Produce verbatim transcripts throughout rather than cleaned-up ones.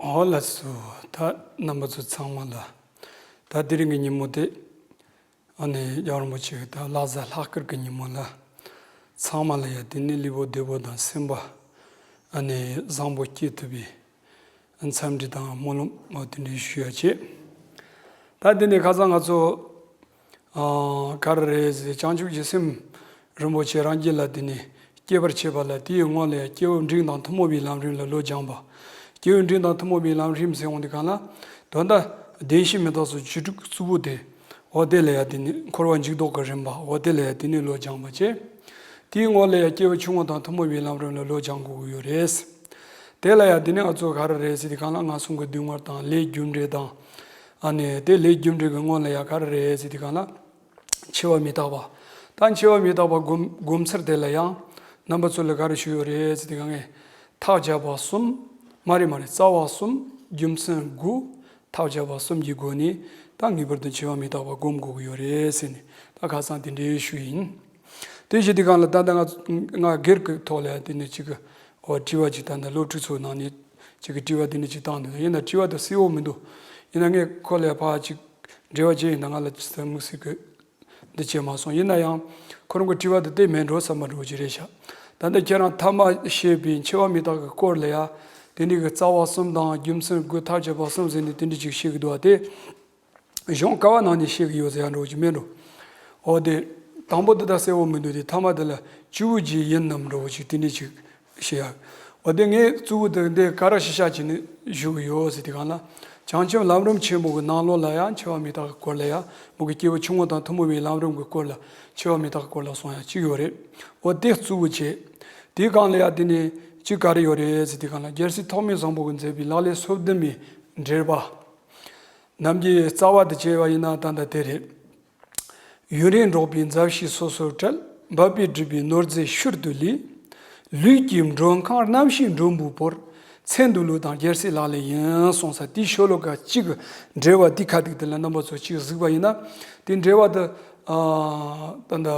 ཨོ་ལགས་སོ། ད་རྣམ་པ་ཚོ་ཚང་མ་ལ། ད་དེ་རིང་གི་ཉིན་མོ་དེ། ཨ་ནི་རྒྱལ་བ་རིན་པོ་ཆེ་གི་ད་ལྷ་བཟའ་ལྷག་དཀར་གི་ཉིན་མོ་ལ། ཚང་མ་ལ་ཡ་དེ་ནི་ལུས་པོ་བདེ་པོ་དང་སེམས་པ་ཨ་ནི་བཟང་པོ་སྐྱེ་ཐུབ་པའི་འཚམས་འདྲི་དང་སྨོན་ལམ་འོ་དེ་འདྲའི་ཞུ་ཡ་བྱེད། ད་དེ་ནི་ཁ་སང་ང་ཚོ། ཨ། ག་རེ་རེད་ཟེར། བྱང་ཆུབ་ཀྱི་སེམས་རིན་པོ་ཆེ་རང་རྒྱུད་ལ་དེ་ནི་སྐྱེ་བར་བྱེད་པ་ལ། དེའི་སྔོན་ལ་ཡང་སྐྱེས་བུ་འབྲིང་དང་ཐུན་མོང་བའི་ལམ་རིམ་ལ་བློ་སྦྱངས་པ། སྐྱེས་བུ་འབྲིང་དང་ཐུན་མོང་བའི་ལམ་རིམ་ཟེར་འོང་དུས་གང་ལ། དོན་དག་བདེན་བཞི་མི་རྟག་སོགས་བཅུ་དྲུག་གཙོ་བོ་དེ། འོ་དེ་ལ་ཡང་དེ་ནི་འཁོར་བ་འཇུག་ལྡོག་གི་རིམ་པ། འོ་དེ་ལ་ཡང་དེ་ནི་བློ་སྦྱངས་པ་བྱས། དེའི་སྔོན་ལ་ཡང་སྐྱེས་བུ་ཆུང་ངུ་དང་ཐུན་མོང་བའི་ལམ་རིམ་ལ་བློ་སྦྱང་དགོས་ཀྱི་ཡོད་རེད། དེ་ལ་ཡང་དེ་ནི་ང་ཚོ་ག་རེ་རེད་ཟེར་དུས་གང་ལ། ངན་སོང་གི་སྡུག་བསྔལ་དང་ལས་རྒྱུ་འབྲས་དང་། ཨ་ནི་དེ་ལས་རྒྱུ་འབྲས་ཀྱི་སྔོན་ལ་ཡང་ག་རེ་རེད་ཟེར་དུས་གང་ལ། འཆི་བ་མི་རྟག་པ། ད་འཆི་བ་མི་རྟག་པ་སྒོམ་སྒོམ་ཚུལ་དེ་ལ་ཡང་རྣམ་པ་ཚོ་ལ་ག་རེ་ཞུ་ཡོད་རེད་ཟེར་དུས་གང་ངས། ཐག་བཅད་པ་གསུམ། མ་རེད་མ་རེད། རྩ་བ་གསུམ། རྒྱུ་མཚན་དགུ། ཐག་བཅད་པ་གསུམ་གྱི་སྒོ་ནས་ད་ངེས་པར་དུ་འཆི་བ་མི་རྟག་པ་སྒོམ་དགོས་ཀྱི་ཡོད་རེད་ཟེར་ནས། ད་ཁ་སང་དེ་འདྲའི་ཞུ་ཡིན། དེ་བྱེད་དུས་གང་ལ་ད་ལྟ་ང་ང་སྒེར་གྱི་ཐོག་ལ་ཡང་དེ་ནས་ཅིག་གི་འོ་དྲི་བ་ཅིག་ད་ལྟ་སློབ་ཕྲུག་ཚོའི་ནང་ནས་ཅིག་གི་དྲི་བ་དེ་འདྲ་ཅིག་བཏང་འདུག་ཡིན་ན་དྲི་བ་དེ་གསལ་བོ་མི་འདུག་ཡིན་ན་ངས་ཁོ་ལ་ཕར་ཅིག་འབྲེལ་བ་བྱས་ཡིན་ན། ང་ལ་ཅི་ཟེར་དམིགས་བསལ་གྱི་འདི་བྱས་མ་སོང་། ཡིན་ན་ཡང་ཁོ་རང་གི་དྲི་བ་དེ་དེ་མེད་འགྲོ་བསམ་པ་འདྲ་བོ་ཅིག་རེད་ཤག་ད་ལྟ་ཁྱེད་རང་ཐ་མ་བཤད་པའི་འཆི་བ་མི་རྟག་གི་སྐོར་ལ་ཡ། དེ་འདྲ་གི་རྩ་བ་གསུམ་དང་རྒྱུ་མཚན་དགུ། ཐག་བཅད་པ་གསུམ་ཟེར་ནས་དེ་འདྲ་ཅིག་བཤད་གི་འདུག་བ་དེ། གཞུང་ཀ་བ་ནང་ནས་བཤད་ཀྱི་ཡོད་ཟེར་ཡ་འདྲ་བོ་ཅིག་མེད་འགྲོ། འོ་དེ། དང་པོ་དེ་ད་གསལ་བོ་མི་འདུག་དེ་ཐ་མ་དེ་ལ་སྤྱི་བོ་རྗེ་ཡིན་ནམ་འདྲ་བོ་ཅིག་དེ་འདྲ་ཅིག་བཤད་ཡ། འོ་དེ་ངས་གཙོ་བོ་དེ་འདི་ག་རེ་ཞིབ་ཆ་བྱས་ནས་ཞུ་གི་ཡོད་ཟེར་དུས་གང་ལ། བྱང་ཆུབ་ལམ་རིམ་ཆེན་པོ་གི་ནང་ལོགས་ལ་ཡང་འཆི་བ་མི་རྟག་གི་སྐོར་ལ་ཡང་མོ་གི་སྐྱེས་བུ་ཆུང་ངུ་དང་ཐུན་མོང་བའི་ལམ་རིམ་གྱི་སྐོར་ལ། འཆི་བ་མི་རྟག་གི་སྐོར་ལ་གསུང་ཡ་གཅིག་ཡོད་རེད། འོ་དེ་གཙོ་བོ་བྱས། དེའི་སྒང་ལ་ཡང་དེ་ནས་གཅིག་ག་རེ་ཡོད་རེད་ཟེར་དུས་གང་ལ། རྒྱལ་སྲས་ཐོགས་མེད་བཟང་པོ་གིས་མཛད་པའི་ལག་ལེན་སོ་བདུན་མའི་འགྲེལ་པ། ནམ་གྱི་རྩ་བ་དེ་བྱས་པ་ཡིན་ན་ད་ལྟ་དེ་རེད། ཡུན་རིང་འགྲོགས་པའི་མཛའ་བཤེས་སོ་སོར་བྲལ། འབད་པས་བསྒྲིབས་པའི་ནོར་རྫས་ཤུལ་དུ་ལུས། ལུས་ཀྱི་མགྲོན་ཁང་རྣམ་ཤེས་མགྲོན་པོའི་བོར། ཚེ་འདི་ལུས་དང་རྒྱལ་སྲས་ལག་ལེན་ཡིན། གསུངས་ས་དེའི་ཤོ་ལོ་ཀ་གཅིག་གི་འགྲེལ་པ་དེ་ཁ་ཐུག་དེ་ལ་རྣམ་པ་ཚོ་གཅིག་གཟིགས་པ་ཡིན་ན། དེ་འགྲེལ་པ་དེ། ཨ། ད་ལྟ་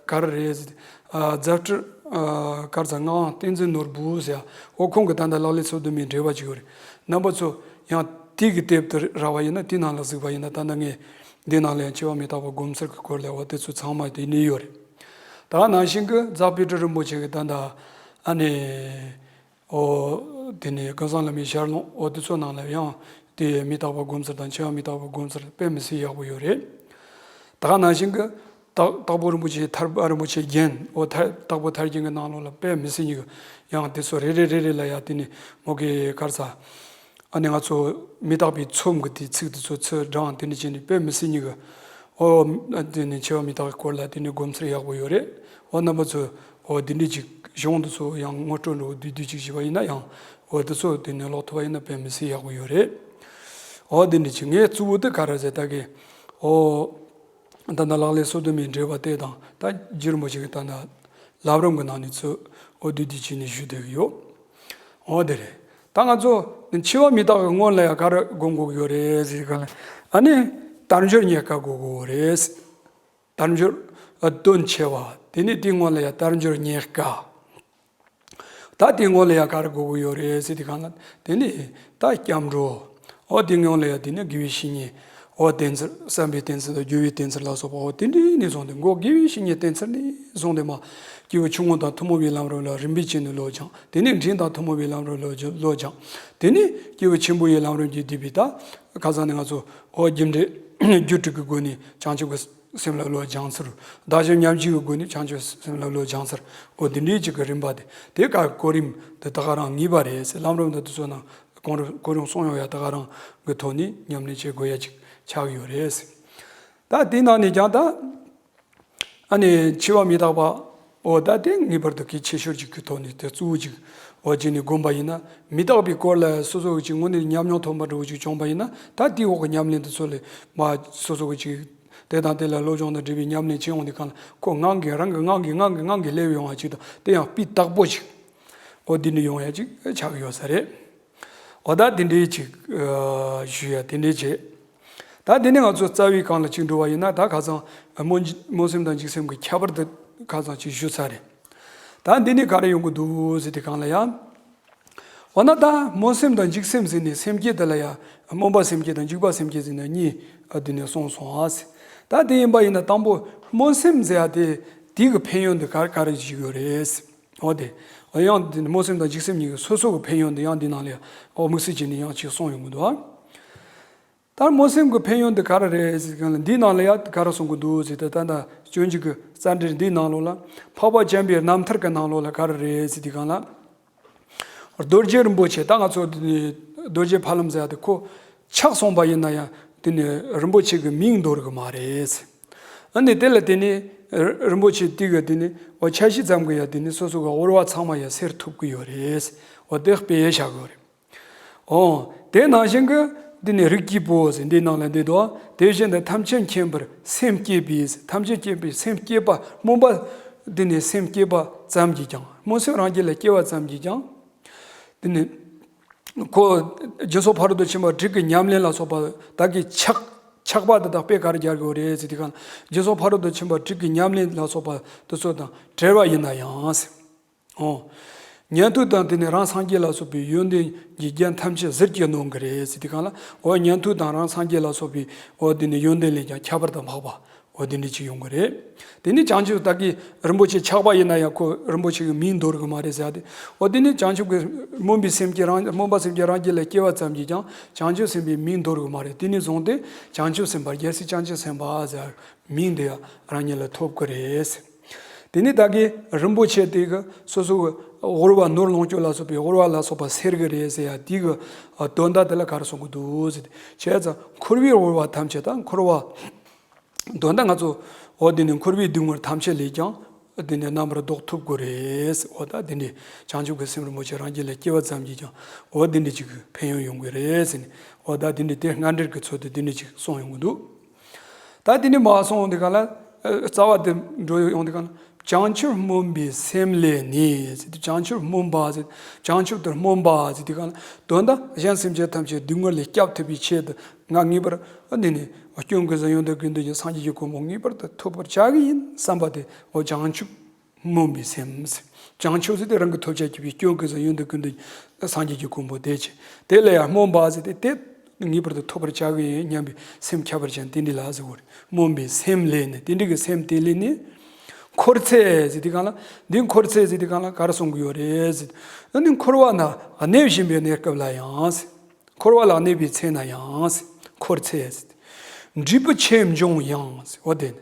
ག་རེ་རེད་ཟེར། ཨ། མཛད་སྤྲུལ། ཨ། གར་ཚ་ངག་དབང་བསྟན་འཛིན་ནོར་བུ་ཟེར་ཡ། འོ་ཁོང་གི་ད་ལྟ་ལག་ལེན་སོ་བདུན་མའི་འགྲེལ་པ་ཅིག་ཡོད་རེད། རྣམ་པ་ཚོ་ཡང་དེ་གི་དེབ་དེ་རག་པ་ཡིན་ན། དེ་ནང་ལ་གཟིགས་པ་ཡིན་ན། ད་ལྟ་ངས་འདི་ནང་ལ་ཡང་འཆི་བ་མི་རྟག་པ་སྒོམ་ཚུལ་གྱི་སྐོར་ལ་འོ་དེ་ཚོ་ཚང་མ་དེ་ནས་ཡོད་རེད། ད་ནང་བཞིན་གྱི་རྫ་དཔལ་སྤྲུལ་རིན་པོ་ཆེ་གི་ད་ལྟ་ཨ་ནི། འོ། དེ་ནས་ཀུན་བཟང་བླ་མའི་ཞལ་ལུང་འོ་དེ་ཚོ་ནང་ལ་ཡང་དེ་མི་རྟག་པ་སྒོམ་ཚུལ་དང་འཆི་བ་མི་རྟག་པ་སྒོམ་ཚུལ་དཔེ་མི་སྲིད་ཡག་པོ་ཡོད་རེད། ད་ག་ནང་བཞིན་གྱི་དྭགས་དྭགས་པོ་རིན་པོ་ཆེ་ཐར་པ་རིན་པོ་ཆེ་རྒྱན། འོ་ཐར་དྭགས་པོ་ཐར་རྒྱན་གྱི་ནང་ལོགས་ལ་དཔེ་མི་སྲིད་ཉིད་ཀྱི་ཡང་དེ་ཚོ་རེ་རེ་རེ་རེ་ལ་ཡང་དེ་ནས་མོ་གི་གར་ས། ཨ་ནི་ང་ཚོ་མི་རྟག་པའི་ཚོམས་ཀྱི་དེ་ཚིག་དེ་ཚོ་ཚུར་དྲངས། དེ་འདྲ་བྱས་ནས་དཔེ་མི་སྲིད་ཉིད་ཀྱི། ཨོ། དེ་ནས་འཆི་བ་མི་རྟག་གི་སྐོར་ལ་དེ་ནས་སྒོམ་ཚུལ་ཡག་པོ་ཡོད་རེད། ཨོ་རྣམ་པ་ཚོ། ཨོ་དེ་འདྲ་ཅིག་གཞུང་དེ་ཚོ་ཡང་ངོ་སྤྲོད་འདྲ་བོ་བསྡུས་བསྡུས་ཅིག་བྱས་པ་ཡིན་ན་ཡང་། ཨོ་དེ་ཚོ་དེ་ནས་ཀློག་ཐུབ་པ་ཡིན་ན་དཔེ་མི་སྲིད་ཡག་པོ་ཡོད་རེད། ཨོ་དེ་འདྲ་ཅིག་ངས་གཙོ་བོ་དེ་ག་རེ་ཟེར་ད་གི། ཨོ། ད་ལྟ་ལག་ལེན་སོ་བདུན་མའི་འགྲེལ་པ་དེ་དང་། ད་རྗེ་རིན་པོ་ཆེ་གི་ད་ལྟ་ལམ་རིམ་གྱི་ནང་ནས་ཚུར་ཨོ་བསྡུས་བསྡུས་བྱས་ནས་ཞུས་བསྡད་ཀྱི་ཡོད། ཨོ་དེ་རེད། ད་ང་ཚོ་འཆི་བ་མི་རྟག་གི་སྔོན་ལ་ཡང་ག་རེ་སྒོམ་དགོས་ཀྱི་ཡོད་རེད་ཟེར་ག་ལ། ཨ་ནི་དལ་འབྱོར་རྙེད་དཀའ་སྒོམ་དགོས་རེད། དལ་འབྱོར་དོན་ཆེ་བ། དེ་ནས་དེའི་སྔོན་ལ་ཡང་དལ་འབྱོར་རྙེད་དཀའ། ད་དེའི་སྔོན་ལ་ཡང་ག་རེ་དགོས་ཀྱི་ཡོད་རེད་ཟེར་དུས་གང་ལ། དེ་ནས་ད་སྐྱབས་འགྲོ། ཨོ་དེའི་སྔོན་ལ་ཡང་དེ་ནས་དགེ་བའི་བཤེས་གཉེན། ཨོ་བསྟེན་ཚུལ། བསམ་པའི་བསྟེན་ཚུལ་དང་སྦྱོར་བའི་བསྟེན་ཚུལ་ལ་སོགས་པ། ཨོ་དེ་འདྲ་ནས་བཟུང་སྟེ་འགོ་དགེ་བའི་བཤེས་གཉེན་བསྟེན་ཚུལ་ནས་བཟུང་སྟེ་མར་སྐྱེས་བུ་ཆུང་ངུ་དང་ཐུན་མོང་བའི་ལམ་རིམ་ལ་རིམ་པས་བྱས་ནས་བློ་སྦྱང་། དེ་ནས་འབྲིང་དང་ཐུན་མོང་བའི་ལམ་རིམ་ལ་བློ་སྦྱང་། དེ་ནས་སྐྱེས་བུ་ཆེན་པོ་ཡི་ལམ་རིམ་གྱིས་བསྡུས་པའི་ད་ཁ་སང་ནས་ང་ཚོ་ཨོ་རྒྱུ་འབྲས་རྒྱུ་དྲུག་གི་སྒོ་ནས་བྱང་ཆུབ་ཀྱི་སེམས་ལ་བློ་སྦྱང་ཚུལ། བདག་གཞན་མཉམ་བརྗེ་གི་སྒོ་ནས་བྱང་ཆུབ་སེམས་ལ་བློ་སྦྱང་ཚུལ། འོ་འདི་འདྲའི་ཅིག་གི་རིམ་པ་དེ། དེ་ག་གོ་རིམ་དེ་ད་ག་རང་ངེས་པ་རེད་ཟེར། ལམ་རིམ་དང་དེ་ཚོ་ནང་གོ་རིམ་གསུང་ཡོང་ཡ་ད་ག་རང་གི་ཐོག་ནས་ཉམས་ལེན་བྱེད་དགོས་ཡ་ཅིག་ཆགས་ཡོད་རེད་ཟེར། ད་དེ་ནང་ནས་ཀྱང་ད་ཨ་ནི་འཆི་བ་མི་རྟག་པ། འོ་ད་དེ་ངེས་པར་དུ་གལ་ཆེ་ཤོས་ཅིག་གི་ཐོག་ནས་དེ་གཙོ་བོ་ཅིག་འོ་བྱས་ནས་སྒོམ་པ་ཡིན་ན། མི་རྟག་པའི་སྐོར་ལ་སོ་སོ་གི་ཅིག་དངོས་གནས་ཉམས་མྱོང་ཐོན་པ་འདྲ་བོ་ཅིག་བྱུང་པ་ཡིན་ན། ད་དེའི་འོག་གི་ཉམས་ལེན་དེ་ཚོ་ལས་མར་སོ་སོ་གི་ཅིག་དེ་དང་དེ་ལ་བློ་སྦྱོང་དང་འབྲེལ་བའི་ཉམས་ལེན་བྱེད་འོང་དུས་གང་ལ་ཁོ་ངང་གིས་རང་གིས་ངང་གིས་ངང་གིས་ངང་གིས་སླེབས་ཡོང་བ་ཅིག་དང་། དེ་ཡང་སྤུས་དག་པོ་ཅིག་འོ་འདི་ནས་ཡོང་ཡ་ཅིག་ཆགས་ཡོད་ས་རེད། འོ་ད་དེ་འདྲའི་ཅིག་ཨ་ཞུ་ཡ་དེ་འདྲའི་བྱེད། ད་དེ་ནས་ང་ཚོ་རྩ་བའི་སྒང་ལ་ཅིག་འགྲོ་བ་ཡིན་ན། ད་ཁ་སང་སྨོན་སྨོན་སེམས་དང་འཇིགས་སེམས་ཀྱི་ཁྱད་པར་དེ་ཁ་སང་ཅིག་ཞུ་ཚར་རེད། ད་འདི་ནས་ག་རེ་ཡོང་གི་འདུག་ཟེར་དུས་གང་ལ་ཡང་ འོ་ན་ད་སྨོན་སེམས་དང་འཇིགས་སེམས་ཟེར་ནས་སེམས་བསྐྱེད་དེ་ལ་ཡང་སྨོན་པ་སེམས་བསྐྱེད་དང་འཇིགས་པ་སེམས་བསྐྱེད་ཟེར་ནས་གཉིས་ཨ་དེ་ནས་གསུངས་སོང་ཨ་ཟེར། ད་དེ་ཡིན་པ་ཡིན་ན་དང་པོ་སྨོན་སེམས་ཟེར་ཡ་དེ་དེ་གི་ཕན་ཡོན་དེ་ག་ག་རེ་ཞིག་ཡོད་རེད་ཟེར། འོ་དེ་ཡང་དེ་ནས་སྨོན་སེམས་དང་འཇིགས་སེམས་གཉིས་ཀྱི་སོ་སོ་གི་ཕན་ཡོན་དེ་ཡང་འདི་ནང་ལ་ཡང་དམིགས་བསལ་བྱས་ནས་ཡང་ཅིག་གསུངས་ཡོང་གི་འདུག་ཨ། ད་སྨོན་སེམས་ཀྱི་ཕན་ཡོན་དེ་ག་རེ་རེད་ཟེར་གང་ལ་འདིའི་ནང་ལ་ཡང་ག་རེ་གསུང་གི་འདུག་ཟེར་ཏེ་ད་ལྟ་སྤྱོད་འཇུག་གི་རྩ་འགྲེལ་འདིའི་ནང་ལོགས་ལ་འཕགས་པ་འཇམ་པའི་རྣམ་ཐར་གྱི་ནང་ལོགས་ལ་ག་རེ་རེད་ཟེར་དེ་གང་ལ། རྡོ་རྗེ་རིན་པོ་ཆེ་ད་ང་ཚོ་འདི་ནས་རྡོ་རྗེ་ཕ་ལམ་ཟེར་ཡ་དེ་ཁོ་ཆགས་སོང་པ་ཡིན་ན་ཡང་དེ་ནས་རིན་པོ་ཆེ་གི་མིང་འདོར་གི་མ་རེད་ཟེར། ཨ་ནི་དེ་ལ་དེ་ནས་རིན་པོ་ཆེ་དེ་གི་དེ་ནས་འོ་ཆ་ཤས་ཙམ་གི་ཡ་དེ་ནས་སོ་སོ་གི་དབུལ་བ་ཚང་མ་ཡ་སེལ་ཐུབ་གི་ཡོད་རེད་ཟེར། འོ་དེ་དཔེ་བཞག་གི་ཡོད་རེད། འོ། དེ་ནང་བཞིན་གྱི་འདི་ནི་རིགས་ཀྱི་བུ་ཟེར་འདིའི་ནང་ལ་འདི་དོ། དེ་བཞིན་དུ་ཐམས་ཅད་མཁྱེན་པར་སེམས་བསྐྱེད་པའི་ཟེར། ཐམས་ཅད་མཁྱེན་པའི་སེམས་བསྐྱེད་པ་སྨོན་པ། འདི་ནི་སེམས་བསྐྱེད་པ་ཙམ་གྱིས་ཀྱང་སྨོན་སེམས་རང་རྒྱུད་ལ་སྐྱེ་བ་ཙམ་གྱིས་ཀྱང་། འདི་ནི་ཁོ་སྦྱིན་སོགས་ཕ་རོལ་ཏུ་ཕྱིན་པ་དྲུག་གི་ཉམས་ལེན་ལ་སོགས་པ་དག་གི་ཆགས་ཆགས་པ་དེ་དག་དཔེ་ག་རེ་རྒྱག་དགོས་རེད་ཟེར་དུས་གང་ལ་སྦྱིན་སོགས་ཕ་རོལ་ཏུ་ཕྱིན་པ་དྲུག་གི་ཉམས་ལེན་ལ་སོགས་པ་དེ་ཚོ་དང་བྲལ་བ་ཡིན་ན་ཡང་ཟེར། འོ། ཉན་ཐོས་དང་དེ་ནས་རང་སངས་རྒྱས་ལ་སོགས་པའི་ཡོན་ཏན་གྱི་རྒྱན་ཐམས་ཅད་ཟིལ་གྱིས་གནོན་གྱི་རེད་ཟེར་དུས་གང་ལ། འོ་ཉན་ཐོས་དང་རང་སངས་རྒྱས་ལ་སོགས་པའི་འོ་དེ་ནས་ཡོན་ཏན་ལས་ཀྱང་ཁྱད་པར་དུ་འཕགས་པ་འོ་དེ་འདྲ་ཅིག་ཡོང་གི་རེད། དེ་ནས་བྱང་ཆུབ་ད་གི་རིན་པོ་ཆེ་ཆགས་པ་ཡིན་ན་ཡང་ཁོ་རིན་པོ་ཆེ་གི་མིང་འདོར་གི་མ་རེད་ཟེར་ཏེ། འོ་དེ་ནས་བྱང་ཆུབ་ཀྱི་སྨོན་པའི་སེམས་ཀྱི་རང་སྨོན་པ་སེམས་ཀྱི་རང་རྒྱུད་ལ་སྐྱེ་བ་ཙམ་གྱིས་ཀྱང་བྱང་ཆུབ་སེམས་དཔའི་མིང་འདོར་གི་མ་རེད། དེ་ནས་བཟུང་སྟེ་བྱང་ཆུབ་སེམས་དཔའ་རྒྱལ་སྲས་བྱང་ཆུབ་སེམས་དཔའ་ཟེར་མིང་དེ་ཡང་རང་ཉིད་ལ་ཐོབ་གི་རེད། དེ་ནས་ད་གིན་རིན་པོ་ཆེ་དེ་གིས་སོ་སོ་གི་དབུལ་བ་ནོར་ལོངས་སྤྱོད་ལ་སོགས་པའི་དབུལ་བ་ལ་སོགས་པ་སེལ་གི་རེད་ཟེར་ཡ་དེ་གི་དོན་དག་དེ་ལ་ག་རེ་གསུང་གི་འདུག་ཟེར་ཏེ། བྱས་ཙང་འཁོར་བའི་དབུལ་བ་ཐམས་ཅད་དང་འཁོར་བ་དོན་དག་ང་ཚོ་འོ་དེ་ནས་འཁོར་བའི་སྡུག་བསྔལ་ཐམས་ཅད་ལས་ཀྱང་དེ་ནས་རྣམ་པར་ལྡོག་ཐུབ་དགོས་རེད། འོ་ད་དེ་ནས་བྱང་ཆུབ་ཀྱི་སེམས་རིན་པོ་ཆེ་རང་རྒྱུད་ལ་སྐྱེ་བ་ཙམ་གྱིས་ཀྱང་འོ་དེ་འདྲ་ཅིག་གི་ཕན་ཡོན་ཡོང་གི་རེད་ཟེར་ནས། འོ་ད་དེ་འདྲ་དེ་སྔ་འགྲེལ་གྱི་ཚུལ་དུ་དེ་འདྲ་ཅིག་གསུངས་ཡོང་གི་འདུག་ད་དེ་ནས་མར་སོང་དེ་ག་ལ། ཨ། རྩ་བ་དེ་འགྲོ་ཡོང་དེ་ག་ལ། བྱང་ཆུབ་སྨོན་པའི་སེམས་ལས་ནི་ཟེར་ཏེ། བྱང་ཆུབ་སྨོན་པ་ཟེར། བྱང་ཆུབ་ཏུ་སྨོན་པ་ཟེར་དེ་ག་ལ། དོན་དག་གཞན་སེམས་ཅན་ཐམས་ཅད་སྡུག་བསྔལ་ལས་སྐྱབས་ཐུབ་པའི་ཆེད་དུ་ང་ངེས་པར་འདི་ནས་སྐྱོན་ཀུན་ཟད་ཡོན་ཏན་ཀུན་ལྡན་གྱི་སངས་རྒྱས་ཀྱི་གོ་འཕང་ངེས་པར་དུ་ཐོབ་པར་བྱ་གི་ཡིན་བསམ་པ་དེ་འོ་བྱང་ཆུབ་སྨོན་པའི་སེམས། བྱང་ཆུབ་ཟེར་དེ་རང་གི་ཐོབ་བྱ་བགྱིས་པའི་སྐྱོན་ཀུན་ཟད་ཡོན་ཏན་ཀུན་ལྡན་སངས་རྒྱས་ཀྱི་གོ་འཕང་དེ་ཆེ། དེ་ལ་ཡང་སྨོན་པ་ཟེར་ཏེ་དེ་ངེས་པར་དུ་ཐོབ་པར་བྱ་གི་ཡིན་སྙམ་པའི་སེམས་ཁྱབ་པར་བྱ་དེ་འདྲ་ལ་ཟེར་བ་རེད། སྨོན་པའི་སེམས་ལས་ནི་དེ་འདྲ་གི་སེམས་དེ་ལས་ནི། འཁོར་ཚེ་ཟེར་དེ་གང་ལ། འདི་འཁོར་ཚེ་ཟེར་དེ་གང་ལ་ག་རེ་གསུང་གི་ཡོད་རེད་ཟེར། འདི་འཁོར་བ་ན་གནས་བཞིན་པའི་གནས་སྐབས་ལ་ཡང་ཟེར། འཁོར་བ་ལ་གནས་པའི་ཚེ་ན་ཡང་། འཁོར་ཚེ། འབྲས་བུ་ཆེ་འབྱུང་ཡང་། འོ་དེ་ནི།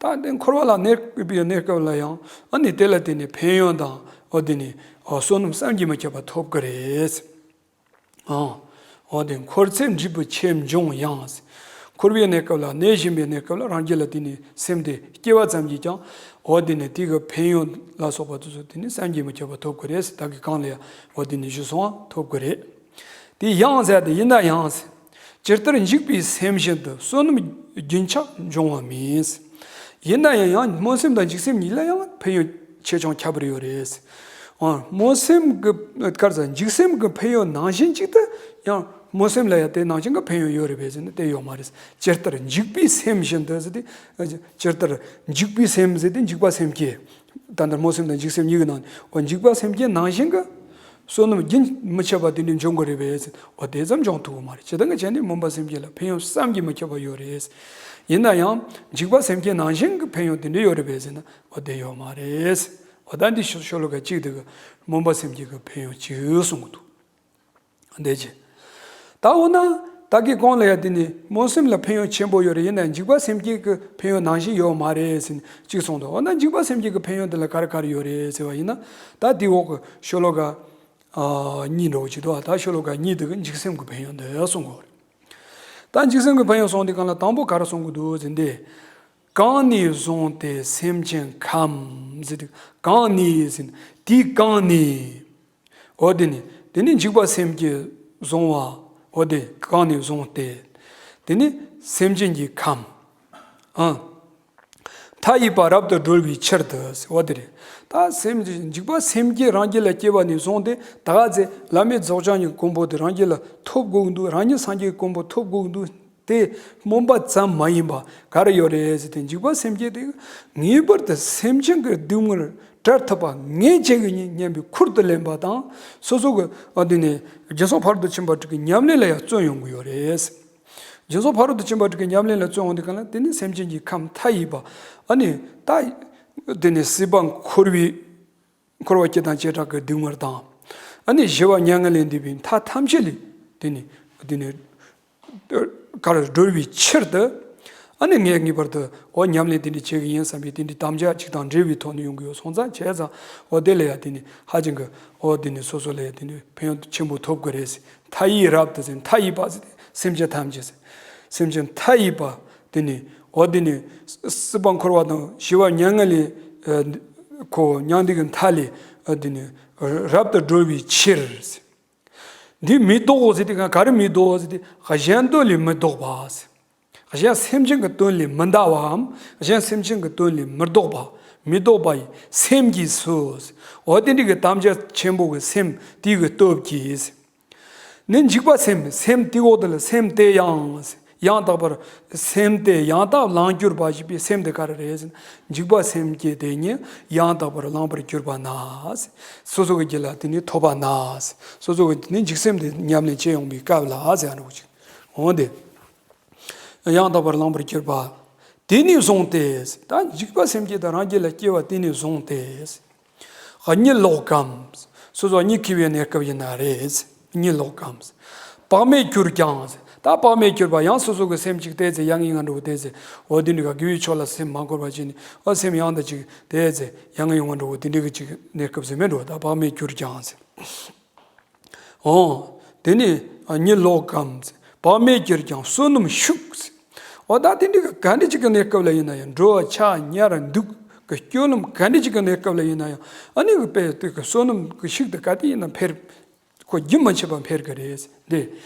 ད་དེ་འཁོར་བ་ལ་གནས་པའི་གནས་སྐབས་ལ་ཡང་ཨ་ནི་དེ་ལ་དེ་ནི་ཕན་ཡོན་དང་འོ་དེ་ནི་བསོད་ནམས་བསམ་གྱིས་མི་ཁྱབ་པ་ཐོབ་ཀྱི་རེད། ཨང་། འོ་དེ་འཁོར་ཚེ་འབྲས་བུ་ཆེ་འབྱུང་ཡང་། འཁོར་བའི་གནས་སྐབས་ལ་གནས་བཞིན་པའི་གནས་སྐབས་ལ་རང་རྒྱུད་ལ་དེ་ནི་སེམས་དེ་སྐྱེ་བ་ཙམ་གྱིས་ཀྱང་འོ་དེ་ནི་དེ་གི་ཕན་ཡོན་ལ་སོགས་པ་དེ་ཚོ་དེ་ནི་བསམ་གྱིས་མི་ཁྱབ་པ་ཐོབ་ཀྱི་རེད། ད་གི་གང་ལ་ཡང་འོ་དེ་ནི་ཞུ་སོང་བ་ཐོབ་ཀྱི་རེད། དེ་ཡང་ཟེར་ཏེ་ཡིན་ན་ཡང་། ཇི་ལྟར་འཇིགས་པའི་སེམས་བཞིན་དུ་བསོད་ནམས་རྒྱུན་ཆགས་འབྱུང་བ་མིན། ཡིན་ན་ཡང་ཡང་སྨོན་སེམས་དང་འཇིགས་སེམས་གཉིས་ལ་ཡང་ཕན་ཡོན་ཆེ་ཆུང་ཁྱད་པར་ཡོད་རེད། འོ། སྨོན་སེམས་ཀྱི་ག་རེ་ཟེར། འཇིགས་སེམས་ཀྱི་ཕན་ཡོན་ནང་བཞིན་གཅིག་ཏུ་ཡང་སྨོན་སེམས་ལ་ཡང་དེ་ནང་བཞིན་གྱི་ཕན་ཡོན་ཡོད་རེད་པས་ཟེར་ན་དེ་ཡོད་མ་རེད། ཇི་ལྟར་འཇིགས་པའི་སེམས་བཞིན་དུ་ཟེར་ཏེ། ཇི་ལྟར་འཇིགས་པའི་སེམས་ཟེར་ཏེ་འཇིགས་པ་སེམས་བསྐྱེད། ད་ལྟ་སྨོན་སེམས་དང་འཇིགས་སེམས་གཉིས་ཀྱི་ནང་ནས་འོ་འཇིགས་པ་སེམས་བསྐྱེད་ནང་བཞིན་གྱི་བསོད་ནམས་རྒྱུན་མི་ཆད་པ་དེ་འདྲ་འབྱུང་གི་རེད་པས་ཟེར། འོ་དེ་ཙམ་འབྱུང་ཐུབ་ཀྱི་མ་རེད། ཇི་ལྟར་ང་བྱས་ནས་སྨོན་པ་སེམས་བསྐྱེད་ལ་ཕན་ཡོན་བསམ་གྱིས་མི་ཁྱབ་པ་ཡོད་རེད། ཡིན་ན་ཡང་འཇིགས་པ་སེམས་བསྐྱེད་ནང་བཞིན་གྱི་ཕན་ཡོན་དེ་འདྲ་ཡོད་རེད་པས་ཟེར་ན་འོ་དེ་ཡོད་མ་རེད། འོ་ད་འདི་ཤོ་ཤོ་ལོ་ཀ་གཅིག་དེ་གི་སྨོན་པ་སེམས་བསྐྱེད་ཀྱི་ཕན་ཡོན་གཅིག་གསུང་གི་འདུག་འདི་ཅི། ད་འོ་ན་ད་གི་གོང་ལ་ཡ་དེ་ནི་སྨོན་སེམས་ལ་ཕན་ཡོན་ཆེན་པོ་ཡོད་རེད། ཡིན་ན་འཇིགས་པ་སེམས་བསྐྱེད་ཀྱི་ཕན་ཡོན་ནང་བཞིན་ཡོད་མ་རེད་ཟེར་ནས་གཅིག་གསུངས་འདུག་འོ་ན་འཇིགས་པ་སེམས་བསྐྱེད་ཀྱི་ཕན་ཡོན་དེ་ལ་ག་རེ་ག་རེ་ཡོད་རེད་ཟེར་བ་ཡིན་ན། ད་དེའི་འོག་གི་ཤོ་ལོ་ཀ་ཨ་གཉིས་འདྲ་བོ་ཅིག་འདུག་ད་ཤོ་ལོ་ཀ་གཉིས་དེ་གི་འཇིགས་སེམས་ཀྱི་ཕན་ཡོན་དེ་གསུང་གི་ཡོད་རེད། ད་འཇིགས་སེམས་ཀྱི་ཕན་ཡོན་གསུངས་དུས་གང་ལ་དང་པོ་ག་རེ་གསུང་གི་འདུག་ཟེར་ན། གང་ནས་བཟུང་སྟེ་སེམས་ཅན་ཁམས་ཟེར་དུས་གང་ནས་ཟེར་ན་དེ་གང་ནས། འོ་དེ་ནི། དེ་ནི་འཇིགས་པ་སེམས་ཀྱིས་བཟུང་བ། འོ་དེ་གང་ནས་བཟུང་སྟེ། དེ་ནི་སེམས་ཅན་གྱི་ཁམས། ཨ། མཐའ་ཡས་པ་རབ་ཏུ་སྒྲོལ་བའི་ཕྱིར་དུ། འོ་དེ་རེད། ད་སེམས་འཇིགས་པ་སེམས་ཀྱིས་རང་རྒྱུད་ལ་སྐྱེ་བ་ནས་བཟུང་སྟེ་ད་ག་ཚེ་བླ་མེད་རྫོགས་བྱང་གི་གོ་འཕང་དེ་རང་རྒྱུད་ལ་ཐོབ་དགོས་ཀྱི་འདུག་རང་ཉིད་སངས་རྒྱས་ཀྱི་གོ་འཕང་ཐོབ་དགོས་ཀྱི་འདུག་དེ་སྨོན་པ་ཙམ་མ་ཡིན་པ་ག་རེ་ཡོད་རེད་ཟེར་ཏེ། འཇིགས་པ་སེམས་བསྐྱེད་དེ་ངེས་པར་དུ་སེམས་ཅན་གྱི་སྡུག་བསྔལ་བྲལ་ཐུབ་པ་ངས་བྱེད་ཀྱི་ཡིན་སྙམ་པའི་ཁུར་དུ་ལེན་པ་དང་། སོ་སོ་གི་ཨ་དེ་ནས་སྦྱིན་སོགས་ཕ་རོལ་ཏུ་ཕྱིན་པ་དྲུག་གི་ཉམས་ལེན་ལ་ཡང་བརྩོན་ཡོང་གི་ཡོད་རེད། སྦྱིན་སོགས་ཕ་རོལ་ཏུ་ཕྱིན་པ་དྲུག་གི་ཉམས་ལེན་ལ་བརྩོན་འོང་དུས་གང་ལ། དེ་ནི་སེམས་ཅན་གྱི་ཁམས་མཐའ་ཡས་པ། ཨ་ནི་ད་དེ་ནི་སྲིད་པ་འཁོར་བའི་འཁོར་བ་སྐྱེ་དང་བྱེ་བྲག་གི་སྡུག་བསྔལ་དང་། ཨ་ནི་ཞི་བ་མྱ་ངན་ལས་འདས་པའི་མཐའ་ཐམས་ཅད་ལས་དེ་ནི་དེ་ནི་གར་སྒྲོལ་བའི་ཕྱིར་དུ། ཨ་ནི་ངས་ངེས་པར་དུ་འོ་ཉམས་ལེན་དེ་འདྲ་བྱེད་ཀྱི་ཡིན་བསམ་པའི་དེ་འདྲའི་དམ་བཅའ་ཅིག་དང་འབྲེལ་བའི་ཐོག་ནས་ཡོང་གི་ཡོད་སོང་ཙང་། བྱས་ཙང་འོ་དེ་ལ་ཡང་དེ་ནི་ཧ་ཅང་གི་འོ་དེ་ནི་སོ་སོ་ལ་ཡང་དེ་ནི་ཕན་ཡོན་ཆེན་པོ་ཐོབ་ཀྱི་རེད་ཟེར། མཐའ་ཡས་རབ་ཏུ་ཟེར། མཐའ་ཡས་པ་ཟེར་ཏེ་སེམས་ཅན་ཐམས་ཅད་ཟེར། སེམས་ཅན་མཐའ་ཡས་པ་དེ་ནི་འོ་དེ་ནི་སྲིད་པ་འཁོར་བ་དང་ཞི་བ་མྱ་ངན་ལས་ཁོ་མྱང་འདས་ཀྱི་མཐའ་ལས་དེ་ནི་རབ་ཏུ་སྒྲོལ་བའི་ཕྱིར་ཟེར། འདི་མི་ལྡོག་ཟེར་ཏེ་ག་རེ་མི་ལྡོག་ཟེར་ཏེ། གཞན་དོན་ལས་མི་ལྡོག་པ་ཟེར། གཞན་སེམས་ཅན་གྱི་དོན་ལས་མི་འདའ་བའམ་གཞན་སེམས་ཅན་གྱི་དོན་ལས་མི་ལྡོག་པ། མི་ལྡོག་པ་ཡི་སེམས་ཀྱིས་སུ་ཟེར། འོ་དེ་འདྲ་གི་དམ་བཅའ་ཆེན་པོ་གི་སེམས་དེ་གི་སྟོབས་ཀྱིས་ཟེར། ནི་འཇིགས་པ་སེམས། སེམས་དེའི་འོག་ཏུ་ལ་སེམས་དེ་ཡང་ཡང་དག་པར་སེམས་དེ་ཡང་དག་བླང་གྱུར་པ་ཞེས་པའི་སེམས་དེ་ག་རེ་རེད་ཟེར་ན། འཇིགས་པ་སེམས་བསྐྱེད་དེ་ཉིད་ཡང་དག་པར་བླང་བར་གྱུར་པ་ན་ཟེར། སོ་སོ་གི་རྒྱུད་ལ་དེ་ནི་ཐོབ་པ་ན་ཟེར། སོ་སོ་གི་དེ་ནི་འཇིགས་སེམས་དེ་ཉམས་ལེན་བྱེད་ཡོང་བའི་སྐབས་ལ་ཟེར་ཡང་འགྲོ་གི་འོང་དེ། ཡང་དག་པར་བླང་བར་གྱུར་པ། དེ་ནས་བཟུང་སྟེ་ཟེར། ད་འཇིགས་པ་སེམས་བསྐྱེད་དེ་རང་རྒྱུད་ལ་སྐྱེ་བ་དེ་ནས་བཟུང་སྟེ་ཟེར། གཉིད་ལོག་གམ། སོ་སོ་གཉིད་ཁུག་པའི་གནས་སྐབས་ཡིན་ན་རེད། གཉིད་ལོག་གམ། བག་མེད་གྱུར་ཀྱང་། ད་བག་མེད་གྱུར་པ་ཡང་སོ་སོ་གི་སེམས་ཅིག་བལྟས་ཚེ་ཡ་ང་ང་འགྲོ་བལྟས་ཚེ། འོ་དེ་འདྲ་ག་དགེ་བའི་ཕྱོགས་ལ་སེམས་མ་འཁོར་བ་བྱས་ནས། འོ་སེམས་ཡང་དག་ཅིག་བལྟས་ཚེ་ཡ་ང་ཡོང་ང་འགྲོ་བོ་དེ་འདྲ་གི་ཅིག་གནས་སྐབས་ཟེར་མེད་འགྲོ། ད་བག་མེད་གྱུར་ཀྱང་ཟེར། འོ། དེ་ནས་གཉིད་ལོག་གམ། བག་མེད་གྱུར་ཀྱང་བསོད་ནམས་ཤུགས། འོ་ད་དེ་འདྲ་གི་ག་འདྲ་ཅིག་གི་གནས་སྐབས་ལ་ཡིན་ན་ཡང་། འགྲོ་བ་ཆགས་ཉལ་འདུག་གི་སྤྱོད་ལམ་ག་འདྲ་ཅིག་གི་གནས་སྐབས་ལ་ཡིན་ན་ཡང་། ཨ་ནི་གི་དཔེ་དེ་གི་བསོད་ནམས་ཀྱི་ཤུགས་དེ་ག་དུས་ཡིན་ན་འཕེལ། ཁོ་རྒྱུན་མི་འཆད་པར་འཕེལ་གི་རེད། དེ་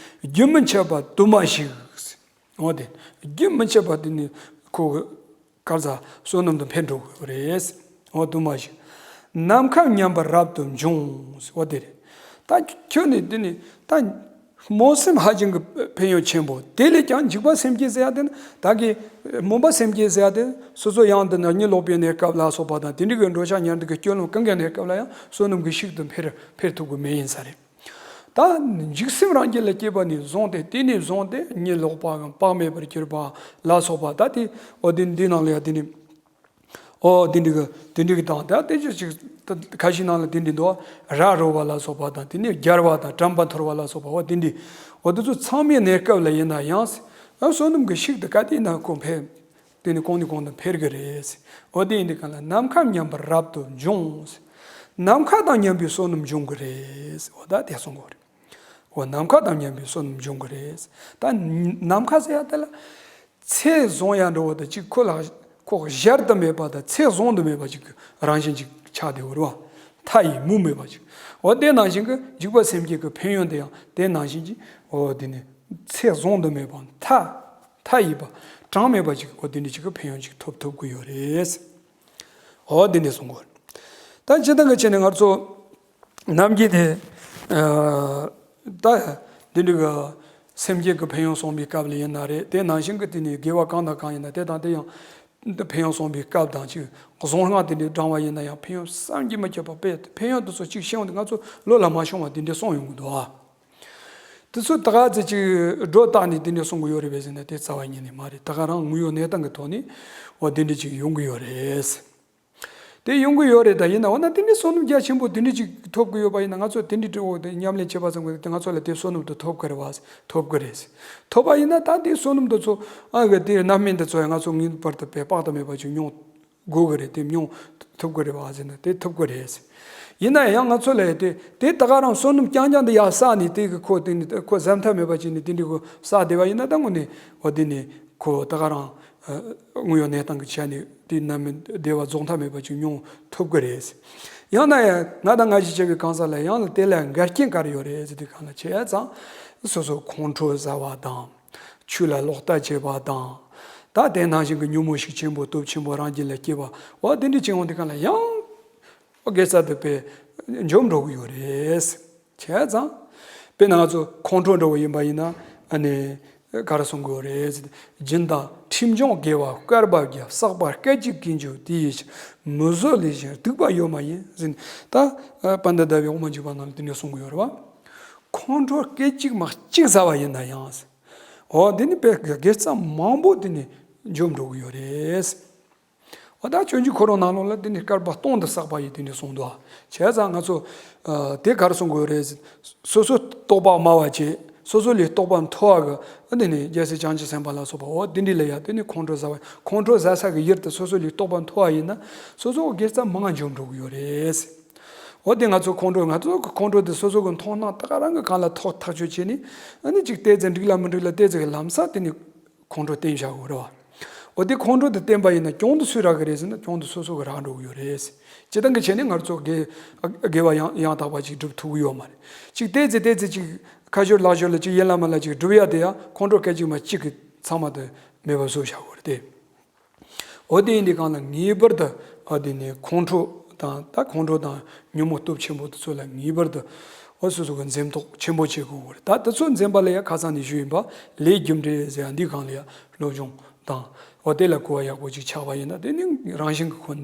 རྒྱུན་མི་འཆད་པར་དུ་མ་ཞིག་འོ་དེ་རྒྱུན་མི་འཆད་པར་དེ་ནི་ཁོ་གི་ག་རེ་ཟ། བསོད་ནམས་དེ་འཕེལ་འགྲོ་གི་རེད། འོ་དུ་མ་ཞིག་ནམ་མཁའ་མཉམ་པར་རབ་ཏུ་འབྱུང་། འོ་དེ་རེད། ད་ཁྱོད་ནི་དེ་ནི་ད་སྨོན་སེམས་ཧ་ཅང་གི་ཕན་ཡོན་ཆེན་པོ། དེ་ལས་ཀྱང་འཇིགས་པ་སེམས་བསྐྱེད་ཟེར་ཡ་དེ་ནི། ད་གི་སྨོན་པ་སེམས་བསྐྱེད་ཟེར་ཡ་དེ་ནི་སོ་སོ་ཡང་དུ་ན་གཉིད་ལོག་པའི་གནས་སྐབས་ལ་སོགས་པ་དང་། དེ་འདྲ་གི་འགྲོ་ཆགས་ཉལ་འདུག་གི་སྤྱོད་ལམ་གང་གི་གནས་སྐབས་ལ་ཡང་བསོད་ནམས་ཀྱི་ཤུགས་དེ་འཕེལ་འཕེལ་ཐུབ་གི་མེད་ཡིན་ས་རེད། ད་འཇིགས་སེམས་རང་རྒྱུད་ལ་སྐྱེས་པ་ནས་བཟུང་སྟེ། དེ་ནས་བཟུང་སྟེ་གཉིད་ལོག་པའམ་བག་མེད་པར་གྱུར་པ་ལ་སོགས་པ། ད་དེ་འོ་དེ་འདི་ནང་ལ་ཡང་དེ་ནི་འོ་དེ་འདྲ་གི་དེ་འདྲ་གི་དང་། ད་དེ་ཅི་ཞིག་ད་ཁ་ཤས་ནང་ལ་དེ་འདྲ་འདུག་ར་རོ་བ་ལ་སོགས་པ་དང་། དེ་ནས་རྒྱལ་བ་དང་དྲན་པ་འཐོར་བ་ལ་སོགས་པ། འོ་དེ་འདྲ་འོ་དེ་ཚོ་ཚང་མའི་གནས་སྐབས་ལ་ཡིན་ན་ཡང་། བསོད་ནམས་ཀྱི་ཤུགས་དེ་ག་དུས་ཡིན་ན་ཁོ་འཕེལ། དེ་ནི་གོང་ནས་གོང་དུ་འཕེལ་གི་རེད། འོ་དེ་ཡིན་དུས་གང་ལ་ནམ་མཁའ་མཉམ་པར་རབ་ཏུ་འབྱུང་། ནམ་མཁའ་དང་མཉམ་པའི་བསོད་ནམས་འབྱུང་གི་རེད། འོ་ད་དེ་གསུང་གི་རེད། འོ་ནམ་མཁའ་དང་མཉམ་པའི་བསོད་ནམས་འབྱུང་གི་རེད། ད་ནམ་མཁའ་ཟེར་ཡ་དེ་ལ་ཚད་བཟུང་ཡ་འདྲ་བོ་དང་གཅིག་ཁོ་ལ་ཁོ་གཞལ་དུ་མེད་པ་དང་ཚད་བཟུང་དུ་མེད་པ་ཅིག་གི་རང་བཞིན་ཅིག་ཆགས་བསྡད་ཡོད་རེད་བ། མཐའ་ཡས་མུ་མེད་པ་ཅིག་འོ་དེ་ནང་བཞིན་གྱི་འཇིགས་པ་སེམས་བསྐྱེད་ཀྱི་ཕན་ཡོན་དེ་ཡང་དེ་ནང་བཞིན་གྱི་འོ་དེ་ནི་ཚད་བཟུང་དུ་མེད་པ། མཐའ་མཐའ་ཡས་པ་གྲངས་མེད་པ་ཅིག་འོ་དེ་འདྲ་ཅིག་གི་ཕན་ཡོན་ཅིག་ཐོབ་ཐུབ་ཀྱི་ཡོད་རེད། འོ་དེ་འདྲ་གསུང་གི་ཡོད་རེད། ད་སྤྱིར་བཏང་གི་ཆ་ནས་ང་ཚོ་ནམ་རྒྱུན་དེ་ཨ་ད་འདི་འདྲ་གི་སེམས་བསྐྱེད་ཀྱི་ཕན་ཡོན་གསུངས་པའི་སྐབས་ལ་ཡིན་ན་རེད། དེ་ནང་བཞིན་གྱི་དེ་ནས་དགེ་བ་གང་དང་གང་ཡིན་ན་དེ་དང་དེ་ཡང་ཕན་ཡོན་གསུངས་པའི་སྐབས་དང་། ཅིག་གཟུངས་སྔགས་དེ་འདྲ་བགྲང་བ་ཡིན་ན་ཡང་ཕན་ཡོན་བསམ་གྱིས་མི་ཁྱབ་པ། དཔེ་ཕན་ཡོན་དེ་ཚོ་ཅིག་ཤེས་ཡོང་དུས་ང་ཚོ་བློ་ལ་མ་ཤོང་བ་དེ་འདྲ་གསུངས་ཡོང་གི་འདུག་ཨ། དེ་ཚོ་ད་ག་ཚོད་ཅིག་སྒྲོ་བཏགས་ནས་དེ་འདྲ་གསུང་གི་ཡོད་རེད་པས་ཟེར་ན་དེ་རྩ་བ་ཉིད་ནས་མ་རེད། ད་ག་རང་དངོས་ཡོད་གནས་སྟངས་ཀྱི་ཐོག་ནས་འོ་དེ་འདྲ་ཅིག་ཡོང་གི་ཡོད་རེད། དེ་ཡོང་གི་ཡོད་རེད། ད་ཡིན་ན་འོ་ན་དེ་འདྲའི་བསོད་ནམས་རྒྱ་ཆེན་པོ་དེ་འདྲ་ཅིག་ཐོབ་གི་ཡོད་པ་ཡིན་ན། ང་ཚོ་དེ་འདྲའི་འབྲས་བུ་དེ་ཉམས་ལེན་བྱེད་པ་ཙམ་གྱིས་དེ་ང་ཚོ་ལ་དེ་བསོད་ནམས་དེ་ཐོབ་གི་རེད་བ། ཐོབ་གི་རེད། ཐོབ་པ་ཡིན་ན་ད་དེ་བསོད་ནམས་དེ་ཚོ་ཨ་གི་དེ་རྣམ་སྨིན་དེ་ཚོ་ཡང་ང་ཚོ་ངེས་པར་དུ་དཔེ་དཔག་ཏུ་མེད་པ་ཅིག་མྱོང་དགོས་གི་རེད། དེ་མྱོང་ཐུབ་གི་རེད་བ་ཟེར་ན་དེ་ཐུབ་གི་རེད། ཡིན་ན་ཡང་ང་ཚོ་ལ་དེ་དེ་ད་ག་རང་བསོད་ནམས་རྐྱང་རྐྱང་དེ་ཡར་བསགས་ནས་དེ་གི་ཁོ་དེ་ནི་ཁོ་ཟད་མཐའ་མེད་པ་ཅིག་ནི་དེ་འདྲའི་གི་བསགས་བསྡད་པ་ཡིན་ན། ད་དངོས་གནས་འོ་དེ་ནི་ཁོ་ད་ག་རང་དངོས་ཡོད་གནས་སྟངས་ཀྱི་ཆ་ནས་དེ་རྣམ་སྨིན་བདེ་བ་རྫོགས་མཐའ་མེད་པ་ཅིག་མྱོང་ཐུབ་ཀྱི་རེད། ཡང་ན་ཡང་ང་དང་ང་ཞིག་བྱ་བའི་གང་ཟག་ལ་ཡང་ལ་དེ་ལ་འགལ་རྐྱེན་ག་རེ་ཡོད་རེད་ཟེར་དུས་གང་ལ་བྱས་ཙང་། སོ་སོ་ཁོང་ཁྲོ་ཟ་བ་དང་། ཆོས་ལ་ལོག་ལྟ་བྱེད་པ་དང་། ད་དེ་ནང་བཞིན་གྱི་ཉོན་མོངས་ཤུགས་ཆེན་པོ་སྟོབས་ཆེན་པོ་རང་རྒྱུད་ལ་སྐྱེ་བ། འོ་དེ་འདྲ་བྱུང་དུས་གང་ལ་ཡང་དགེ་རྩ་དེ་དཔེ་འཇོམས་འགྲོ་གི་ཡོད་རེད། བྱས་ཙང་། དཔེར་ན་ང་ཚོ་ཁོང་ཁྲོ་འདྲ་བོ་ཡིན་པ་ཡིན་ན། ཨ་ནི་ ག་རེ་གསུང་གི་ཡོད་རེད་ཟེར། སྦྱིན་དང་ཁྲིམས་སྦྱོང་དགེ་བ་བསྐལ་པ་བརྒྱ། བསགས་པ་སྐད་ཅིག་གིས་འགྱུར་དེ་ཡི་ཕྱིར། མི་བཟོད་ལས་གཞན་སྡིག་པ་ཡོད་མ་ཡིན་ཟེར། ད་པཎྜི་ཏ་བའི་དབུ་མ་འཇུག་པ་ནང་ལ་དེ་འདྲ་གསུང་གི་ཡོད་རེད་བ། ཁོང་ཁྲོ་སྐད་ཅིག་མ་གཅིག་ཟ་བ་ཡིན་ན་ཡང་ཟེར། འོ་དེ་ནི་དཔེ་དགེ་རྩ་མང་པོ་དེ་ནི་འཇོམས་འགྲོ་གི་ཡོད་རེད། འོ་ད་སྤྱོད་འཇུག་ཁོ་རང་ནང་ལོགས་ལ་དེ་ནི་བསྐལ་པ་སྟོང་དུ་བསགས་པ་ཡི་དེ་འདྲ་གསུངས་འདུག་བྱས་ཙང་ང་ཚོ་ཨ་དེ་ག་རེ་གསུང་དགོས་རེད། སོ་སོ་རྟོགས་པ་དམའ་བ་བྱས། སོ་སོ་ལས་རྟོགས་པ་མཐོ་བ་གི་དེ་ནི་རྒྱལ་སྲས་བྱང་ཆུབ་སེམས་དཔའ་ལ་སོགས་པ། འོ་དེ་འདྲ་ལ་ཡ་དེ་ནི་ཁོང་ཁྲོ་ཟ་བ། ཁོང་ཁྲོ་ཟ་ས་གི་ཡུལ་དེ་སོ་སོ་ལས་རྟོགས་པ་མཐོ་བ་ཡིན་ན་སོ་སོ་དགེ་རྩ་མང་འཇོམས་འགྲོ་གི་ཡོད་རེད། འོ་དེ་ང་ཚོ་ཁོང་ཁྲོ་ང་ཚོ་གི་ཁོང་ཁྲོ་དེ་སོ་སོ་གི་མཐོང་སྣང་ད་ག་རང་གི་སྒང་ལ་ཐག་ཐག་གཅོད་བྱས་ནས། ཨ་ནི་ཅིག་བལྟས་ཚེ་འགྲིག་ལ་མི་འགྲིག་ལ་བལྟས་ཚེ་གི་ལམ་སང་དེ་ནི་ཁོང་ཁྲོ་བསྟེན་བཞག་དགོས་རེད་བ། འོ་དེ་ཁོང་ཁྲོ་དེ་བསྟེན་པ་ཡིན་ན་གྱོང་དེ་སུས་རག་གི་རེད་ཟེར་ན་གྱོང་དེ་སོ་སོ་གི་རག་འགྲོ་གི་ཡོད་རེད། སྤྱིར་བཏང་གི་བྱས་ནས་ང་ཚོ་དགེ་དགེ་བ་ཡང་ཡང་དག་པ་ཅིག་སྒྲུབ་ཐུབ་ཀྱི་ཡོད་མ་རེད། ཅིག་བལྟས་ཚེ་བལྟས་ཚེ་ཅིག་ཁ་ཤོར་ལག་ཤོར་ལ་ཅིག་ཡིན་ལ་མིན་ལ་ཅིག་སྒྲུབ་ཡ་དེ་ཡང་ཁོང་ཁྲོ་སྐད་ཅིག་མ་གཅིག་གི་ཚང་མ་དེ་མེད་པ་བཟོ་བཞག་དགོས་རེད་དེ། འོ་དེ་ཡིན་དུས་སྒང་ལ་ངེས་པར་དུ་འོ་དེ་ནས་ཁོང་ཁྲོ་དང་ད་ཁོང་ཁྲོ་དང་ཉོན་མོངས་སྟོབས་ཆེན་པོ་དེ་ཚོ་ལ་ངེས་པར་དུ་འོ་སོ་སོ་གི་འཛེམ་དོགས་ཆེན་པོ་བྱེད་དགོས་ཀྱི་རེད། ད་དེ་ཚོ་འཛེམ་པ་ལ་ཡང་ཁ་སང་ནས་ཞུས་ཡིན་པ་ལས་རྒྱུ་འབྲས་ཟེར་ཡ་འདི་སྒང་ལ་ཡང་སློབ་སྦྱོང་དང་འོ་དེ་ལ་གོ་བ་ཡག་པོ་ཅིག་ཆགས་པ་ཡིན་ན་དེ་ནི་རང་བཞིན་གྱི་ཁོ་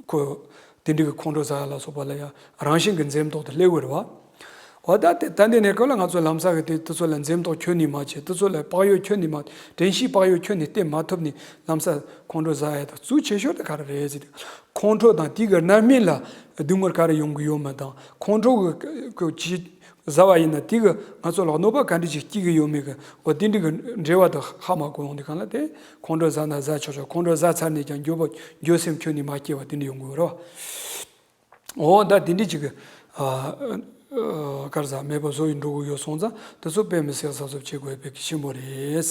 ཁོ་དེ་འདྲ་གི་ཁོང་ཁྲོ་ཟ་ཡ་ལ་སོགས་པ་ལ་ཡང་རང་བཞིན་གྱི་འཛེམ་དོགས་དེ་སླེབས་ཀྱི་རེད་བ། འོ་ད་དེ་ད་འདི་ནས་ཀོ་ལ་ང་ཚོ་ལམ་སང་གི་དེ་དེ་ཚོ་ལ་འཛེམ་དོགས་ཁྱོན་ནས་མ་བྱེད། དེ་ཚོ་ལ་བག་ཡོད་ཁྱོན་ནས་མ། དྲན་ཤེས་བག་ཡོད་ཁྱོན་ནས་བསྟེན་མ་ཐུབ་ནས་ལམ་སང་ཁོང་ཁྲོ་ཟ་ཡ་དང་གཙོ་ཆེ་ཤོས་དེ་ག་རེ་རེད་ཟེར་དུས། ཁོང་ཁྲོ་དང་དེ་གི་རྣམ་སྨིན་ལ་སྡུག་བསྔལ་ག་རེ་ཡོང་གི་ཡོད་མེད་དང་ཁོང་ཁྲོ་གི་གི་ཇི་ཟ་བ་ཡིན་ན་དེ་གི་ང་ཚོ་ལ་གནོད་པ་ག་འདྲ་ཞིག་སྐྱེལ་གི་ཡོད་མེད་གི་འོ་དེ་འདྲ་གི་འབྲེལ་བ་དང་ཧ་མ་གོ་ཡོང་དུས་སྒང་ལ་དེ་ཁོང་ཁྲོ་ཟ་ན་ཟ་ཆོག་ཆོག་ཁོང་ཁྲོ་ཟ་ཚར་ནས་ཀྱང་འགྱོད་པ་འགྱོད་སེམས་ཁྱོན་ནས་མ་སྐྱེ་བ་དེ་འདྲ་ཡོང་གི་ཡོད་རེད་བ། འོ་ད་དེ་འདྲ་ཅིག་གི་ཨ་ཨ་ག་རེ་ཟ་མེད་པ་བཟོ་ཡི་འགྲོ་གི་ཡོད་སོང་ཙང་དེ་ཚོ་དཔེ་མི་སྲིད་གཟབ་གཟབ་བྱེད་དགོས་པའི་གི་ཆེན་པོ་རེད།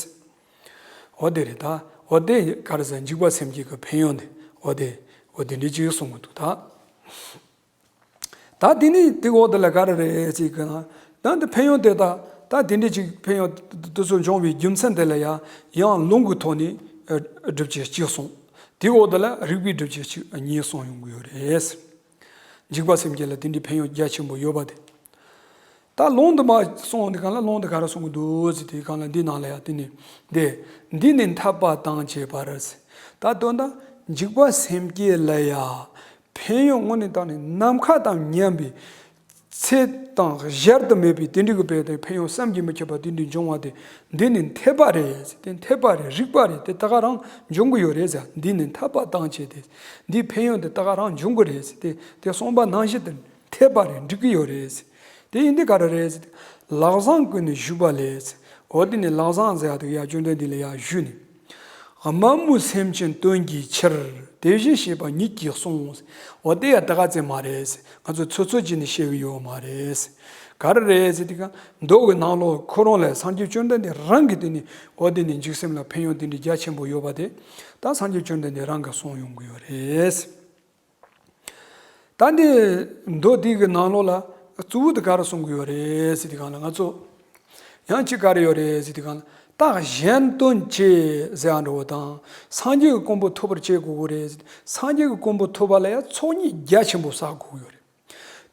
འོ་དེ་རེད་ད། འོ་དེ་ག་རེ་ཟ་འཇིགས་པ་སེམས་བསྐྱེད་ཀྱི་ཕན་ཡོན་དེ་འོ་དེ་འོ་དེ་འདྲ་ཅིག་གསུང་གི་འདུག་ད། ད་དེ་ནི་དེ་འོག་དེ་ལ་ག་རེ་རེད་ཟེར་གི་ན། ད་འདི་ཕན་ཡོན་དེ་ད་ད་དེ་འདྲ་ཅིག་ཕན་ཡོན་དེ་ཚོ་འབྱུང་བའི་རྒྱུ་མཚན་དེ་ལ་ཡང་ཡང་ལུང་གི་ཐོག་ནས་ཨ་སྒྲུབ་བྱེད་ཅིག་གསུངས། དེ་འོག་དེ་ལ་རིགས་པའི་སྒྲུབ་བྱེད་ཅིག་གཉིས་གསུངས་ཡོང་གི་ཡོད་རེད། འཇིགས་པ་སེམས་བསྐྱེད་ལ་དེ་འདྲའི་ཕན་ཡོན་རྒྱ་ཆེན་པོ་ཡོད་པ་དེ། ད་ལུང་དུ་མ་གསུངས་དེ་གང་ལ་ལུང་དུ་ག་རེ་གསུང་གི་འདུག་ཟེར་དེ་གང་ལ་འདི་ནང་ལ་ཡང་དེ་ནི་འདི་འདི་ནི་འཐད་པ་དང་བཅས་པར་ཟེར། ད་དོན་དག་འཇིགས་པ་སེམས་བསྐྱེད་ལ་ཡང་ཕན་ཡོན་དངོས་གནས་དྲང་གནས་ནམ་མཁའ་དང་མཉམ་པའི་ཚད་དང་གཞལ་དུ་མེད་པའི་དེ་འདྲ་གི་དཔེ་དེ་ཕན་ཡོན་བསམ་གྱིས་མི་ཁྱབ་པ་དེ་འདྲའི་འབྱུང་བ་དེ་འདི་ནི་འཐད་པ་རེད་ཟེར། དེ་འཐད་པ་རེད། རིགས་པ་རེད། དེ་ད་ག་རང་འབྱུང་གི་ཡོད་རེད་ཟེར། འདི་ནི་འཐད་པ་དང་བཅས་ཏེ། འདིའི་ཕན་ཡོན་དེ་ད་ག་རང་འབྱུང་གི་རེད་ཟེར། དེ་དེ་གསུངས་པ་ནང་བཞིན་དུ་འཐད་པ་རེད། འགྲིག་གི་ཡོད་རེད་ཟེར། དེ་ཡིན་དུས་ག་རེ་རེད་ཟེར། ལག་བཟང་ཀུན་ནས་ཞུགས་པ་ལས་ཟེར། འོ་དེ་ནི་ལག་བཟང་ཟེར་ཡ་དེ་ཡ་བཅོམ་ལྡན་འདས་ལ་ཡ་ཞུས་ནས། དམའ་མོས་སེམས་ཅན་དོན་གྱི་ཕྱིར། དེ་བཞིན་གཤེགས་པ་ཉིད་ཀྱིས་གསུངས། འོ་དེ་ཡ་ད་ག་ཙམ་མ་རེད་ཟེར། ང་ཚོ་ཚོད་ཚོད་བྱས་ནས་བཤད་གི་ཡོད་མ་རེད་ཟེར། ག་རེ་རེད་ཟེར་དུས་ག་མདོ་གི་ནང་ལོགས་ཁོ་རང་ལ་སངས་རྒྱས་བཅོམ་ལྡན་འདས་རང་གིས་དེ་ནི་འོ་དེ་ནི་འཇིགས་སེམས་ལ་ཕན་ཡོན་དེ་འདྲའི་རྒྱ་ཆེན་པོ་ཡོད་པ་དེ་ད་སངས་རྒྱས་བཅོམ་ལྡན་འདས་རང་གིས་གསུངས་ཡོང་གི་ཡོད་རེད་ཟེར། ད་འདི་མདོ་འདི་གི་ནང་ལོགས་ལ་གཙོ་བོ་དེ་ག་རེ་གསུང་གི་ཡོད་རེད་ཟེར་དུས་གང་ལ་ང་ཚོ་ཡང་གཅིག་ག་རེ་ཡོད་རེད་ཟེར་དུས་གང་ལ་རྟགས་གཞན་སྟོན་བྱེད་ཟེར་ཡ་འདྲ་བོ་དང་སངས་རྒྱས་ཀྱི་གོ་འཕང་ཐོབ་པར་བྱེད་དགོས་ཀྱི་རེད་ཟེར། སངས་རྒྱས་ཀྱི་གོ་འཕང་ཐོབ་པ་ལ་ཡང་ཚོགས་གཉིས་རྒྱ་ཆེན་པོ་བསགས་དགོས་ཀྱི་ཡོད་རེད།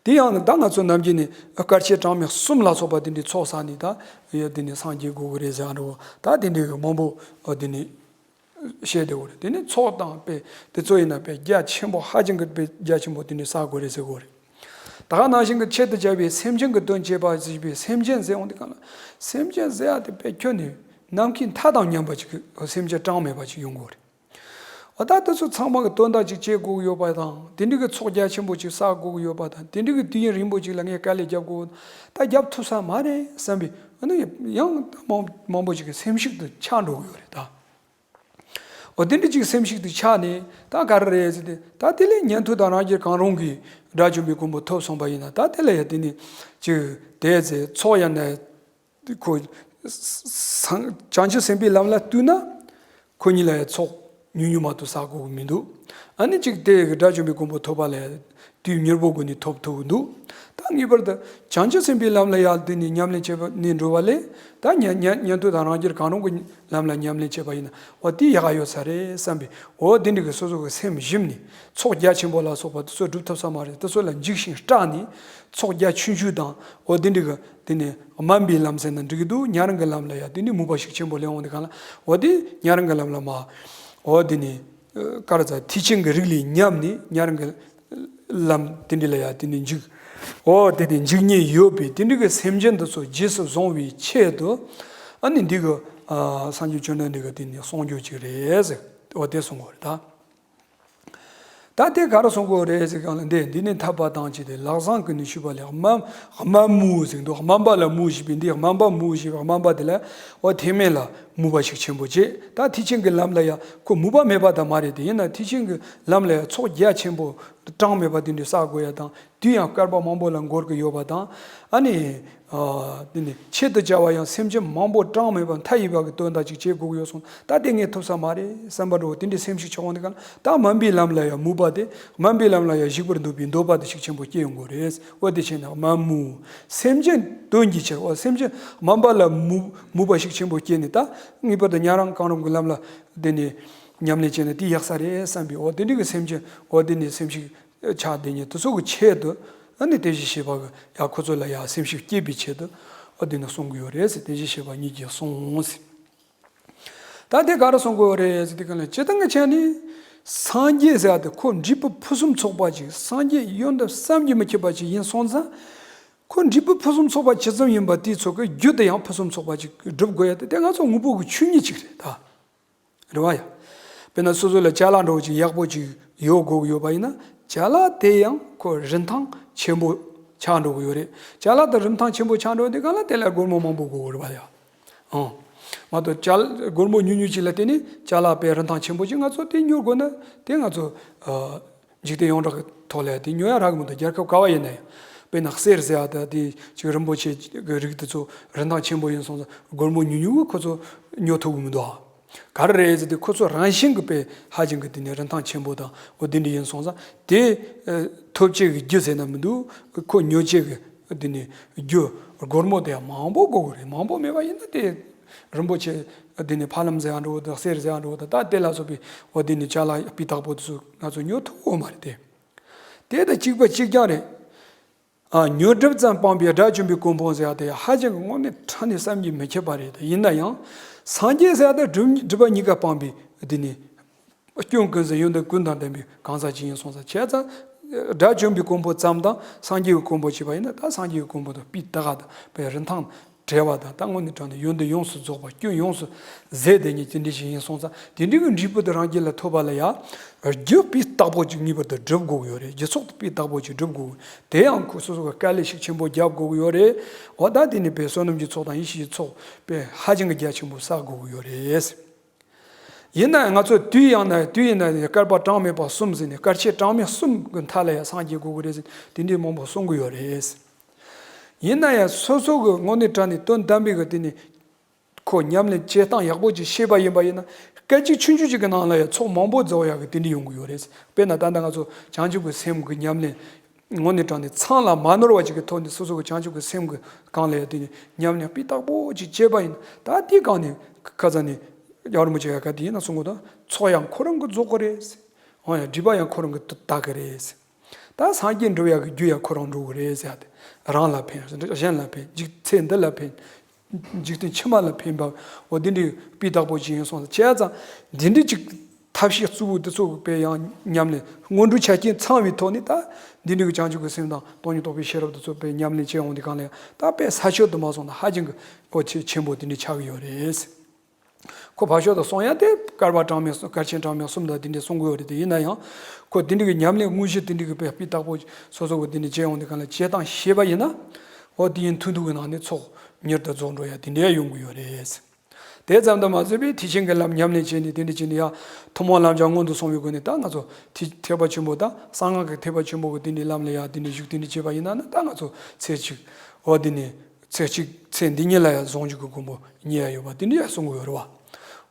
དེ་ཡང་ད་ང་ཚོ་ནམ་རྒྱུན་ནས་དཀའ་སྤྱད་གྲངས་མེད་གསུམ་ལ་སོགས་པ་དེ་འདྲའི་ཚོགས་བསགས་ནས་ད་ཡ་དེ་ནས་སངས་རྒྱས་དགོས་ཀྱི་རེད་ཟེར་ཡ་འདྲ་བོ་ད་དེ་འདྲའི་གི་མང་པོ་དེ་ནས། བཤད་བསྡད་ཡོད་རེད། དེ་ནི་ཚོགས་དང་དཔེ་དེ་ཚོ་ཡིན་ན་དཔེ་རྒྱ་ཆེན་པོ་ཧ་ཅང་གི་དཔེ་རྒྱ་ཆེན་པོ་དེ་ནི་བསགས་དགོས་རེད་ཟེར་གོ་རེད། ད་ག་ནང་བཞིན་གྱི་ཆེད་དུ་བྱ་བའི་སེམས་ཅན་གྱི་དོན་བྱེད་པ་ཞེས་པའི་སེམས་ཅན་ཟེར་འོང་དེ་གང་ལ་སེམས་ཅན་ཟེར་ཡ་དེ་དཔེ་ཁྱོན་ནས་ནམ་མཁའི་མཐའ་དང་མཉམ་པ་ཅིག་གི་སེམས་ཅན་གྲངས་མེད་པ་ཅིག་ཡོང་གོ་རེད། འོ་ད་དེ་ཚོ་ཚང་མ་གི་དོན་དག་ཅིག་བྱེད་དགོས་ཀྱི་ཡོད་པ་དང་དེ་འདྲ་གི་ཚོགས་རྒྱ་ཆེན་པོ་ཅིག་བསགས་དགོས་ཀྱི་ཡོད་པ་དང་དེ་འདྲ་གི་དུས་ཡུན་རིང་པོ་ཅིག་ལ་ངས་དཀའ་ལས་རྒྱབ་དགོས་ད་རྒྱབ་ཐུབ་ས་མ་རེད་བསམ་པའི་འོ་ན་ཡང་མང་མང་པོ་ཅིག་གི་སེམས་ཤུགས་དེ་ཆག་འགྲོ་གི་ཡོད་རེད་ད། འོ་དེ་འདྲ་ཅིག་སེམས་ཤུགས་དེ་ཆག་ནས་ད་ག་རེ་རེད་ཟེར་ཏེ་ད་དེ་ལས་ཉན་ཐོས་དང་རང་རྒྱལ་གང་རུང་གིས་དགྲ་བཅོམ་པའི་གོ་འཕང་ཐོབ་སོང་པ་ཡིན་ན་ད་དེ་ལ་ཡང་དེ་ནི་ཅིག་དེ་ཚེ་ཚོགས་ཡང་ནས་ཁོ་སངས་བྱང་ཆུབ་སེམས་དཔའི་ལམ་ལ་བཏུད་ན་ཁོ་གཉིས་ལ་ཡང་ཚོགས་ཉུང་ཉུང་མ་གཏོགས་བསགས་དགོས་ཀྱི་མི་འདུག་ཨ་ནི་ཅིག་དེ་དགྲ་བཅོམ་པའི་གོ་འཕང་ཐོབ་པ་ལ་ཡང་ དུས་མྱུར་པོ་སྒོ་ནས་ཐོབ་ཐུབ་འདུག་ད་ངེས་པར་དུ་བྱང་ཆུབ་སེམས་དཔའི་ལམ་ལ་ཡང་དེ་ནས་ཉམས་ལེན་བྱེད་པ་ནས་འགྲོ་བ་ལས། ད་ཉན་ཉན་ཉན་ཐོས་དང་རང་རྒྱལ་གང་རུང་གི་ལམ་ལ་ཉམས་ལེན་བྱེད་པ་ཡིན་ན། འོ་དེ་ཡག་ག་ཡོད་ས་རེད་བསམ་པའི། འོ་དེ་འདྲ་གི་སོ་སོ་གི་སེམས་ཞུམ་ནས། ཚོགས་རྒྱ་ཆེན་པོ་ལ་སོགས་པ་དེ་ཚོ་སྒྲུབ་ཐུབ་ས་མ་རེད། དེ་ཚོ་ལ་འཇིགས་ཤིང་སྐྲག་ནས། ཚོགས་རྒྱ་ཆུང་ཆུང་དང་། འོ་དེ་འདྲ་གི་དེ་ནས་དམན་པའི་ལམ་ཟེར་ན་འགྲིག་གི་འདུག་ཉ་རང་གི་ལམ་ལ་ཡང་དེ་ནས་མོས་པ་ཤུགས་ཆེན་པོ་སླེབས་འོང་དུས་སྒང་ལ། འོ་དེ་ཉ་རང་གི་ལམ་ལ་མ། འོ་དེ་ནས། ཨ། ག་རེ་ཟེར། ཐེག་ཆེན་གྱི་རིགས་ལས་ཉམས་ནས་ཉ་རང་གི་ལམ་དེ་འདྲ་ལ་ཡང་དེ་ནས་འཇུག་འོ་དེ་དེ་འཇུག་ཉེན་ཡོད་པས། དེ་འདྲ་གི་སེམས་ཅན་དེ་ཚོ་རྗེས་སུ་བཟུང་བའི་ཆེད་དུ། ཨ་ནི་འདི་གི། ཨ། སངས་རྒྱས་བཅོམ་ལྡན་འདས་ཀྱི་དེ་ནས་གསུང་རྒྱུ་ཅིག་རེད་ཟེར། འོ་དེ་གསུང་གི་ཡོད་རེད་ད། ད་དེ་ག་རེ་གསུང་གི་ཡོད་རེད་ཟེར་གང་ལ། འདི་འདི་ནི་ཐར་པ་དང་བཅས་ཏེ། ལག་བཟང་ཀུན་ནས་ཕྱུག་པ་ལས། དམན་དམན་མོས་ཟེར་འདུག་དམན་པ་ལ་མོས་ཞེས་པའི། འདི་དམན་པ་མོས་ཞེས་པའི་དམན་པ་དེ་ལ། འོ་ཐེག་དམན་ལ་མོས་པ་ཤུགས་ཆེན་པོ་བྱེད། ད་ཐེག་ཆེན་གྱི་ལམ་ལ་ཡང་ཁོ་མོས་པ་མེད་པ་དང་མ་རེད་དེ། ཡིན་ན་ཐེག་ཆེན་གྱི་ལམ་ལ་ཡང་ཚོགས་རྒྱ་ཆེན་པོ་གྲངས་མེད་པ་དེ་འདྲ་བསགས་དགོས་ཡ་དང་། དུས་ཡང་བསྐལ་པ་མང་པོ་ལ་འགོར་གྱི་ཡོད་པ་དང་། ཨ་ནི། ཨ། དེ་ནི་ཆེད་དུ་བྱ་བ་ཡང་སེམས་ཅན་མང་པོ་གྲངས་མེད་པ་མཐའ་ཡས་པ་གི་དོན་དག་ཅིག་བྱེད་དགོས་ཀྱི་ཡོད་སོང་། ད་དེ་ངས་ཐུབ་ས་མ་རེད་བསམ་པ་འདྲ་བོ་དེ་འདྲའི་སེམས་ཤིག་ཆགས་འོང་དུས་སྒང་ལ། ད་དམན་པའི་ལམ་ལ་ཡང་མོས་པ་དེ། དམན་པའི་ལམ་ལ་ཡང་ཞུགས་པར་འདོད་པའི་འདོད་པ་དེ་ཤུགས་ཆེན་པོ་སྐྱེ་ཡོང་གི་རེད། འོ་དེ་བྱས་ན་དམན་མོས། སེམས་ཅན་དོན་གྱི་ཕྱིར། འོ་སེམས་ཅན་དམན་པ་ལ་མོས་མོས་པ་ཤུགས་ཆེན་པོ་སྐྱེས་ནས། ད་ངེས་པར་དུ་ཉ་རང་གང་རུང་གི་ལམ་ལ་དེ་ནས་ཉམས་ལེན་བྱས་ན་དེ་ཡག་ས་རེད་བསམ་པའི། འོ་དེ་འདྲའི་གི་སེམས་ཅན། འོ་དེ་ནས་སེམས་ཤིག་ཆགས་བསྡད་མཁན་དེ་ཚོ་གི་ཆེད་དུ། ཨ་ནི་དེ་བཞིན་གཤེགས་པ་གི་ཡང་ཁོ་ཚོ་ལ་ཡང་སེམས་ཤུགས་སྐྱེད་པའི་ཆེད་དུ། ཨ། དེ་ནི་གསུང་གི་ཡོད་རེད་ཟེར། དེ་བཞིན་གཤེགས་པ་ཉིད་ཀྱིས་གསུངས་ཟེར། ད་དེ་ག་རེ་གསུང་གི་ཡོད་རེད་ཟེར་དུས་སྒང་ལ། སྤྱིར་བཏང་གི་ཆ་ནས་སངས་རྒྱས་ཟེར་ཡ་དེ་ཁོ་འབྲས་བུ་ཕུན་སུམ་ཚོགས་པ་ཅིག་སངས་རྒྱས་ཡོན་ཏན་བསམ་གྱིས་མི་ཁྱབ་པ་ཅིག་ཡིན་སོང་ཙང་། ཁོ་འབྲས་བུ་ཕུན་སུམ་ཚོགས་པ་ཇི་ཙམ་ཡིན་པ་དེའི་ཚོགས་ཀྱི་རྒྱུ་དེ་ཡང་ཕུན་སུམ་ཚོགས་པ་ཅིག་སྒྲུབ་དགོས་ཡ་དེ། དེ་ང་ཚོ་དངོས་པོ་གི་ཆོས་ཉིད་ཅིག་རེད་ད། རེད་བ་ཡ། དཔེར་ན་སོ་སོ་ལ་ཅ་ལག་འདྲ་བོ་ཅིག་ཡག་པོ་ཅིག་ཡོད་དགོས་ཀྱི་ཡོད་པ་ཡིན་ན། ཅ་ལག་དེ་ཡང་ཁོ་རིན་ཐང་ཆེན་པོ་ཆགས་འགྲོ་གི་ཡོད་རེད། ཅ་ལག་དེ་རིན་ཐང་ཆེན་པོ་ཆགས་འགྲོ་དུས་སྒང་ལ་དེ་ལ་སྒོར་མོ་མང་པོ་དགོས་ཀྱི་རེད་བ་ཡ། ཨང་། མ་གཏོགས་ཅ་ལག་སྒོར་མོ་ཉུང་ཉུང་ཅིག་ལ་བརྟེན་ནས་ཅ་ལག་དཔེ་རིན་ཐང་ཆེན་པོ་ཅིག་ང་ཚོ་དེ་ཉོ་དགོས་ན། དེ་ང་ཚོ། ཨ། འཇིག་རྟེན་ཡོངས་གྲགས་ཀྱི་ཐོག་ལ་དེ་ཉོ་ཡ་རག་གི་མི་འདུག་རྒྱལ་ཁབ་ག་བ་ཡིན་ན་ཡང་། དཔེར་ན་གསེར་ཟེར་ཡ་ད་དེ་ཅིག་རིན་པོ་ཆེ་གི་རིགས་དེ་ཚོ་རིན་ཐང་ཆེན་པོ་ཡིན་སོང་ཙང་། སྒོར་མོ་ཉུང་ཉུང་གིས་ཁོ་ཚོ་ཉོ་ཐུབ་གི་མི་འདུག་ཨ། ག་རེ་རེད་ཟེར་དུས། ཁོ་ཚོ་རང་བཞིན་གྱིས་དཔེ་ཧ་ཅང་གི་དེ་ནས་རིན་ཐང་ཆེན་པོ་དང་། འོ་དེ་འདྲ་ཡིན་སོང་ཙང་། དེ། ཨ། ཐོབ་བྱེད་ཀྱི་རྒྱུ་ཟེར་ན་མི་འདུག་ཁོ་ཉོ་བྱེད་ཀྱི་དེ་ནས་རྒྱུ་སྒོར་མོ་དེ་ཡང་མང་པོ་དགོས་ཀྱི་རེད། མང་པོ་མེད་པ་ཡིན་ན་དེ་རིན་པོ་ཆེ་དེ་ནས་ཕ་ལམ་ཟེར་ཡ་འདྲ་བོ་དང་། གསེར་ཟེར་ཡ་འདྲ་བོ་དང་། ད་དེ་ལ་སོགས་པའི་འོ་དེ་ནས་ཅ་ལག་སྤུས་དག་པོ་དེ་ཚོ་ང་ཚོ་ཉོ་ཐུབ་ཀྱི་ཡོད་མ་རེད་དེ། དེ་དང་གཅིག་པ་གཅིག་རྐྱང་རེད། ཨ། ཉོ་སྒྲུབ་ཙམ་སྤངས་པའི་དགྲ་བཅོམ་པའི་གོ་འཕང་ཟེར་ཡ་དེ་ཧ་ཅང་གི་དངོས་གནས་དྲང་ནས་བསམ་གྱིས་མི་ཁྱབ་པ་རེད། ཡིན་ན་ཡང་སངས་རྒྱས་ཟེར་ཡ་དེ་སྒྲུབ་སྒྲུབ་པ་གཉིས་ཀ་སྤངས་པའི་དེ་ནི་སྐྱོན་ཀུན་ཟད་ཡོན་ཏན་ཀུན་དང་ལྡན་པའི་གང་ཟག་ཅིག་ཡིན་སོང་ཙང་། བྱས་ཙང་དགྲ་བཅོམ་པའི་གོ་འཕང་ཙམ་དང་སངས་རྒྱས་ཀྱི་གོ་འཕང་བྱས་པ་ཡིན་ན། ད་སངས་རྒྱས་ཀྱི་གོ་འཕང་དང་སྤུས་དག་དང་དཔེ་རིན་ཐང་བྲལ་བ་དང་། ད་དངོས་གནས་དྲང་ནས་ཡོན་ཏན་ཡོངས་སུ་རྫོགས་པ། སྐྱོན་ཡོངས་སུ་ཟད་དེ་ཉིད་དེ་འདྲ་ཞིག་ཡིན་སོང་ཙང་། དེ་འདྲའི་གི་འབྲས་བུ་དེ་རང་རྒྱུད་ལ་ཐོབ་པ་ལ་ཡང་རྒྱུ་སྤུས་དག་པོ་ཅིག་ངེས་པར་དུ་སྒྲུབ་དགོས་ཀྱི་ཡོད་རེད། རྒྱུ་ཚོགས་དེ་སྤུས་དག་པོ་ཅིག་སྒྲུབ་དགོས། དེ་ཡང་ཁོ་སོ་སོ་གི་དཀའ་ལས་ཤུགས་ཆེན་པོ་རྒྱབ་དགོས་ཀྱི་ཡོད་རེད། འོ་ད་དེ་ནི་དཔེ་བསོད་ནམས་ཀྱི་ཚོགས་དང་ཡེ་ཤེས་ཀྱི་ཚོགས་དཔེ་ཧ་ཅང་གི་རྒྱ་ཆེན་པོ་བསགས་དགོས་ཀྱི་ཡོད་རེད། ཡིན་ན་ཡང་ང་ཚོ་དུས་ཡང་ན་དུས་ཡིན་ན་ཡང་བསྐལ་པ་གྲངས་མེད་པ་གསུམ་ཟེར་ནས། བསྐལ་ཆེན་གྲངས་མེད་གསུམ་གྱི་མཐའ་ལ་ཡང་སངས་རྒྱས་དགོས་ཀྱི་རེད་ཟེར། དེ་འདྲའི་མང་པོ་གསུང་གི་ཡོད་རེད། ཡིན་ན་ཡང་སོ་སོ་གི་དངོས་གནས་དྲང་ནས་དོན་དམ་པའི་གི་དེ་ནི་ཁོ་ཉམས་ལེན་བྱེད་སྟངས་ཡག་པོ་ཅིག་ཤེས་པ་ཡིན་པ་ཡིན་ན། སྐད་ཅིག་ཆུང་ཆུང་ཅིག་གི་ནང་ལ་ཡང་ཚོགས་མང་པོ་རྫོགས་ཡག་གི་དེ་འདྲ་ཡོང་གི་ཡོད་རེད། དཔེར་ན་ད་ལྟ་ང་ཚོ་བྱང་ཆུབ་ཀྱི་སེམས་ཀྱི་ཉམས་ལེན་དངོས་གནས་དྲང་ནས་མཚམས་ལ་མ་ནོར་བ་ཅིག་གི་ཐོག་ནས་སོ་སོ་གི་བྱང་ཆུབ་ཀྱི་སེམས་ཀྱི་སྒང་ལ་ཡང་དེ་ནི་ཉམས་ལེན་སྤུས་དག་པོ་ཅིག་བྱས་པ་ཡིན་ན། ད་དེའི་སྒང་ནས་ཁ་ས་ནས་རྒྱལ་བ་རིན་པོ་ཆེ་ག་དེ་ཡིན་ན་གསུང་གི་འདུག་ཚོགས་ཡང་ཁོ་རང་གིས་རྫོགས་ཀྱི་རེད། འོ་ཡང་སྒྲིབ་པ་ཡང་ཁོ་རང་གིས་དག་གི་རེད། ད་སངས་རྒྱས་འགྲུབ་ཡག་གི་རྒྱུ་ཡང་ཁོ་རང་འགྲུབ་གི་རེད་ཟེར་ཏེ། རང་ལ་ཕན། གཞན་ལ་ཕན། འཇིག་ཚེ་འདི་ལ་ཕན། འཇིག་རྟེན་ཕྱི་མ་ལ་ཕན་པ། འོ་འདི་འདྲའི་སྤུས་དག་པོ་ཅིག་ཡིན་སོང་ཙང་། བྱས་ཙང་འདི་འདྲའི་ཅིག་ཐབས་ཤེས་རྩུབ་པོ་འདི་ཚོ་དཔེ་ཡང་ཉམས་ལེན་སྔོན་འགྲོའི་ཆ་རྐྱེན་ཚང་བའི་ཐོག་ནས། ད་འདི་འདྲའི་གི་བྱང་ཆུབ་ཀྱི་སེམས་དང་སྟོང་ཉིད་རྟོགས་པའི་ཤེས་རབ་འདི་ཚོ་དཔེ་ཉམས་ལེན་བྱེད་འོང་དུས་སྒང་ལ་ཡང་། ད་དཔེ་ས་ཆོད་དུ་མ་སོང་ན་ཧ་ཅང་གི་འོ་ཆེ་ཆེན་པོ་དེ་འདྲ་ཆགས་ཀྱི་ཡོད་རེད། ཁོ་ཕར་ཕྱོགས་དུ་སོང་ཡ་དེ་བསྐལ་པ་གྲངས་མེད་གསུམ། བསྐལ་ཆེན་གྲངས་མེད་གསུམ་དང་དེ་འདྲའི་གསུང་གི་ཡོད་རེད་དེ། ཡིན་ན་ཡང་ཁོ་དེ་འདྲའི་གི་ཉམས་ལེན་དངོས་གཞི་དེ་འདྲའི་གི་དཔེ་སྤུས་དག་པོ་སོ་སོ་གི་དེ་འདྲ་བྱེད་འོང་དུས་སྒང་ལ་བྱེད་སྟངས་ཤེས་པ་ཡིན་ན། འོ་དེ་ཡིན་ཐུང་ཐུང་གི་ནང་ནས་ཚོགས་མྱུར་དུ་རྫོགས་འགྲོ་ཡ་དེ་འདྲ་ཡོང་གི་ཡོད་རེད། དེ་ཙམ་དུ་མ་ཟད་པའི་ཐེག་ཆེན་གྱི་ལམ་ཉམས་ལེན་བྱས་ནས་དེ་འདྲ་བྱས་ནས་ཡ་ཐུན་མོང་ལམ་སྦྱངས་སྔོན་དུ་སོང་བའི་སྒོ་ནས། ད་ང་ཚོ་ཐེག་ཐེག་པ་ཆེན་པོ་དང་གསང་སྔགས་ཀྱི་ཐེག་པ་ཆེན་པོ་གི་དེ་འདྲའི་ལམ་ལ་ཡ་དེ་འདྲ་ཞུགས། དེ་འདྲ་བྱས་པ་ཡིན་ན་ནི། ད་ང་ཚོ་ཚེ་གཅིག་འོ་དེ་ནས། ཚེ་གཅིག་ཚེ་འདི་ཉིད་ལ་ཡང་ཟུང་འཇུག་གི་གོ་འཕང་རྙེད་ཡ་ཡོད་པ་དེ་འདྲ་ཡང་གསུང་གི་ཡོད་རེད་བ།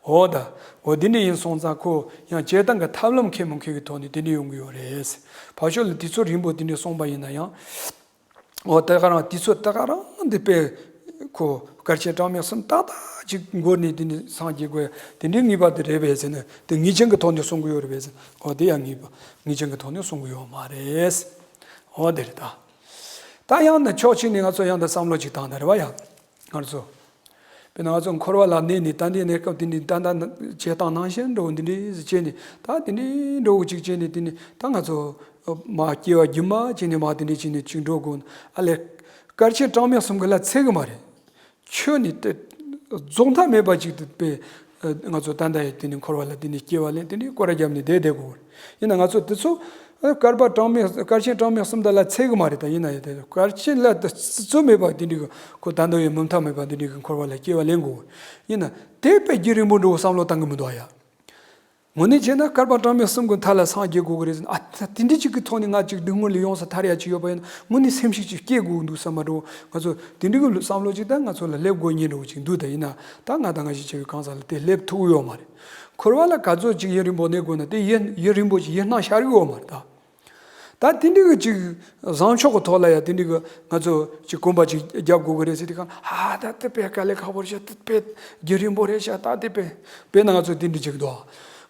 འོ་ད། འོ་འདི་འདྲ་ཡིན་སོང་ཙང་ཁོ་ཡང་བྱེད་སྟངས་ཀྱི་ཐབས་ལམ་མཁས་མི་མཁས་ཀྱི་ཐོག་ནས་དེ་འདྲ་ཡོང་གི་ཡོད་རེད། ཕར་ཕྱོགས་ལ་དུས་ཚོད་རིང་པོ་དེ་འདྲ་སོང་པ་ཡིན་ན་ཡང་། འོ་ད་ག་རང་དུས་ཚོད་ད་ག་རང་འདི་དཔེ་ཁོ་སྐར་ཆེན་གྲངས་མེད་གསུམ་ཏག་ཏག་ཅིག་འགོར་ནས་དེ་འདྲ་སངས་རྒྱས་དགོས་དེ་འདྲའི་ངེས་པ་དེ་རེད་པས་ཟེར་ན་དེ་ངེས་ཅན་གྱི་ཐོག་ནས་གསུང་གི་ཡོད་རེད་པས་ཟེར། འོ་དེ་ཡང་ངེས་པ་ངེས་ཅན་གྱི་ཐོག་ནས་གསུང་གི་ཡོད་མ་རེད། འོ་དེ་རེད་ད། ད་ཡང་ན་ཕྱོགས་གཅིག་ནས་ང་ཚོ་ཡང་ད་བསམ་བློ་ཅིག་བཏང་ད་རེད་བ་ཡང་། ང་ཚོ། དཔེར་ན་ང་ཚོ་འཁོར་བ་ལ་གནས་ནས་ད་ལྟའི་གནས་སྐབས་དེ་འདྲའི་ད་ལྟ་བྱེད་སྟངས་ནང་བཞིན་འགྲོ་འདི་འདྲའི་བྱས་ནས་ད་དེ་འདྲའི་འགྲོ་ཅིག་བྱས་ནས་དེ་ནས་ད་ང་ཚོ་མ་སྐྱེ་བ་རྒྱུན་མ་བྱས་ནས་མ་དེ་འདྲའི་བྱས་ནས་ཅིག་འགྲོ་དགོས་ཨ་ལས། སྐར་ཆེན་གྲངས་མེད་གསུམ་གྱི་ལ་ཚད་གི་མ་རེད། ཆོས་ནི་དེ་རྫོགས་མཐའ་མེད་པ་ཅིག་ཏུ་དཔེ། ང་ཚོ་ད་ལྟ་ཡི་དེ་ནི་འཁོར་བ་ལ་དེ་ནི་སྐྱེ་བ་ལེན་དེ་ནི་སྐོར་ར་བརྒྱབ་ནས་བསྡད་བསྡད་དགོས། ཡིན་ན་ང་ཚོ་དེ་ཚོ་སྐར་པ་གྲངས་མེད་སྐར་ཆེན་གྲངས་མེད་གསུམ་དག་ལ་ཚད་གི་མ་རེད་ད། ཡིན་ན་ཡང་དེ་སྐར་ཆེན་ལ་དེ་རྩིས་མེད་པ་དེ་འདྲའི་གི་ཁོ་ད་ལྟ་ཡི་མུ་མཐའ་མེད་པ་དེ་འདྲའི་གི་འཁོར་བ་ལ་སྐྱེ་བ་ལེན་དགོས། ཡིན་ན་དེ་དཔེ་རྒྱུན་རིང་པོ་འགྲོ་བསམ་བློ་བཏང་གི་མི་འདུག་ཨ་ཡ། དངོས་གནས་བྱས་ན་སྐར་པ་གྲངས་མེད་གསུམ་གྱི་མཐའ་ལ་སངས་རྒྱས་དགོས་ཀྱི་རེད་ཟེར་ན། ཨ་ད་དེ་འདྲ་ཅིག་གི་ཐོག་ནས་ང་ཅིག་སྡུག་བསྔལ་ལས་ཡོངས་སུ་ཐར་ཡ་ཅིག་ཡོད་པ་ཡིན་ན་དངོས་གནས་སེམས་ཤུགས་ཅིག་སྐྱེ་དགོས་འདུག་བསམ་པ་འགྲོ། ང་ཚོ་དེ་འདྲ་གི་བསམ་བློ་ཅིག་ད་ང་ཚོ་ལ་སླེབས་དགོས་ཉེན་འགྲོ་ཅིག་འདུག་ད་ཡིན་ན་ད་ང་དང་ང་ཞིག་བྱས་པའི་གང་ཟག་ལ་དེ་སླེབས་ཐུབ་ཡོད་མ་རེད། འཁོར་བ་ལ་ག་ཚོད་ཅིག་ཡུན་རིང་པོ་གནས་དགོས་ན་དེ་ཡུན་ཡུན་རིང་པོ་ཅིག་ཡུན་གནང་ཤར་གི་ཡོད་མ་རེད་ད། ད་དེ་འདྲ་གི་ཅིག་བཟང་ཕྱོགས་ཀྱི་ཐོག་ལ་ཡ་དེ་འདྲ་གི་ང་ཚོ་ཅིག་གོམ་པ་ཅིག་རྒྱབ་དགོས་ཀྱི་རེད་ཟེར་དུས་གང་ཨ་ད་དེ་དཔེ་དཀའ་ལས་ཁག་པོ་རེད་ཤག་དེ་དཔེ་རྒྱུན་རིང་པོ་རེད་ཤག་ད་དེ་དཔེ་དཔེར་ན་ང་ཚོ་དེ་འདྲ་ཅིག་འདུག་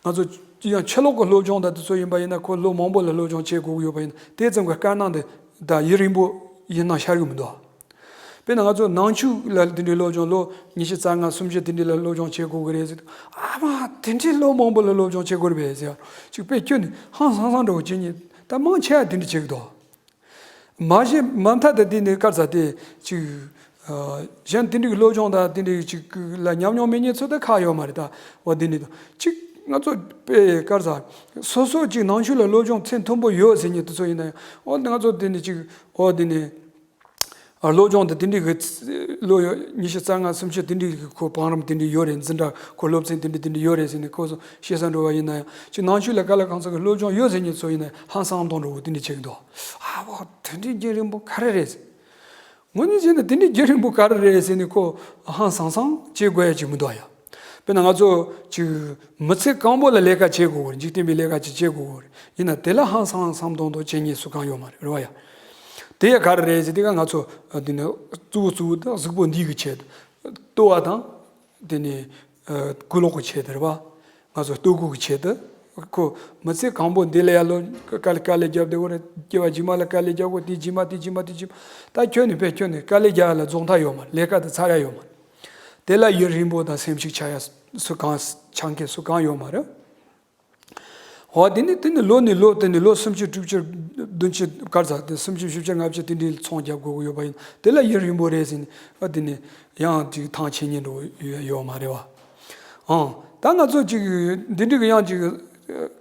ང་ཚོ་ཡང་ཕྱི་ལོགས་ཀྱི་སློབ་སྦྱོང་དང་དེ་ཚོ་ཡིན་པ་ཡིན་ན་ཁོ་ལོ་མང་པོ་ལ་སློབ་སྦྱོང་བྱེད་དགོས་ཀྱི་ཡོད་པ་ཡིན་ན་དེ་ཙམ་གྱི་དཀའ་སྣང་དེ་ད་ཡུན་རིང་པོ་ཡུན་གནང་ཤར་གི་མི་འདུག་དཔེར་ན་ང་ཚོ་ནང་ཆོས་ལ་དེ་འདྲའི་སློབ་སྦྱོང་ལོ་ཉི་ཤུ་རྩ་ལྔ་སུམ་ཅུ་དེ་འདྲའི་ལ་སློབ་སྦྱོང་བྱེད་དགོས་ཀྱི་རེད་ཟེར། ཨ་མ་དེ་འདྲའི་ལོ་མང་པོ་ལ་སློབ་སྦྱོང་བྱེད་དགོས་རེད་པས་ཟེར། ཅིག་དཔེ་ཁྱོད་ནི་ཧང་སང་སང་འདྲ་བོ་བྱེད་ཉེན་ད་མང་ཆེ་བ་དེ་འདྲ་བྱེད་ཀྱི་འདུག་མ་གཞི་མ་མཐའ་ད་དེ་ནི་དཀར་ཟ་དེ་ཅིག་གཞན་དེ་འདྲའི་སློབ་སྦྱོང་དང་དེ་འདྲའི་ཅིག་ལ་ཉམས་མྱོང་མེད་ཉེན་ཚོ་ད་ཁག་ཡོད་མ་རེད་ད། འོ་དེ་ནི་ད་ཅིག་ང་ཚོ་དཔེ་དཀར་ཟ་སོ་སོ་ཅིག་ནང་ཆོས་ལ་སློབ་སྦྱོང་ཚད་མཐོན་པོ་ཡོད་ཟེར་ཉེན་དེ་ཚོ་ཡིན་ན་ཡང་འོ་ང་ཚོ་དེ་ནི་ཅིག་འོ་དེ་ནི། ཨ་སློབ་སྦྱོང་དེ་དེ་འདྲའི་གི་ཚ་ལོ་ཉི་ཤུ་རྩ་ལྔ་སུམ་ཅུ་དེ་འདྲའི་གི་ཁོ་བང་རིམ་དེ་འདྲའི་ཡོད་རེད། འཛིན་གྲྭ་ཁོ་སློབ་ཚན་དེ་འདྲའི་དེ་འདྲའི་ཡོད་རེད་ཟེར་ནས་ཁོ་ཚོ་ཤེས་ས་འགྲོ་བ་ཡིན་ན་ཡང་ཅིག་ནང་ཆོས་ལ་དཀའ་ལས་ཁག་ཚ་གི་སློབ་སྦྱོང་ཡོད་ཟེར་མཁན་ཚོ་ཡིན་ན་ཧང་སང་མདོག་འདྲ་བོ་དེ་འདྲའི་བྱེད་ཀྱི་འདུག་ཨ་བོ་དེ་འདྲའི་རྒྱུན་རིང་པོ་ག་རེ་རེད་ཟེར། དངོས་གནས་བྱས་ན་དེ་འདྲའི་རྒྱུན་རིང་པོ་ག་རེ་རེད་ཟེར་ནས་ཁོ་ཧང་སང་སང་བྱེད་དགོས་ཡ་ཅིག་མི་འདུག་ཡ། དཔེར་ན་ང་ཚོ་ཅིག་མི་ཚེ་གང་པོ་ལ་ལས་ཀ་བྱེད་དགོས་གི་རེད། འཇིག་རྟེན་པའི་ལས་ཀ་ཅིག་བྱེད་དགོས་གི་རེད། ཡིན་ན་དེ་ལ་ཧང་སང་སང་མདོག་མདོག་བྱེད་མཁན་སུ་གང་ཡོད་མ་རེད། རེད་བ་ཡ། དེ་ཡ་ག་རེ་རེད་ཟེར་དུས་ང་ཚོ་འདི་ནི་གཙོ་བོ་གཙོ་བོ་དང་གཟུགས་པོ་འདི་གི་ཆེད་དུ་ལྟོ་བ་དང་དེ་ནི་ཨ་གོས་ལོག་གི་ཆེད་དུ་རེད་བ། ང་ཚོ་ལྟོ་གོས་ཀྱི་ཆེད་དུ་ཁོ་མི་ཚེ་གང་པོ་འདི་ལ་ཡ་ལོ་དཀའ་ལས་དཀའ་ལས་རྒྱབ་བསྡད་དགོས་རེད། སྐྱེ་བ་རྗེས་མ་ལ་དཀའ་ལས་རྒྱབ་དགོས། དེ་རྗེས་མ་དེ་རྗེས་མ་དེ་རྗེས་མ་ད་ཁྱོད་ནི་དཔེ་ཁྱོད་ནི་དཀའ་ལས་རྒྱག་ཡ་ལ་རྫོགས་མཐའ་ཡོད་མ་རེད། ལས་ཀ་དེ་ཚར་ཡ་ཡོད་མ་རེད། དེ་ལ་ཡུན་རིང་པོ་དང་སེམས་ཤུགས་ཆག་ཡ་སུ་གང་ཆག་མཁན་སུ་གང་ཡོད་མ་རེད། འོ་དེ་ནི་དེ་ནི་ལོ་ནི་ལོ་དེ་ནི་ལོ་སུམ་ཅུ་དྲུག་ཅུ་བདུན་ཅུ་གར་ཚ་དེ་སུམ་ཅུ་བཞི་བཅུ་ལྔ་བཅུ་དེ་འདྲའི་ཚོང་རྒྱག་དགོས་ཀྱི་ཡོད་པ་ཡིན་དེ་ལ་ཡུན་རིང་པོ་རེད་ཟེར་ནས་ཨ་དེ་ནི་ཡང་ཅིག་ཐང་ཆད་ཉེན་འགྲོ་ཡོད་མ་རེད་བ། ཨང་། ད་ང་ཚོ་ཅིག་འདི་འདྲའི་གི་ཡང་ཅིག་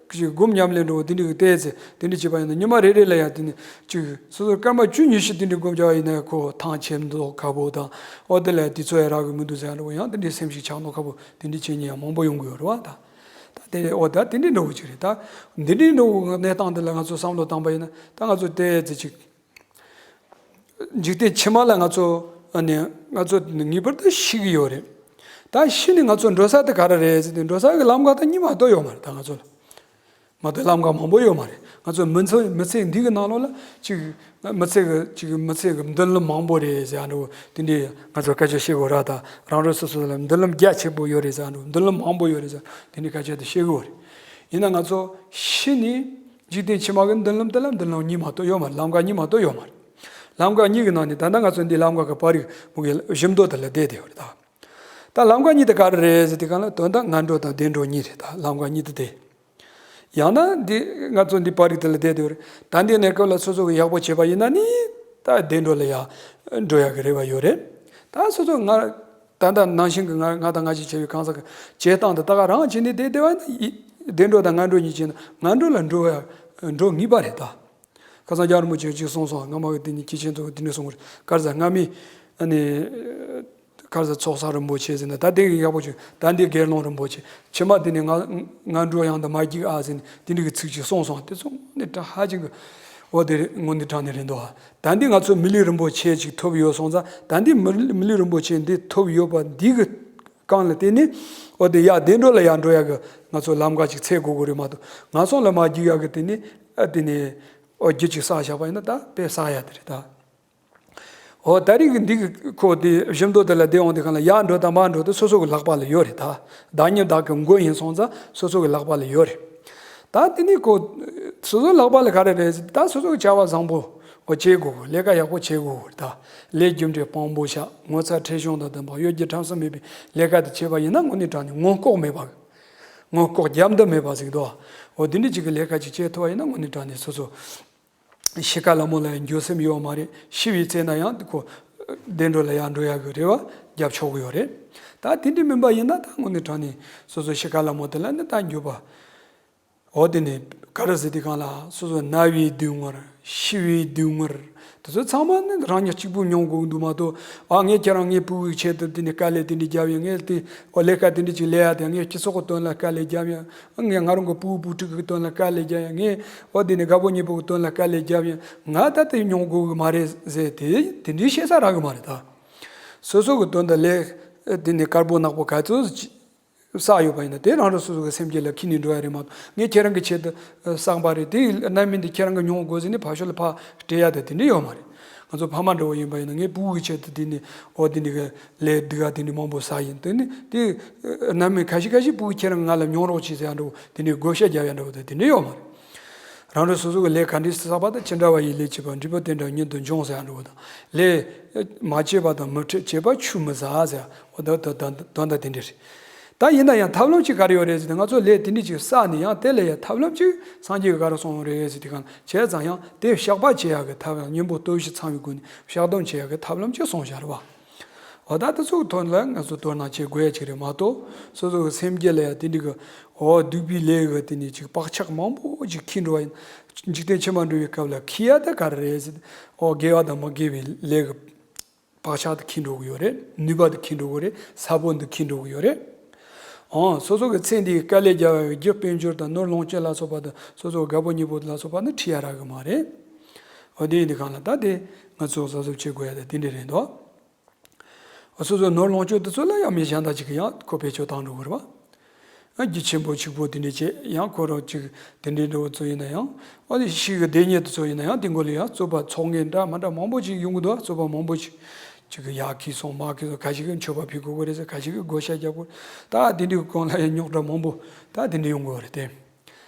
ཅིག་སྒོམ་ཉམས་ལེན་འགྲོ་འདི་འདྲའི་གི་བལྟས་ཚེ་དེ་འདྲའི་བྱས་པ་ཡིན་ན་ཉི་མ་རེ་རེ་ལ་ཡང་དེ་ནི་ཅིག་སོ་སོ་སྐར་མ་བཅུ་ཉི་ཤུ་དེ་འདྲའི་སྒོམ་རྒྱག་པ་ཡིན་ན་ཁོ་ཐང་ཆད་མདོག་ཁ་པོ་དང་འོ་དེ་ལ་དུས་ཚོད་ཡང་རག་གི་མི་འདུག་ཟེར་ཡང་འགྲོ་ཡང་དེ་འདྲའི་སེམས་ཤིག་ཆགས་མདོག་ཁ་པོ་དེ་འདྲའི་བྱེད་ཉེན་ཡང་མང་པོ་ཡོང་གི་ཡོད་རེད་བ། ད་ད་དེ་འོ་ད་དེ་འདྲའི་འདྲ་བོ་ཅིག་རེད། ད་འདི་འདྲའི་འདྲ་བོ་གནས་སྟངས་དེ་ལ་ང་ཚོ་བསམ་བློ་བཏང་པ་ཡིན་ན་ད་ང་ཚོ་བལྟས་ཚེ་ཅིག་འཇིག་རྟེན་ཕྱི་མ་ལ་ང་ཚོ་ཨ་ནི་ང་ཚོ་ངེས་པར་དུ་ཤི་གི་ཡོད་རེད། ད་ཤི་ནས་ང་ཚོ་འགྲོ་ས་དེ་ག་རེ་རེད་ཟེར་ཏེ་འགྲོ་ས་གི་ལམ་ཁ་ད་གཉིས་མ་གཏོགས་ཡོད་མ་རེད། ད་ང་ཚོ་ལ་མ་གཏོགས་ལམ་ཁ་མང་པོ་ཡོད་མ་རེད། ང་ཚོ་མི་ཚེ་མི་ཚེ་འདི་གི་ནང་ལོགས་ལ་ཅིག་མི་ཚེ་གི་ཅིག་མི་ཚེ་གི་མདུན་ལམ་མང་པོ་རེད་ཟེར་འགྲོ་དེ་འདྲའི་ང་ཚོ་སྐད་ཆ་བཤད་དགོས་ར། ད་རང་རེ་སོ་སོ་ལ་མདུན་ལམ་རྒྱ་ཆེན་པོ་ཡོད་རེད་ཟེར་འགྲོ་མདུན་ལམ་མང་པོ་ཡོད་རེད་ཟེར་དེ་འདྲའི་སྐད་ཆ་དེ་བཤད་དགོས་རེད། ཡིན་ན་ང་ཚོ་ཤི་ནས། འཇིག་རྟེན་ཕྱི་མ་གི་མདུན་ལམ་དེ་ལ་མདུན་ལམ་གཉིས་མ་གཏོགས་ཡོད་མ་རེད། ལམ་ཁ་གཉིས་མ་གཏོགས་ཡོད་མ་རེད། ལམ་ཁ་གཉིས་ཀྱི་ནང་ནས་ད་ལྟ་ང་ཚོ་འདི་ལམ་ཁ་གི་པར་རིས་མུ་གེ་བཞི་མདོ་དེ་ལ་བསྡད་དེ་ཡོད་རེད་ད། ད་ལམ་ཁ་གཉིས་དེ་ག་རེ་རེད་ཟེར་དུས་གང་ལ་དོན་དག་ངན་འགྲོ་དང་བདེ་འགྲོ་གཉིས་རེད། ད་ལམ་ཁ་གཉིས་དེ་དེ། ཡང་ན་འདི་ང་ཚོ་འདི་པར་རིས་དེ་ལ་བསྡད་དེ་ཡོད་རེད། ད་འདི་གནས་སྐབས་ལ་སོ་སོ་གི་ཡག་པོ་བྱས་པ་ཡིན་ན་ནི་ད་བདེ་འགྲོ་ལ་ཡ་འགྲོ་ཡག་གི་རེ་བ་ཡོད་རེད། ད་སོ་སོ་ང་ད་ལྟ་ནང་བཞིན་གྱི་ང་ང་དང་ང་ཞིག་བྱས་པའི་གང་ཟག་གི་བྱེད་སྟངས་དེ་ད་ག་རང་བྱས་ནས་བསྡད་བསྡད་པ་ཡིན་ན་བདེ་འགྲོ་དང་ངན་འགྲོ་གཉིས་བྱས་ན་ངན་འགྲོ་ལ་འགྲོ་བ་འགྲོ་ངེས་པ་རེད་ད། ཁ་སང་རྒྱལ་བ་རིན་པོ་ཆེ་གཅིག་གསུངས་སོང་། སྔ་མ་གི་དེ་ནི་ཁྱི་ཆེན་ཚོ་གི་དེ་ནས་གསུང་གི་རེད། ག་རེ་ཟེར་སྔ་མའི་ཨ་ནི་ག་རེ་ཟེར་ཚོགས་བསགས་རིན་པོ་ཆེ་ཟེར་ན་ད་དེ་གི་ཡག་པོ་བྱུང་། ད་འདི་དགེ་སློང་རིན་པོ་ཆེ་ཕྱི་མ་དེ་ནི་ང་ངན་འགྲོ་ཡང་དུ་མ་བགྱིད་ཨ་ཟེར་ནས་དེ་འདྲ་གི་ཚིག་ཅིག་གསུངས་སོང་། དེ་ཚོ་ནི་དྲ་ཧ་ཅིག་གི་འོ་དེ་རེད། དངོས་གནས་དྲང་གནས་རེད་འདུག་ཨ། ད་འདི་ང་ཚོ་མི་ལུས་རིན་པོ་ཆེ་ཅིག་ཐོབ་ཡོད་སོང་ཙང་ད་འདི་མི་མི་ལུས་རིན་པོ་ཆེ་འདི་ཐོབ་ཡོད་པ་འདི་གི་ གང་ལ་དེ་ནི་འོ་དེ་ཡ་བདེ་འགྲོ་ལ་ཡ་འགྲོ་ཡ་གི་ང་ཚོ་ལམ་ཁ་ཅིག་འཚོལ་དགོས་གི་རེད་མ་གཏོགས། ངན་སོང་ལ་མ་རྒྱུག་ཡ་གི་དེ་ནི་ཨ་དེ་ནི་འོ་རྒྱུ་ཅིག་བསགས་བཞག་པ་ཡིན་ན་ད་དཔེ་བསགས་ཡ་དེ་རེད་ད། འོ་ད་རེས་ཀྱི་འདི་གི་ཁོ་དེ་བཞི་མདོ་དེ་ལ་བསྡད་འོང་དེ་གང་ལ་ཡར་འགྲོ་དང་མར་འགྲོ་དེ་སོ་སོ་གི་ལག་པ་ལ་ཡོད་རེད་ད། བདག་ཉིད་བདག་གི་མགོན་ཡིན་སོང་ཙང་སོ་སོ་གི་ལག་པ་ལ་ཡོད་རེད། ད་དེ་ནི་ཁོ་སོ་སོ་ལག་པ་ལ་ག་རེ་རེད་ཟེར་ད་སོ་སོ་གི་བྱ་བ་བཟང་པོ་འོ་བྱེད་དགོས་གི། ལས་ཀ་ཡག་པོ་བྱེད་དགོས་གི་ད། ལས་རྒྱུ་འབྲས་སྤྲོ་པོ་བྱ། ངོ་ཚ་ཁྲེལ་གཞུང་དང་ལྡན་པ་གཡོ་སྒྱུ་ཁྲམ་གསུམ་མེད་པའི་ལས་ཀ་དེ་བྱས་པ་ཡིན་ན་དངོས་གནས་དྲང་གནས་མངོན་ལྐོག་མེད་པ། མངོན་ལྐོག་རྒྱབ་འདུ་མེད་པ་ཟིག་འདུག་འོ་དེ་འདྲ་ཅིག་གི་ལས་ཀ་ཅིག་བྱེད་ཐུབ་པ་ཡིན་ན་དངོས་གནས་དྲང་གནས་སོ་སོ་ཤི་ཁ་ལ་མོ་ལ་འགྱོད་སེམས་ཡོད་མ་རེད། ཤི་བའི་ཚེ་ན་ཡང་ཁོ་བདེ་འགྲོ་ལ་ཡར་འགྲོ་ཡག་གི་རེ་བ་རྒྱབ་ཆོག་གི་ཡོད་རེད། ད་དེ་འདྲ་མིན་པ་ཡིན་ན་ད་དངོས་གནས་དྲང་གནས་སོ་སོ་ཤི་ཁ་ལ་མོ་དེ་ལ་ནི་ད་འགྱོད་པ། འོ་དེ་ནི་ག་རེ་ཟེར་དེ་གང་ལ་སོ་སོ་ན་བའི་སྡུག་བསྔལ། ཤི་བའི་སྡུག་བསྔལ། དེ་ཚོ་ཚང་མ་ནི་རང་ཉིད་གཅིག་པུ་མྱོང་དགོས་འདུག་མ་གཏོགས། ཨ་ངས་ཁྱེད་རང་ངའི་ཕྲུ་གུའི་ཆེད་དུ་དེ་ནི་དཀའ་ལས་དེ་འདྲ་བརྒྱབ་ཡ། ངས་དེ་འོ་ལས་ཀ་དེ་འདྲ་ཅིག་ལས་ཡ་དེ། ངས་སྤྱི་ཚོགས་ཀྱི་དོན་ལ་དཀའ་ལས་བརྒྱབ་ཡ། ངས་ང་རང་གི་ཕྲུ་གུ་བུ་ཕྲུག་གི་དོན་ལ་དཀའ་ལས་བརྒྱབ་ཡ། ངས་འོ་དེ་ནི་རྒད་པོ་གཉེན་པོ་གི་དོན་ལ་དཀའ་ལས་བརྒྱབ་ཡ། ང་ད་དེ་མྱོང་དགོས་གི་མ་རེད་ཟེར་དེ་དེ་འདྲའི་བཤད་ས་རག་གི་མ་རེད་ད། སོ་སོ་གི་དོན་དུ་ལས་དེ་ནི་དཀར་པོ་ནག་པོ་ག་ཚོད་བསགས་ཡོད་པ་ཡིན་ན་དེ་རང་རང་སོ་སོ་གི་སེམས་རྒྱུད་ལ་འཁྱེར་ནས་འགྲོ་ཡ་རེད་མ་གཏོགས། ངས་ཁྱེད་རང་གི་ཆེད་དུ་བསགས་པ་རེད། དེ་རྣམ་སྨིན་དེ་ཁྱེད་རང་གིས་མྱོང་དགོས་ཟེར་ནས་ཕར་ཕྱོགས་ལ་ཕར་སྤྲད་ཡ་དེ་དེ་འདྲ་ཡོད་མ་རེད། ང་ཚོ་ཕ་མ་འདྲ་བོ་ཡིན་པ་ཡིན་ན་ངའི་ཕྲུ་གུའི་ཆེད་དུ་དེ་ནི་འོ་དེ་འདྲ་གི་ལས་སྡུག་ག་དེ་འདྲ་མང་པོ་བསགས་ཡིན། དེ་ནི་དེ་རྣམ་སྨིན་ཁ་ཤས་ཁ་ཤས་ཕྲུ་གུ་ཁྱེད་རང་ང་ལ་མྱོང་རོགས་བྱེད་ཟེར་ཡ་འདྲ་བོ་དེ་འདྲའི་བགོ་བཤའ་རྒྱབ་ཡ་འདྲ་བོ་དེ་དེ་འདྲ་ཡོད་མ་རེད། རང་རེ་སོ་སོ་གི་ལས་ག་འདྲས་བསགས་པ་དང་ཅི་འདྲ་བ་ཡི་ལས་བྱེད་པ། འབྲས་བུ་དེ་འདྲ་མྱུར་དུ་འབྱུང་ཟེར་ཡ་འདྲ་བོ་དང་། ལས་མ་བྱས་པ་དང་མི་འཕྲད། བྱས་པ་ཆུད་མི་ཟ་ཟེར་ཡ། འོ་ད་ད་ད་དོན་དག་དེ་འདྲ་རེད། ད་ཡིན་ན་ཡང་ཐབས་ལམ་ཅིག་ག་རེ་ཡོད་རེད་ཟེར་ན། ང་ཚོ་ལས་དེ་འདྲ་ཅིག་བསགས་ནས་ཡང་དེ་ལ་ཡང་ཐབས་ལམ་ཅིག་སངས་རྒྱས་ཀྱིས་ག་རེ་གསུངས་ཡོད་རེད་ཟེར་དུས་གང་། བྱས་ཙང་ཡང་དེ་བཤགས་པ་བྱེད་ཡག་གི་ཐབས་ཡང་གཉེན་པོ་སྟོབས་བཞི་ཚང་བའི་སྒོ་ནས་བཤགས་སྡོམ་བྱེད་ཡག་གི་ཐབས་ལམ་ཅིག་གསུངས་བཞག་རེད་བ། འོ་ད་དེ་ཚོའི་ཐོག་ལ་ང་ཚོ་དོ་སྣང་བྱེད་དགོས་ཡ་ཅིག་རེད་མ་གཏོགས། སོ་སོ་གི་སེམས་རྒྱུད་ལ་ཡང་དེ་འདྲ་གི་འོ་སྡིག་པའི་ལས་གི་དེ་ནས་ཅིག་བག་ཆགས་མང་པོ་ཅིག་འཁྱེར་འགྲོ་བ་ཡིན། འཇིག་རྟེན་ཕྱི་མ་འགྲོ་བའི་སྐབས་ལ་འཁྱེར་ཡ་དེ་ག་རེ་རེད་ཟེར། འོ་དགེ་བ་དང་མི་དགེ་བའི་ལས་གི་བག་ཆགས་དེ་འཁྱེར་འགྲོ་གི་ཡོད་རེད། ནུས་པ་དེ་འཁྱེར་འགྲོ་གི་རེད། ས་བོན་དེ་འཁྱེར་འགྲོ་གི་ཡོད་རེད། འོ་སོ་སོ་གི་ཚེ་འདིའི་དཀའ་ལས་རྒྱག་ཡ་གི་རྒྱུ་དཔལ་འབྱོར་དང་ནོར་ལོངས་སྤྱོད་ལ་སོགས་པ་དང་སོ་སོ་གི་རྒད་པོ་གཉེན་པོ་ལ་སོགས་པ་ནི་འཁྱེར་ཡ་རག་གི་མ་རེད། འོ་དེ་ཡིན་དུས་གང་ལ་ད་དེ་ང་ཚོ་གཟབ་གཟབ་བྱེད་དགོས་ཡ་དེ་དེ་འདྲ་རེད་འདུག་སོ་སོའི་ནོར་ལོངས་སྤྱོད་དེ་ཚོ་ལ་ཡང་མི་གཞན་དག་ཅིག་གིས་ཡང་ཁོ་བེད་སྤྱོད་བཏང་འགྲོ་གི་རེད་བ། ཡང་རྒྱུ་ཆེན་པོ་ཕྱུག་པོ་དེ་འདྲས་བྱས་ཡང་ཁོ་རང་ཅིག་དེ་འདྲས་འགྲོ་བ་ཚོ་ཡིན་ན་ཡང་། ཨ་ནི་ཕྱི་གི་སྡེ་གཉེར་དེ་ཚོ་ཡིན་ན་ཡང་དེ་མགོ་ལ་ཡང་རྩོད་པ་ཚོགས་ངན་འདྲ་མི་འདྲ་མང་པོ་ཅིག་ཡོང་གི་འདུག་རྩོད་པ་མང་པོ་ཅིག་ཅིག་གིས་ཡར་ཁྱེར་སོང་མར་ཁྱེར་སོང་། ཁ་ཤས་ཀྱིས་མཆོད་པ་ཕུལ་དགོས་ཀྱི་རེད་ཟེར། ཁ་ཤས་ཀྱིས་བགོ་བཤའ་རྒྱག་དགོས། ད་དེ་འདྲས་གོང་ལ་ཡང་རྙོག་དྲ་མང་པོ་ད་དེ་འདྲས་ཡོང་གི་ཡོད་རེད་དེ།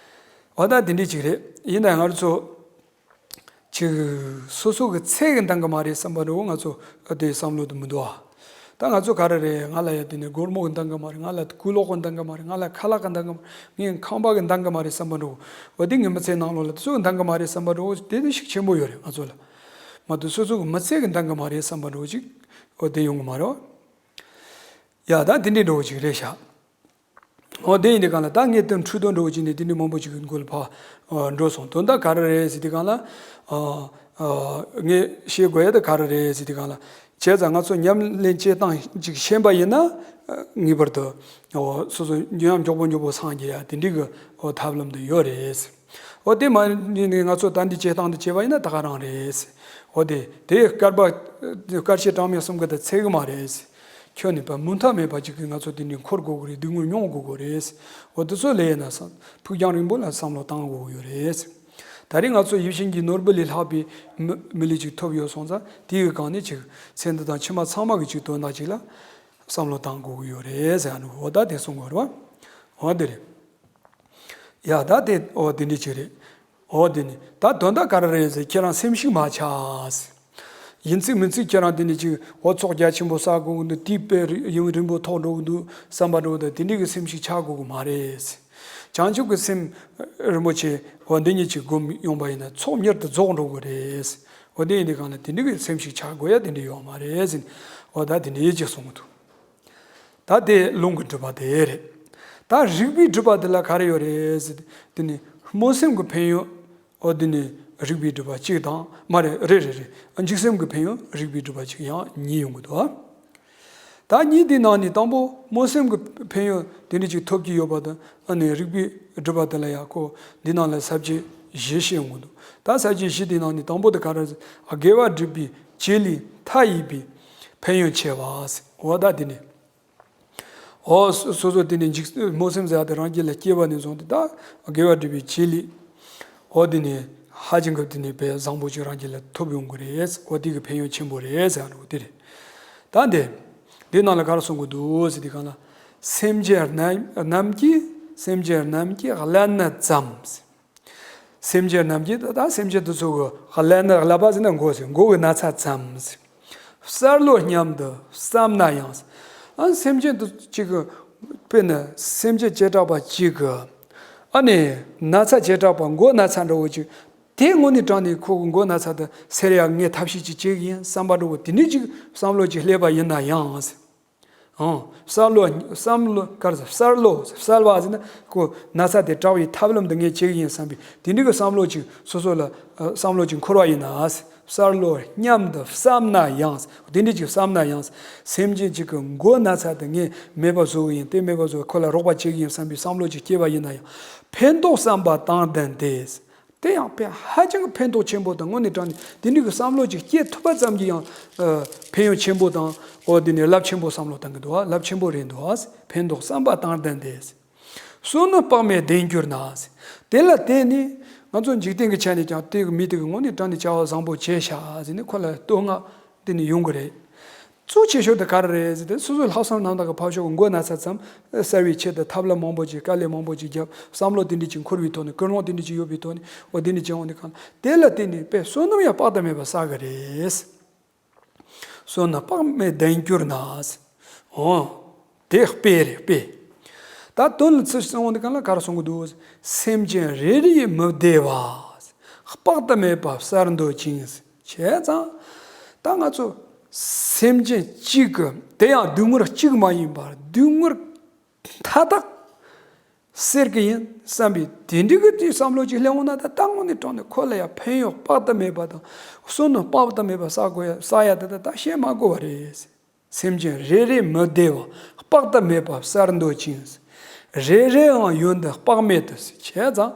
འོ་ད་དེ་འདྲས་ཅིག་རེད། ཡིན་ན་ང་ཚོ་ཅིག་སོ་སོ་གི་ཚེ་གི་འདང་གི་མ་རེད་བསམ་པ་འདྲ་བོ་ང་ཚོ་དེ་བསམ་བློ་དེ་མི་འདུག་ཨ། ད་ང་ཚོ་ག་རེ་རེད། ང་ལ་ཡ་དེ་ནས་སྒོར་མོ་གི་འདང་གི་མ་རེད། ང་ལ་གོས་ལོག་གི་འདང་གི་མ་རེད། ང་ལ་ཁ་ལག་གི་འདང་གི་མ་རེད། ངའི་ཁང་པ་གི་འདང་གི་མ་རེད་བསམ་པ་འདྲ་བོ། འོ་དེ་ངའི་མི་ཚེ་ནང་ལོགས་ལ་དེ་ཚོ་གི་འདང་གི་མ་རེད་བསམ་པ་འདྲ་བོ་དེ་དེ་ཤུགས་ཆེན་པོ་ཡོད་རེད་ང་ཚོ་ལ། མ་གཏོགས་སོ་སོ་གི་མི་ཚེ་གི་འདང་གི་མ་རེད་བསམ་པ་འདྲ་བོ་ཅིག་འོ་དེ་ཡོང་གི་མ་རེད་བ། ཡ་ད་དེ་འདྲའི་འདྲ་བོ་ཅིག་རེད་ཤག་འོ་དེ་ཡིན་དུས་གང་ལ་ད་ངས་དེ་འཕྲོས་དོན་འདྲ་བོ་ཅིག་ནས་དེ་འདྲའི་མང་པོ་ཅིག་གི་མགོ་ལ་ཕར་འགྲོ་སོང་། དོན་དག་ག་རེ་རེད་ཟེར་དུས་གང་ལ། ངས་བཤད་དགོས་ཡ་དེ་ག་རེ་རེད་ཟེར་དུས་གང་ལ། བྱས་ཙང་ང་ཚོ་ཉམས་ལེན་བྱེད་སྟངས་ཅིག་ཤེས་པ་ཡིན་ན། ངེས་པར་དུ་སོ་སོ་མགྱོགས་པོ་མགྱོགས་པོ་སངས་རྒྱས་ཡ་དེ་འདྲའི་གི་ཐབས་ལམ་དེ་ཡོད་རེད། འོ་དེ་མ་ཡིན་ན་ང་ཚོ་ད་འདི་བྱེད་སྟངས་འདི་བྱས་པ་ཡིན་ན་ད་ག་རང་རེད། འོ་དེ་དེ་སྐལ་པ་སྐལ་ཆད་གྲངས་མེད་གསུམ་གི་དེ་ཚད་གི་མ་རེད། ཁྱོན་ནས་པ་མུ་མཐའ་མེད་པ་ཅིག་གིས་ང་ཚོ་དེ་འདྲའི་འཁོར་དགོས་གི་རེད། སྡུག་བསྔལ་མྱོང་དགོས་གི་རེད། འོ་དེ་ཚོ་ལས་ཡིན་ན་བསམ་ཕུགས་རྒྱང་རིང་པོ་ལ་བསམ་བློ་བཏང་དགོས་གི་ཡོད་རེད། ད་རེས་ང་ཚོ་ཡིད་བཞིན་གྱི་ནོར་བུ་ལས་ལྷག་པའི་མི་མི་ལུས་ཅིག་ཐོབ་ཡོད་སོང་ཙང་དེའི་སྒང་ནས་ཅིག་ཚེ་འདི་དང་ཕྱི་མ་ཚང་མ་གི་ཅིག་དོན་དག་ཅིག་ལ་བསམ་བློ་བཏང་དགོས་གི་ཡོད་རེད་ཟེར་ནས་འོ་ད་དེ་གསུང་དགོས་རེད་བ། འོ་དེ་རེད། ཡ་ད་དེ་འོ་དེ་འདྲ་ཅིག་རེད། འོ་དེ་ནི་ད་དོན་དག་ག་རེ་རེད་ཟེར། ཁྱེད་རང་སེམས་ཤུགས་མ་ཆག་ཟེར། ཡིན་ཚིག་མིན་ཚིག་ཁྱེད་རང་དེ་ནི་ཅིག་འོ་ཚོགས་རྒྱ་ཆེན་པོ་བསགས་དགོས་ཀྱི་འདུག་དེའི་དཔེ་ཡུན་རིང་པོ་ཐོགས་འགྲོ་གི་འདུག་བསམ་པ་འདྲ་བོ་དང་དེ་འདྲའི་གི་སེམས་ཤུགས་ཆག་དགོས་གི་མ་རེད་ཟེར། བྱང་ཆུབ་ཀྱི་སེམས་རིན་པོ་ཆེ་འོ་འདི་ཉིད་ཅིག་སྒོམ་ཡོང་པ་ཡིན་ན་ཚོགས་མྱུར་དུ་རྫོགས་འགྲོ་གི་རེད་ཟེར། འོ་དེ་ཡིན་དུས་གང་ལ་དེ་འདྲའི་གི་སེམས་ཤུགས་ཆག་དགོས་ཡ་དེ་འདྲ་ཡོད་མ་རེད་ཟེར། འོ་ད་དེ་འདྲ་ཡིད་ཆེས་གསུང་གི་འདུག་ད་དེ་ལུང་གི་སྒྲུབ་པ་དེ་རེད། ད་རིགས་པའི་སྒྲུབ་པ་དེ་ལ་ག་རེ་ཡོད་རེད་ཟེར། དེ་ནི་སྨོན་སེམས་ཀྱི་ཕན་ཡོན། འོ་དེ་ནི་རིགས་པའི་སྒྲུབ་པ་གཅིག་དང་མ་རེད། རེད་རེད་རེད། འཇིགས་སེམས་ཀྱི་ཕན་ཡོན་རིགས་པའི་སྒྲུབ་པ་གཅིག་ཡང་གཉིས་ཡོང་གི་འདུག་ད་གཉིས་དེའི་ནང་ནས་དང་པོ་སྨོན་སེམས་ཀྱི་ཕན་ཡོན་དེ་འདྲ་ཅིག་ཐོབ་ཀྱི་ཡོད་པ་དང་ཨ་ནི་རིགས་པའི་སྒྲུབ་པ་དེ་ལ་ཡང་ཁོ་འདི་ནང་ལ་ས་བཅད་བཞི་བཤད་ཡོང་གི་འདུག་ད་ས་བཅད་བཞི་དེའི་ནང་ནས་དང་པོ་དེ་ག་རེ་ཟེར། དགེ་བ་སྒྲུབ་པའི་བྱེད་ལས་མཐའ་ཡས་པའི་ཕན་ཡོན་ཆེ་བ་ཟེར། འོ་ད་དེ་ནི། འོ་སོ་སོ་སོ་དེ་ནས་འཇིགས་སྨོན་སེམས་ཟེར་ཡ་དེ་རང་རྒྱུད་ལ་སྐྱེས་པ་ནས་བཟུང་སྟེ་ད་དགེ་བ་སྒྲུབ་པའི་བྱེད་ལས། འོ་དེ་ནས་ཧ་ཅང་གི་དེ་ནས་དཔེ་བཟང་པོ་ཅིག་རང་རྒྱུད་ལ་ཐོབ་ཡོང་གི་རེད། འོ་དེ་གི་ཕན་ཡོན་ཆེན་པོ་རེད་ཟེར་ཡ་འདྲ་བོ་དེ་རེད། ད་འདི་འདི་ནང་ལ་ག་རེ་གསུང་གི་འདུག་ཟེར་དུས་སྒང་ལ། སེམས་ཅན་རྣམས་རྣམས་ཀྱི་སེམས་ཅན་རྣམས་ཀྱི་བསླད་ནི་ཙམ། སེམས་ཅན་རྣམས་ཀྱི་ད་ད་སེམས་ཅན་དེ་ཚོ་གི་བསླད་ནི། བསླད་པ་ཟེར་ན་མགོ་ཟེར། མགོ་གི་ན་ཚ་ཙམ་ཟེར། བསལ་ལོ་སྙམ་དུ་བསམ་ན་ཡང་། ཨ་སེམས་ཅན་དེ་གཅིག་གི་དཔེར་ན་སེམས་ཅན་བྱེ་བྲག་པ་གཅིག་གི་ཨ་ནི་ན་ཚ་བྱེ་བྲག་པ་མགོ་ན་ཚ་འདྲ་བོ་ཅིག་དེ་དངོས་གནས་དྲང་ནས་ཁོ་གི་མགོ་ན་ཚ་དེ་སེལ་ཡག་ངས་ཐབས་ཤེས་ཅིག་བྱེད་ཀྱི་ཡིན་བསམ་པ་འདྲ་བོ་དེ་འདྲའི་ཅིག་བསམ་བློ་ཅིག་སླེབས་པ་ཡིན་ན་ཡང་། ཨང་། བསལ་ལོ། བསམ་བློ་ག་རེ་ཟེར། བསལ་ལོ། བསལ་བ་ཟེར་ན་ཁོ་ན་ཚ་དེ་དྲག་པའི་ཐབས་ལམ་དེ་ངས་བྱེད་ཀྱི་ཡིན་བསམ་པའི་དེ་འདྲའི་གི་བསམ་བློ་ཅིག་སོ་སོ་ལ་ཨ་བསམ་བློ་ཅིག་འཁོར་བ་ཡིན་ན། བསལ་ལོ་སྙམ་དུ་བསམ་ན་ཡང་། དེ་འདྲའི་ཅིག་བསམ་ན་ཡང་། སེམས་ཅན་ཅིག་གི་མགོ་ན་ཚ་དེ་ངས་མེད་པ་བཟོ་གི་ཡིན། དེ་མེད་པ་བཟོ་ཁོ་ལ་རོགས་པ་བྱེད་ཀྱི་ཡིན་བསམ་པའི་བསམ་བློ་ཅིག་སྐྱེས་པ་ཡིན་ན་ཡང་། ཕན་འདོགས་བསམ་པ་དང་ལྡན་ཏེ། དེ་ཡང་ཕན་ཧ་ཅང་གི་ཕན་ཐོགས་ཆེན་པོ་དང་དངོས་གནས་དྲང་ནས་དེ་འདྲའི་གི་བསམ་བློ་ཅིག་སྐྱེས་ཐུབ་པ་ཙམ་གྱིས་ཡང་ཨ་ཕན་ཡོན་ཆེན་པོ་དང་། འོ་དེ་ནས་རླབས་ཆེན་པོ་བསམ་བློ་བཏང་གི་འདུག་ཨ། རླབས་ཆེན་པོ་རེད་འདུག་ཨ། ཕན་འདོགས་བསམ་པ་དང་ལྡན་ཏེ། བསོད་ནམས་དཔག་མེད་ལྡན་གྱུར་ན། དེ་ལ་བརྟེན་ནས་ང་ཚོ་འཇིག་རྟེན་གྱི་ཆ་ནས་ཀྱང་དེ་གི་མི་དེ་གི་དངོས་གནས་དྲང་ནས་བྱ་བ་བཟང་པོ་བྱས་ཤག་ཟེར་ནས་ཁོ་ལ་བསྟོད་བསྔགས་དེ་ནས་ཡོང་གི་རེད། གཙོ་ཆེ་ཤོས་དེ་ག་རེ་རེད་ཟེར་ཏེ། སོ་སོའི་ལྷག་བསམ་རྣམ་དག་གི་ཕར་ཕྱོགས་ཀྱི་མགོ་ན་ཚ་ཙམ་སེལ་བའི་ཆེད་དུ་ཐབས་ལམ་མང་པོ་ཅིག་དཀའ་ལས་མང་པོ་ཅིག་བརྒྱབ། བསམ་བློ་དེ་འདྲ་ཅིག་འཁོར་བའི་ཐོག་ནས། ཀུན་སློང་དེ་འདྲ་ཅིག་ཡོད་པའི་ཐོག་ནས། འོ་དེ་འདྲ་ཅིག་འོང་དུས་སྒང་ལ་དེ་ལ་བརྟེན་ནས་དཔེ་བསོད་ནམས་ཡང་དཔག་ཏུ་མེད་པ་བསགས་གི་རེད། བསོད་ནམས་དཔག་མེད་ལྡན་གྱུར་ན། འོ། དེ་དཔེ་རེད་དཔེ། ད་དོན་ལ་ཚུར་སོང་དུས་སྒང་ལ་ག་རེ་གསུང་གི་འདུག། སེམས་ཅན་རེ་རེ་མི་བདེ་བ། དཔག་ཏུ་མེད་པ་བསལ་འདོད་ཅིང་། བྱས་ཙང་། ད་ང་ཚོ་སེམས་ཅན་གཅིག་གི་དེ་ཡང་སྡུག་བསྔལ་གཅིག་མ་ཡིན་པར་སྡུག་བསྔལ་མཐའ་དག་སེལ་གྱི་ཡིན་བསམ་པའི་དེ་འདྲའི་གི་དེའི་བསམ་བློ་ཅིག་སླེབས་འོང་ན། ད་ད་དངོས་གནས་དྲང་ནས་ཁོ་ལ་ཡང་ཕན་ཡོན་དཔག་ཏུ་མེད་པ་དང་། བསོད་ནམས་དཔག་ཏུ་མེད་པ་བསགས་དགོས་ཡ་བསགས་ཡ་དེ་ད་ད་བཤད་མ་དགོས་པ་རེད། སེམས་ཅན་རེ་རེ་མི་བདེ་བ། དཔག་ཏུ་མེད་པ་བསལ་འདོད་ཅིང་། རེ་རེའང་ཡོན་ཏན་དཔག་མེད་དུ། བྱས་ཙང་།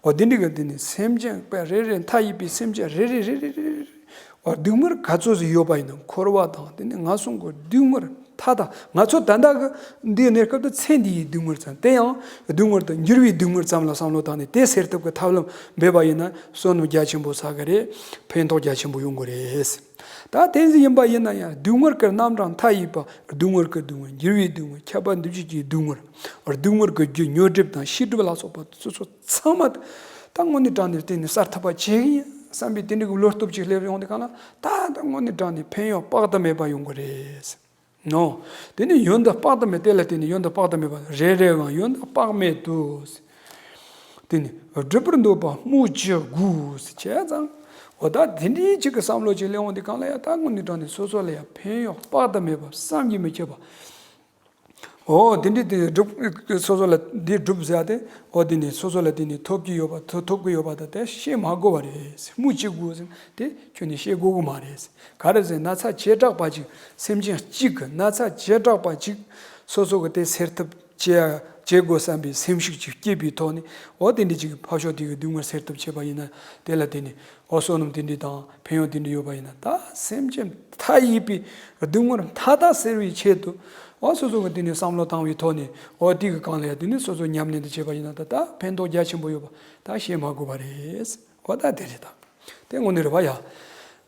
འོ་དེ་འདྲའི་གི་དེ་ནི་སེམས་ཅན་དཔེ་རེ་རེ་མཐའ་ཡས་པའི་སེམས་ཅན་རེ་རེ་རེ་རེ་རེ་རེ། འོ་སྡུག་བསྔལ་ག་ཚོད་ཅིག་ཡོད་པ་ཡིན་ན། འཁོར་བ་དང་དེ་ནི་ངན་སོང་གི་སྡུག་བསྔལ་མཐའ་དག་ང་ཚོ་ད་ལྟ་གི་འདིའི་གནས་སྐབས་དུ་ཚེ་འདིའི་སྡུག་བསྔལ་ཙམ། དེ་ཡང་སྡུག་བསྔལ་དུ་འགྱུར་བའི་སྡུག་བསྔལ་ཙམ་ལ་བསམ་བློ་བཏང་ནས་དེ་སེལ་ཐབས་ཀྱི་ཐབས་ལམ་འབད་པ་ཡིན་ན། བསོད་ནམས་རྒྱ་ཆེན་པོ་བསགས་གི་རེད། ཕན་ཐོགས་རྒྱ་ཆེན་པོ་ཡོང་གི་རེད། ད་དེ་ཟིག་ཡིན་པ་ཡིན་ན་ཡང་སྡུག་བསྔལ་གྱི་རྣམ་གྲངས་མཐའ་ཡས་པ། སྡུག་བསྔལ་གྱི་སྡུག་བསྔལ། འགྱུར་བའི་སྡུག་བསྔལ། ཁྱབ་པ་འདུ་བྱེད་ཀྱི་སྡུག་བསྔལ། སྡུག་བསྔལ་གྱི་རྒྱུ་ཉོན་སྒྲིབ་དང་ཤེས་སྒྲིབ་ལ་སོགས་པ་སོ་སོ་ཚང་མ། ད་དངོས་གནས་དྲང་ནས་བརྟེན་ནས་བསལ་ཐུབ་པ་བྱེད་ཀྱི་ཡིན་བསམ་པའི་དེ་འདྲའི་གི་བློ་སྟོབས་ཅིག་སླེབས་ཡོང་དུས་སྒང་ལ། ད་ད་དངོས་གནས་དྲང་ནས་ཕན་ཡོན་དཔག་ཏུ་མེད་པ་ཡོང་གི་རེད། ནོ། དེ་ནི་ཡོན་ཏན་དཔག་ཏུ་མེད། དེ་ལ་བརྟེན་ནས་ཡོན་ཏན་དཔག་ཏུ་མེད་པ། རེ་རེའང་ཡོན་ཏན་དཔག་མེད་དུ། དེ་ནི་སྒྲུབ་པར་འདོད་པ་སྨོས་ཅི་དགོས། བྱས་ཙང་། འོ་ད་དེ་འདྲའི་ཅིག་གི་བསམ་བློ་ཅིག་སླེབས་འོང་དུས་སྒང་ལ་ཡང་ད་དངོས་གནས་དྲང་ནས་སོ་སོ་ལ་ཡང་ཕན་ཡོན་དཔག་ཏུ་མེད་པ་བསམ་གྱིས་མི་ཁྱབ་པ། འོ་དེ་འདྲའི་དེ་སྒྲུབ། སོ་སོ་ལ་འདི་སྒྲུབ་ཟེར་ཏེ། འོ་དེ་ནི་སོ་སོ་ལ་དེ་ནི་ཐོབ་ཀྱི་ཡོད་པ། ཐོབ་ཐོབ་ཀྱི་ཡོད་པ་དང་དེ་བཤད་མ་དགོས་པ་རེད། སྨོས་ཅི་དགོས་ཟེར་དེ་ཁྱོན་ནས་བཤད་དགོས་ཀྱི་མ་རེད། ག་རེ་ཟེར་ན་ཚ་བྱེ་བྲག་པ་ཅིག་སེམས་ཅན་གཅིག་གི་ན་ཚ་བྱེ་བྲག་པ་ཅིག་སོ་སོ་གི་དེ་སེལ་ཐབས་བྱེད་བྱེད་དགོས་བསམ་པའི་སེམས་ཤུགས་ཅིག་སྐྱེས་པའི་ཐོག་ནས། འོ་དེ་འདྲ་ཅིག་ཕར་ཕྱོགས་དེ་གི་སྡུག་བསྔལ་སེལ་ཐབས་བྱེད་པ་ཡིན་ན། དེ་ལ་དེ་ནི་འོ་བསོད་ནམས་དེ་འདྲ་དང་ཕན་ཡོན་དེ་འདྲ་ཡོད་པ་ཡིན་ན། ད་སེམས་ཅན་མཐའ་ཡས་པའི་སྡུག་བསྔལ་མཐའ་དག་སེལ་བའི་ཆེད་དུ། འོ་སོ་སོ་གི་དེ་ནི་བསམ་བློ་བཏང་བའི་ཐོག་ནས། འོ་དེ་གི་སྒང་ལ་ཡང་དེ་ནི་སོ་སོ་ཉམས་ལེན་དུ་བྱེད་པ་ཡིན་ན། ད་ད་ཕན་ཐོགས་རྒྱ་ཆེན་པོ་ཡོད་པ་ད་བཤད་མ་དགོས་པ་རེད། འོ་ད་དེ་རེད་ད། དེ་དངོས་གནས་རེད་པ་ཡ།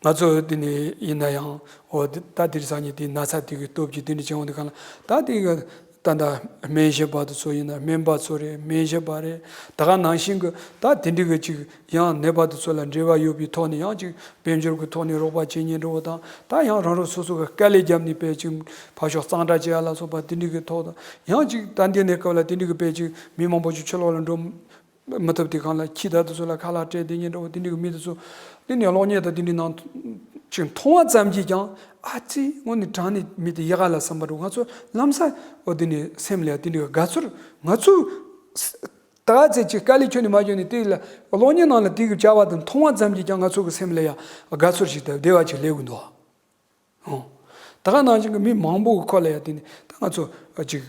ང་ཚོ་དེ་ནས་ཡིན་ན་ཡང་། འོ་དེ་ད་དེ་རིང་སང་ཉིན་དེ་ན་ཚ་དེ་གི་སྟོབས་ཀྱིས་དེ་འདྲ་བྱུང་བ་འདི་གང་ལ། ད་དེ་གི་ད་ད་སྨན་ཞབས་པ་དེ་ཚོ་ཡིན་ན། སྨན་པ་ཚོ་རེད། སྨན་ཞབས་པ་རེད། ད་ག་ནང་བཞིན་གི་ད་དེ་འདྲ་གི་ཅིག་ཡང་ནད་པ་དེ་ཚོ་ལ་འབྲེལ་བ་ཡོད་པའི་ཐོག་ནས་ཡང་ཅིག་དཔལ་འབྱོར་གི་ཐོག་ནས་རོགས་པ་བྱེད་མཁན་འདྲ་བོ་དང་། ད་ཡང་རང་རང་སོ་སོ་གི་དཀའ་ལས་བརྒྱབ་ནས་དཔེ་ཅིག་ཕར་ཕྱོགས་གཙང་སྦྲ་བྱེད་ཡ་ལ་སོགས་པ་དེ་འདྲ་གི་ཐོག་དང་། ཡང་ཅིག་ད་འདི་ནས་སྐབས་ལ་དེ་འདྲ་གི་དཔེ་ཅིག་མི་མང་པོ་ཅིག་ཕྱི་ལོགས་ལ་འགྲོ་མི་ཐུབ་དུས་སྒང་ལ་ཁྱི་དེ་ཚོ་ལ་ཁ་ལག་སྤྲད་དེ་ཉིན་འགྲོ་བ་དེ་འདྲ་གི་མི་དེ་ཚོ་དེ་ནས་གློག་བརྙན་དང་དེ་འདྲ་ནང་ཅིག་མཐོང་བ་ཙམ་གྱིས་ཀྱང་། ཨ་ཙི། དངོས་གནས་དྲང་གནས་མི་དེ་ཡག་ག་ལ་བསམ་པ་འདྲ་བོ། ང་ཚོ་ལམ་སང་འོ་དེ་ནས་སེམས་ལ་ཡ་དེ་འདྲ་གི་དགའ་ཚོར། ང་ཚོ་ད་ག་ཚད་ཅིག་དཀའ་ལས་ཁྱོན་ནས་མ་བྱུང་ནས་དེ་ལ་གློག་བརྙན་ནང་ལ་དེ་གི་བྱ་བ་དེ་མཐོང་བ་ཙམ་གྱིས་ཀྱང་ང་ཚོ་གི་སེམས་ལ་ཡ་དགའ་ཚོར་ཞིག་དང་བདེ་བ་ཅིག་སླེབས་ཀྱི་འདུག། ཨོ། ད་ག་ནང་བཞིན་གྱི་མི་མང་པོ་གི་ཁོ་ལ་ཡ་དེ་ནི་ད་ང་ཚོ་ཅིག་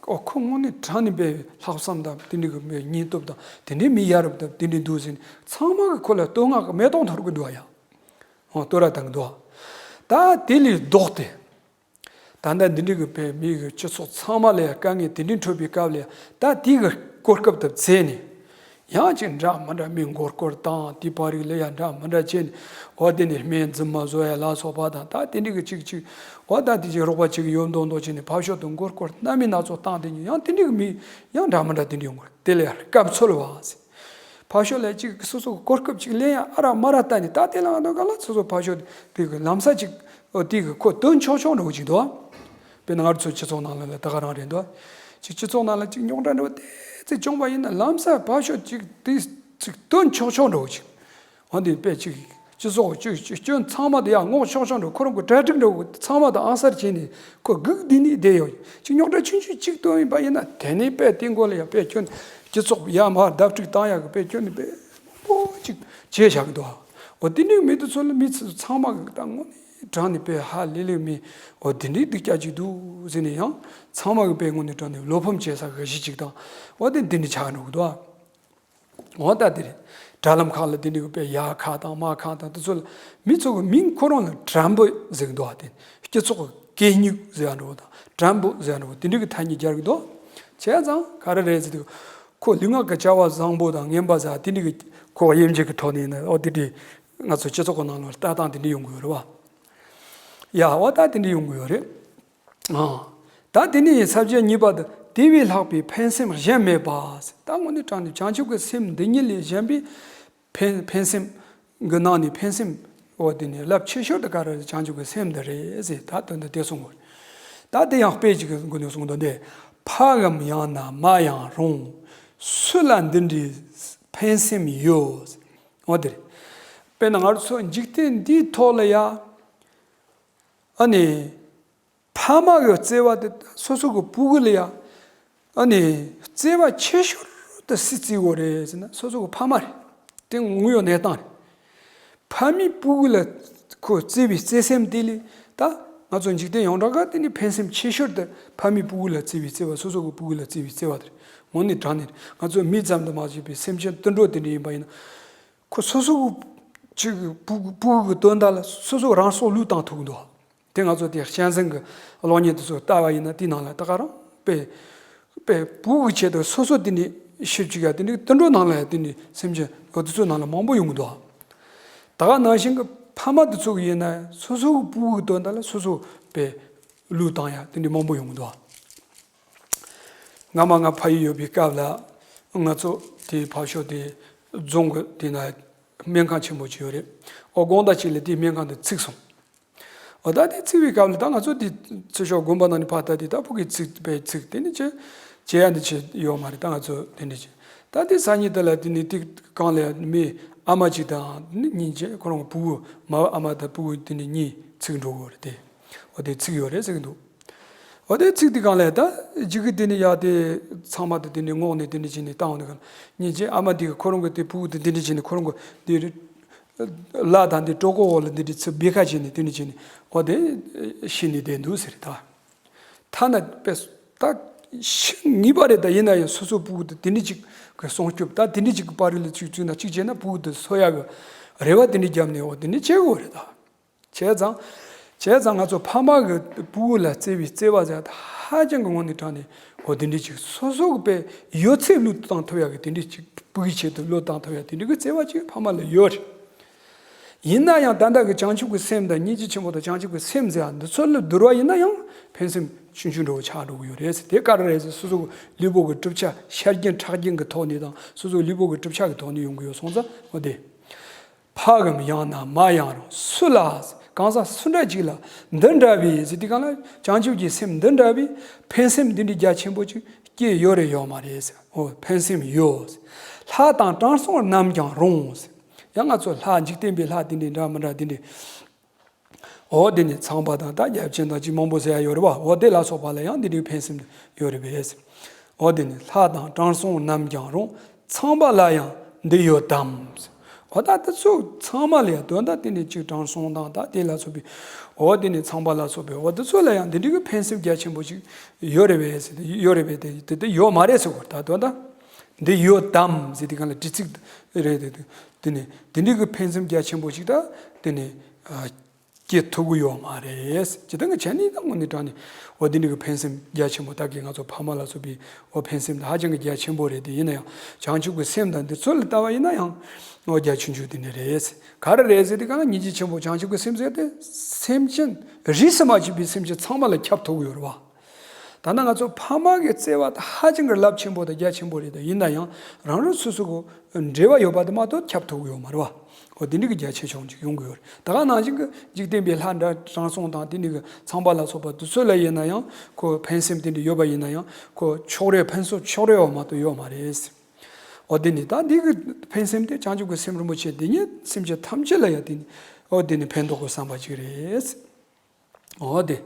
ཨོ་ཁོ་དངོས་གནས་དྲང་གནས་པའི་ལྷག་བསམ་དང་དེ་འདྲའི་གི་སྙིང་སྟོབས་དང་དེ་འདྲའི་མི་ཡ་རབས་དང་དེ་འདྲའི་འདུག་ཟེར་ནས་ཚང་མ་གི་ཁོ་ལ་བསྟོད་བསྔགས་ཀྱི་མེ་ཏོག་འཐོར་གི་འདུག་ཡ། ཨོ་བསྟོད་ར་བཏང་གི་འདུག། ད་དེ་ལས་ལྡོག་སྟེ། ད་ལྟ་འདི་འདྲའི་གི་བོད་མི་གི་སྤྱི་ཚོགས་ཚང་མ་ལ་ཡང་དཀའ་ངལ་དེ་འདྲའི་འཕྲད་པའི་སྐབས་ལ་ཡང་ད་དེའི་གི་གོ་སྐབས་དེ་བཙལ་ནས། ཡང་ཅིག་འདྲ་མི་འདྲ་མི་མགོ་སྐོར་བཏང་། དེའི་བར་རིགས་ལ་ཡང་འདྲ་མི་འདྲ་བྱས་ནས། འོ་དེ་ནས་སྨན་རྫུན་མ་བཟོ་ཡ་ལ་སོགས་པ་དང་། ད་དེ་འདྲའི་གི་ཅིག་ཅིག་འོ་ད་དེ་ཅིག་རོགས་པ་ཅིག་ཡོད་མདོག་མདོག་བྱས་ནས་ཕར་ཕྱོགས་དུ་མགོ་སྐོར་སྣ་མིན་སྣ་ཚོགས་བཏང་། དེ་ནས་ཡང་དེ་འདྲའི་གི་མི་ཡང་འདྲ་མི་འདྲ་དེ་འདྲའི་ཡོང་གི་རེད། དེ་ལ་ཡང་སྐབས་འཚོལ་བ་ཟེར། ཕར་ཕྱོགས་ལ་ཅིག་སོ་སོ་གི་གོ་སྐབས་ཅིག་ལེན་ཡ་ཨ་རག་མ་རག་ལྟ་ནས། ད་དེ་ལ་ང་ཚོ་ག་ལ་སོ་སོ་ཕར་ཕྱོགས་དེ་གི་ལམ་སང་ཅིག་འོ་དེ་གི་ཁོ་སྟོན་ཆོག་ཆོག་འདྲ་བོ་ཅིག་འདུག་དཔེར་ན་ང་ཚོ་སྤྱི་ཚོགས་ནང་ལ་ལ་ད་ག་རང་རེད་འདུག་ཅིག་སྤྱི་ཚོགས་ནང་ལ་ཅིག་རྙོག་དྲ་འདྲ་བོ་ཏོག་ཙམ་བྱུང་བ་ཡིན་ན་ལམ་སང་ཕར་ཕྱོགས་ཅིག་དེ་ཅིག་སྟོན་ཆོག་ཆོག་འདྲ་བོ་ཅིག་འོ་དེ་དཔེ་ཅིག་སྤྱི་ཚོགས་སྐྱོན་སྐྱོན་ཚང་མ་དེ་ཡང་སྔོག་ཆོག་ཆོག་འདྲ་བོ། ཁོ་རང་གི་གྲ་སྒྲིག་འདྲ་བོ་ཚང་མ་དང་ཨང་གསར་བྱས་ནས་ཁོ་སྒུག་བསྡད་ནས་བསྡད་ཡོད། ཅིག་རྙོག་དྲ་ཆུང་ཆུང་ཅིག་སྟོན་ཡིན་པ་ཡིན་ན་དེ་ནས་དཔེ་དེ་མགོ་ལ་ཡང་དཔེ་སྐྱོན། སྤྱི་ཚོགས་ཡར་མར་བརྡབ་གཅིག་བཏང་ཡག་གི་དཔེ་སྐྱོན་ནས་དཔེ་མང་པོ་ཅིག་བྱས་བཞག་གི་འདུག་འོ་དེ་འདྲའི་མི་དེ་ཚོ་ལ་མི་ཚོ་ཚང་མ་གི་ད་དངོས་གནས་དྲང་ནས་དཔེ་ཧ་ལས་ལས་མི་འོ་དེ་འདྲའི་སྡུག་ཅག་ཅིག་འདུག་ཟེར་ནས། ཡང་ཚང་མ་གི་དཔེ་དངོས་གནས་དྲང་ནས་བློ་ཕམ་བྱེད་ས་གི་གཞི་ཅིག་དང་། འོ་དེ་འདི་འདྲའི་ཆགས་འགྲོ་གི་འདུག་འོ་ད་དེ་རེད། དྲ་ལམ་ཁག་ལ་དེ་འདྲའི་གི་དཔེ་ཡར་ཁག་དང་མར་ཁག་དང་དེ་ཚོ་ལ་མི་ཚོ་གི་མིང་ཁོ་རང་ལ་དྲ་འབུ་ཟེར་གི་འདུག་དེ་སྤྱི་ཚོགས་གི་གད་སྙིགས་ཟེར་ཡ་འདྲ་བོ་དང་དྲ་འབུ་ཟེར་ཡ་འདྲ་བོ་དེ་འདྲའི་གི་ཐ་སྙད་སྦྱར་གི་འདུག་བྱས་ཙང་ག་རེ་རེད་ཟེར་དུས། ཁོ་ལུས་ངག་གི་བྱ་བ་བཟང་པོ་དང་ངན་པ་ཟེར་དེ་འདྲའི་གི་ཁོ་དབྱེ་འབྱེད་ཀྱི་ཐོག་ནས་ཡིན་ན། འོ་དེ་འདྲའི་ང་ཚོ་སྤྱི་ཚོགས་གི་ནང་ལ་ལྟ་སྟངས་དེ་འདྲའི་ཡོང་གི་ཡོད་རེད་བ། ཡ་འོ་ད་དེ་འདྲའི་ཡོང་གི་ཡོད་རེད། ཨ། ད་དེ་ནས་ས་བཅད་གཉིས་པ་དེ། དེ་བས་ལྷག་པའི་ཕན་སེམས་གཞན་མེད་པ། ད་དངོས་གནས་དྲང་གནས་བྱང་ཆུབ་ཀྱི་སེམས་འདི་ཉིད་ལས་གཞན་པའི་ཕན་ཕན་སེམས་ཀྱི་ནང་ནས་ཕན་སེམས། འོ་དེ་ནས་རླབས་ཆེ་ཤོས་དེ་ག་རེ་རེད། བྱང་ཆུབ་ཀྱི་སེམས་འདི་རེད་ཟེར། ད་དོན་དུ་དེ་གསུང་དགོས། ད་དེ་ཡང་དཔེ་ཅིག་གི་སྒོ་ནས་གསུང་དོན་དེ། ཕ་གམ་ཡང་ན་མ་ཡང་རུང་། སུ་ལ་འདི་འདྲའི་ཕན་སེམས་ཡོད། འོ་དེ་རེད། དཔེར་ན་ང་ཚོ་འཇིག་རྟེན་འདིའི་ཐོག་ལ་ཡ། ཨ་ནི། ཕ་མ་གི་བརྩེ་བ་དེ་སོ་སོ་གི་ཕྲུ་གུ་ལ་ཡ། ཨ་ནི་བརྩེ་བ་ཆེ་ཤོས་དེ་སུས་བརྩི་དགོས་རེད་ཟེར་ན་སོ་སོ་གི་ཕ་མ་རེད། དེ་དངོས་ཡོད་གནས་སྟངས་རེད། ཕ་མས་ཕྲུ་གུ་ལ་ཁོ་བརྩེ་བའི་བརྩེ་སེམས་དེ་ལས་ད་ང་ཚོ་འཇིག་རྟེན་ཡོངས་གྲགས་ག་དེ་ནི་ཕན་སེམས་ཆེ་ཤོས་དེ་ཕ་མས་ཕྲུ་གུ་ལ་བརྩེ་བའི་བརྩེ་བ། སོ་སོ་གི་ཕྲུ་གུ་ལ་བརྩེ་བའི་བརྩེ་བ་དེ་རེད། དངོས་གནས་དྲང་གནས་ང་ཚོ་མི་ཙམ་དུ་མ་བྱས་པའི་སེམས་ཅན་དུད་འགྲོ་དེ་འདྲ་ཡིན་པ་ཡིན་ན། ཁོ་སོ་སོ་གི་ཅིག་ཕྲུ་གུ་ཕྲུ་གུ་གི་དོན་དག་ལ་སོ་སོ་རང་སྲོག་བློས་བཏང་ཐུབ་ཀྱི་འདུག་དེ་ང་ཚོ་དེ་གཅན་གཟན་གྱི་གློག་བརྙན་དེ་ཚོ་ལྟ་བ་ཡིན་ན་དེའི་ནང་ལ་ད་ག་རང་དཔེ་དཔེ་ཕྲུ་གུའི་ཆེད་དུ་སོ་སོ་དེ་ནི་ཤི་བཅུག་ཡ་དེ་འདྲའི་དུད་འགྲོ་ནང་ལ་ཡ་དེ་འདྲའི་སེམས་ཅན་འོ་དེ་ཚོའི་ནང་ལ་མང་པོ་ཡོང་གི་འདུག་ད་ག་ནང་བཞིན་གྱི་ཕ་མ་དེ་ཚོ་གི་ཡིན་ན་སོ་སོ་གི་ཕྲུ་གུའི་དོན་དག་ལ་སོ་སོ་དཔེ་བློས་བཏང་ཡ་དེ་འདྲའི་མང་པོ་ཡོང་གི་འདུག་སྔ་མ་ང་ཕ་ཡུལ་ཡོད་པའི་སྐབས་ལ་ང་ཚོ་དེ་ཕར་ཕྱོགས་དེ་རྫོང་གི་དེ་ན་སྨན་ཁང་ཆེན་པོ་ཅིག་ཡོད་རེད། ཨོ་དགོང་དག་ཅིག་ལ་དེའི་སྨན་ཁང་དེ་ཚུགས་སོང་། ཨོ་ད་དེ་ཚུགས་པའི་སྐབས་ལ་ད་ང་ཚོ་དེ་ཚུར་ཤོག་དགོན་པ་ནང་ནས་ཕར་ད་དེ་ད་ཕྲུ་གུ་ཚུགས་པའི་ཚུགས་དེ་ནི་ཅི་བྱེད་ཡ་འདི་བྱེད་ཡོད་མ་རེད། ད་ང་ཚོ་དེ་འདྲ་བྱེད་ད་དེ་སང་ཉིན་དེ་ལ་དེ་ནི་དེ་གང་ལ་མི་ཨ་མ་ཅིག་དང་གཉིས་བྱས་ཁོ་རང་གི་ཕྲུ་གུ་མ་ཨ་མ་དང་ཕྲུ་གུ་དེ་ནི་གཉིས་ཚུགས་འགྲོ་གི་རེད་དེ། ཨོ་དེ་ཚུགས་ཡོད་རེད་ཟེར་གི་འདུག་འོ་དེ་ཚིག་དེ་གང་ལས་ད་ཇི་གི་དེ་ནི་ཡ་དེ་ཚང་མ་དེ་དེ་ནི་ངོགས་ནས་དེ་འདྲ་བྱས་ནས་བཏང་བ་ནི་གང་ཉིན་རྗེས་ཨ་མ་དེ་གི་ཁོ་རང་གི་དེ་ཕྲུ་གུ་དེ་དེ་འདྲ་བྱས་ནས་ཁོ་རང་གི་དེ་ལ་དང་དེ་གྲོད་ཁོག་འོག་ལ་དེ་འདྲ་ཚུར་སྦས་ཁ་བྱས་ནས་དེ་འདྲ་བྱས་ནས་འོ་དེ་ཤི་ནས་བསྡད་འདུག་ཟེར། ད་ཐ་ན་དཔེ་ད་ཤི་ངེས་པ་རེད། ད་ཡིན་ན་ཡང་སོ་སོ་ཕྲུ་གུ་དེ་དེ་འདྲ་ཅིག་གི་སྲུང་སྐྱོབ་ད་དེ་འདྲ་ཅིག་གི་པར་རིས་ལ་ཅིག་བཙུགས་ན་ཅིག་བྱས་ན་ཕྲུ་གུ་དེ་གསོ་ཡག་གི་རེ་བ་དེ་འདྲ་བརྒྱབ་ནས་འོ་དེ་འདྲ་བྱེད་དགོས་རེད་ད། བྱས་ཙང་། བྱས་ཙང་ང་ཚོ་ཕ་མ་གི་ཕྲུ་གུ་ལ་བརྩེ་བའི་བརྩེ་བ་ཟེར་ད་ཧ་ཅང་གི་ངོ་ནས་དྲང་ནས་འོ་དེ་འདྲ་ཅིག་སོ་སོ་གི་དཔེ་ཡོད་ཚད་བློས་བཏང་ཐུབ་ཡག་གི་དེ་འདྲ་ཅིག་ཕྲུ་གུའི་ཆེད་དུ་བློས་བཏང་ཐུབ་ཡག་དེ་འདྲ་གི་བརྩེ་བ་ཅིག་ཕ་མ་ལ་ཡོད་རེད། ཡིན་ན་ཡང་ད་ལྟ་གི་བྱང་ཆུབ་ཀྱི་སེམས་དང་སྙིང་རྗེ་ཆེན་པོ་དང་བྱང་ཆུབ་ཀྱི་སེམས་ཟེར་ཡ་འདི་ཚོ་ལ་བསྡུར་བ་ཡིན་ན་ཡང་ཕན་སེམས་ཆུང་ཆུང་འདྲ་བོ་ཆགས་འགྲོ་གི་ཡོད་རེད་ཟེར། དེ་ག་རེ་རེད་ཟེར་སོ་སོ་གི་ལུས་པོ་གི་གྲུབ་ཆ་ཤ་རྐྱེན་ཁྲག་རྐྱེན་གི་ཐོག་ནས་དང་སོ་སོ་གི་ལུས་པོ་གི་གྲུབ་ཆ་གི་ཐོག་ནས་ཡོང་གི་ཡོད་སོང་ཙང་འོ་དེ། ཕ་གམ་ཡང་ན་མ་ཡང་རུང་སུ་ལ། གང་ཟག་སུ་འདྲ་ཅིག་ལ་འདི་འདྲ་བའི་ཟེར་དུས་གང་ལ་བྱང་ཆུབ་ཀྱི་སེམས་འདི་འདྲ་བའི་ཕན་སེམས་འདི་འདྲའི་རྒྱ་ཆེན་པོ་ཅིག་སྐྱེས་ཡོད་རེད་ཡོད་མ་རེད་ཟེར། འོ་ཕན་སེམས་ཡོད་ཟེར། ལྷ་དང་དྲང་སྲོང་རྣམས་ཀྱང་རུང་ཟེར། ཡང་ང་ཚོ་ལྷ་འཇིག་རྟེན་པའི་ལྷ་དེ་འདྲའི་འདྲ་མི་འདྲ་དེ་འདྲའི། འོ་དེ་ནི་ཚངས་པ་དང་ད་བརྒྱ་བྱིན་དང་ཅིག་མང་པོ་ཟེར་ཡ་ཡོད་རེད་བ། འོ་དེ་ལ་སོགས་པ་ལ་ཡང་འདི་འདྲའི་ཕན་སེམས་ཡོད་རེད་པས། འོ་དེ་ནི་ལྷ་དང་དྲང་སྲོང་རྣམས་ཀྱང་རུང་། ཚངས་པ་ལ་ཡང་འདི་ཡོད་དམ། འོ་ད་དེ་ཚོ་ཚང་མ་ལ་ཡང་དོན་དག་དེ་ནི་ཅིག་དྲང་སྲོང་དང་ད་དེ་ལ་སོགས་པའི་འོ་དེ་ནི་ཚངས་པ་ལ་སོགས་པའི་འོ་དེ་ཚོ་ལ་ཡང་འདི་འདྲའི་གི་ཕན་སེམས་རྒྱ་ཆེན་པོ་ཅིག་ཡོད་རེད་པས། ཡོད་རེད་པས་དེ་དེ་དེ་ཡོད་མ་རེད་ཟེར་གོ་ད་དོན་དག་འདི་ཡོད་དམ་ཟེར་དུས་གང་ལ་དྲི་ཚིག་རེད་དེ་དེ་ནི་འདི་འདྲའི་གི་ཕན་སེམས་རྒྱ་ཆེན་པོ་ཅིག་ད་དེ་ནི། སྐྱེ་ཐུབ་ཀྱི་ཡོད་མ་རེད། ཇི་ལྟར་ང་བྱས་ནས་ད་དངོས་གནས་དྲང་གནས་འོ་འདི་འདྲ་གི་ཕན་སེམས་རྒྱ་ཆེན་པོ་ད་གི་ང་ཚོ་ཕ་མ་ལ་སོགས་པའི་འོ་ཕན་སེམས་དེ་ཧ་ཅང་གི་རྒྱ་ཆེན་པོ་རེད། དེ་ཡིན་ན་ཡང་བྱང་ཆུབ་ཀྱི་སེམས་དང་འདི་ཚོ་ལ་ལྟ་བ་ཡིན་ན་ཡང་འོ་རྒྱ་ཆུང་ཆུང་དེ་ནས་རེད། ག་རེ་རེད་ཟེར་དུས་གང་སྙིང་རྗེ་ཆེན་པོ་བྱང་ཆུབ་ཀྱི་སེམས་ཟེར་དེ་སེམས་ཅན་རིས་སུ་མ་ཆད་པའི་སེམས་ཅན་ཚང་མ་ལ་ཁྱབ་ཐུབ་ཀྱི་ཡོད་རེད་བ། ད་ནི་ང་ཚོ་ཕ་མ་གི་བརྩེ་བ་དེ་ཧ་ཅང་གི་རླབས་ཆེན་པོ་དང་རྒྱ་ཆེན་པོ་རེད། དེ་ཡིན་ན་ཡང་རང་རང་སོ་སོ་གི་འབྲེལ་བ་ཡོད་པ་དེ་མ་གཏོགས་ཁྱབ་ཐུབ་ཀྱི་ཡོད་མ་རེད་བ། འོ་དེ་འདྲ་གི་རྒྱ་ཆེ་ཆུང་ཅིག་ཡོང་གི་ཡོད་རེད། ད་ག་ནང་བཞིན་གྱི་འཇིག་རྟེན་པའི་ལྷ་འདྲ་དྲང་སྲོང་དང་དེ་འདྲ་གི་ཚངས་པ་ལ་སོགས་པ་དེ་ཚོ་ལ་ཡིན་ན་ཡང་ཁོ་ཕན་སེམས་དེ་འདྲ་ཡོད་པ་ཡིན་ན་ཡང་ཁོ་ཕྱོགས་རེ་ཕན་སེམས་ཕྱོགས་རེ་བ་མ་གཏོགས་ཡོད་མ་རེད། འོ་དེ་ནི་ད་འདི་གི་ཕན་སེམས་དེ་བྱང་ཆུབ་ཀྱི་སེམས་རིན་པོ་ཆེ་དེ་ཉིད་སེམས་ཅན་ཐམས་ཅད་ལ་ཡང་དེ་ནི་འོ་དེ་ནི་ཕན་འདོགས་པའི་བསམ་པ་ཅིག་རེད། འོ་དེ།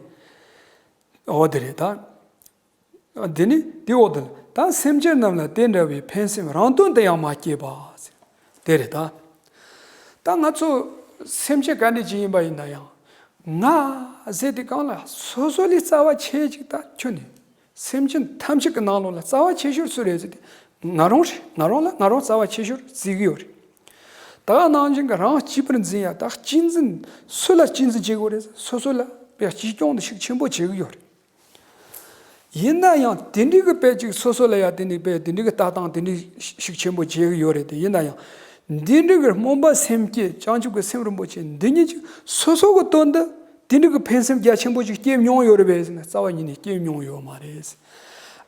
འོ་དེ་རེད་ད། འདི་ནི་དེ་འོག་ཏུ་ད་སེམས་ཅན་རྣམས་ལ་དེ་འདྲ་བའི་ཕན་སེམས་རང་དོན་དུ་ཡང་མ་སྐྱེས་པ། དེ་རེད་ད། ད་ང་ཚོ་སེམས་ཅན་ག་འདྲ་ཅིག་ཡིན་པ་ཡིན་ན་ཡང་། ང་ཟེར་དེ་གང་ལ་སོ་སོ་ལས་རྩ་བ་ཆེ་ཅིག་ད་ཁྱོད་ནི། སེམས་ཅན་ཐམས་ཅད་ཀྱི་ནང་ལོགས་ལ་རྩ་བ་ཆེ་ཤོས་སུ་རེད་ཟེར་ཏེ། ང་རང་རེད། ང་རང་ལ་ང་རང་རྩ་བ་ཆེ་ཤོས་བརྩི་གི་ཡོད་རེད། ད་ག་ནང་བཞིན་གྱི་རང་གཅེས་པར་འཛིན་ཡ་ད་གཅེས་འཛིན་སུ་ལ་གཅེས་འཛིན་བྱེད་དགོས་རེད། སོ་སོ་ལ་དཔེ་གཅེས་སྐྱོང་དེ་ཤུགས་ཆེན་པོ་བྱེད་གི་ཡོད་རེད། ཡིན་ན་ཡང་དེ་འདྲའི་གི་དཔེ་ཅིག་སོ་སོ་ལ་ཡ་དེ་འདྲའི་དཔེ་དེ་འདྲའི་གི་ལྟ་སྟངས་དེ་འདྲའི་ཤུགས་ཆེན་པོ་བྱེད་གི་ཡོད་རེད། དེ་ཡིན་ན་ཡང་འདི་འདྲའི་གི་སྨོན་པ་སེམས་བསྐྱེད་བྱང་ཆུབ་ཀྱི་སེམས་རིན་པོ་ཆེ་འདི་ཉིད་ཅིག་སོ་སོ་གི་དོན་དུ། དེ་འདྲ་གི་ཕན་སེམས་རྒྱ་ཆེན་པོ་ཅིག་སྐྱེས་མྱོང་ཡོད་རེད་པས་ཟེར་ན་རྩ་བ་ཉིད་ནས་སྐྱེས་མྱོང་ཡོད་མ་རེད།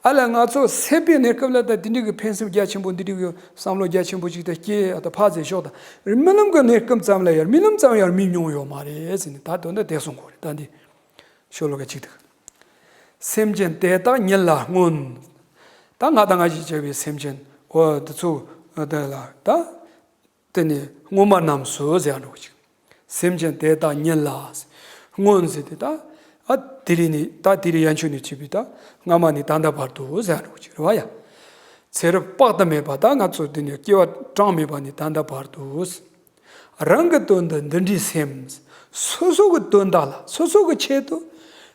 ཨ་ལ་ང་ཚོ་སད་པའི་གནས་སྐབས་ལ་ད་དེ་འདྲ་གི་ཕན་སེམས་རྒྱ་ཆེན་པོ་འདི་འདྲ་གི་བསམ་བློ་རྒྱ་ཆེན་པོ་ཅིག་ད་སྐྱེས་ཨ་ད་ཕ་ཟེར་ཤོག་ད་རྨི་ལམ་གི་གནས་སྐབས་ཙམ་ལ་ཡར་རྨི་ལམ་ཙམ་ཡར་རྨི་མྱོང་ཡོད་མ་རེད་ཟེར་ནས་ད་དོན་དུ་དེ་གསུང་གོ་རེད། ད་འདི་ཤོ་ལོ་ཀ་གཅིག་ད། སེམས་ཅན་དེ་དག་ཉིད་ལ་སྔོན། ད་ང་དང་ང་ཞིག་བྱ་བའི་སེམས་ཅན་འོ་དེ་ཚོ་དེ་ལ་ད། དེ་ནི་སྔོན་མ་རྣམས་སུ་ཟེར་འགྲོ་གི་ཅིག་སེམས་ཅན་དེ་དག་ཉིད་ལ། སྔོན་ཟེར་དེ་ད། ཨ་དེ་རིང་ནས་ད་དེ་རིང་ཡན་ཆོད་ནས་བྱས་པའི་ད་སྔ་མ་ནས་ད་ལྟ་བར་དུ་ཟེར་འགྲོ་གི་ཅིག་རེད་བ་ཡ། ཚེ་རབས་དཔག་ཏུ་མེད་པ་ད་ང་ཚོ་དེ་ནས་སྐྱེ་བ་གྲངས་མེད་པ་ནས་ད་ལྟ་བར་དུ། རང་གི་དོན་དུ་འདི་འདྲའི་སེམས། སོ་སོ་གི་དོན་དག་ལ་སོ་སོ་གི་ཆེད་དུ།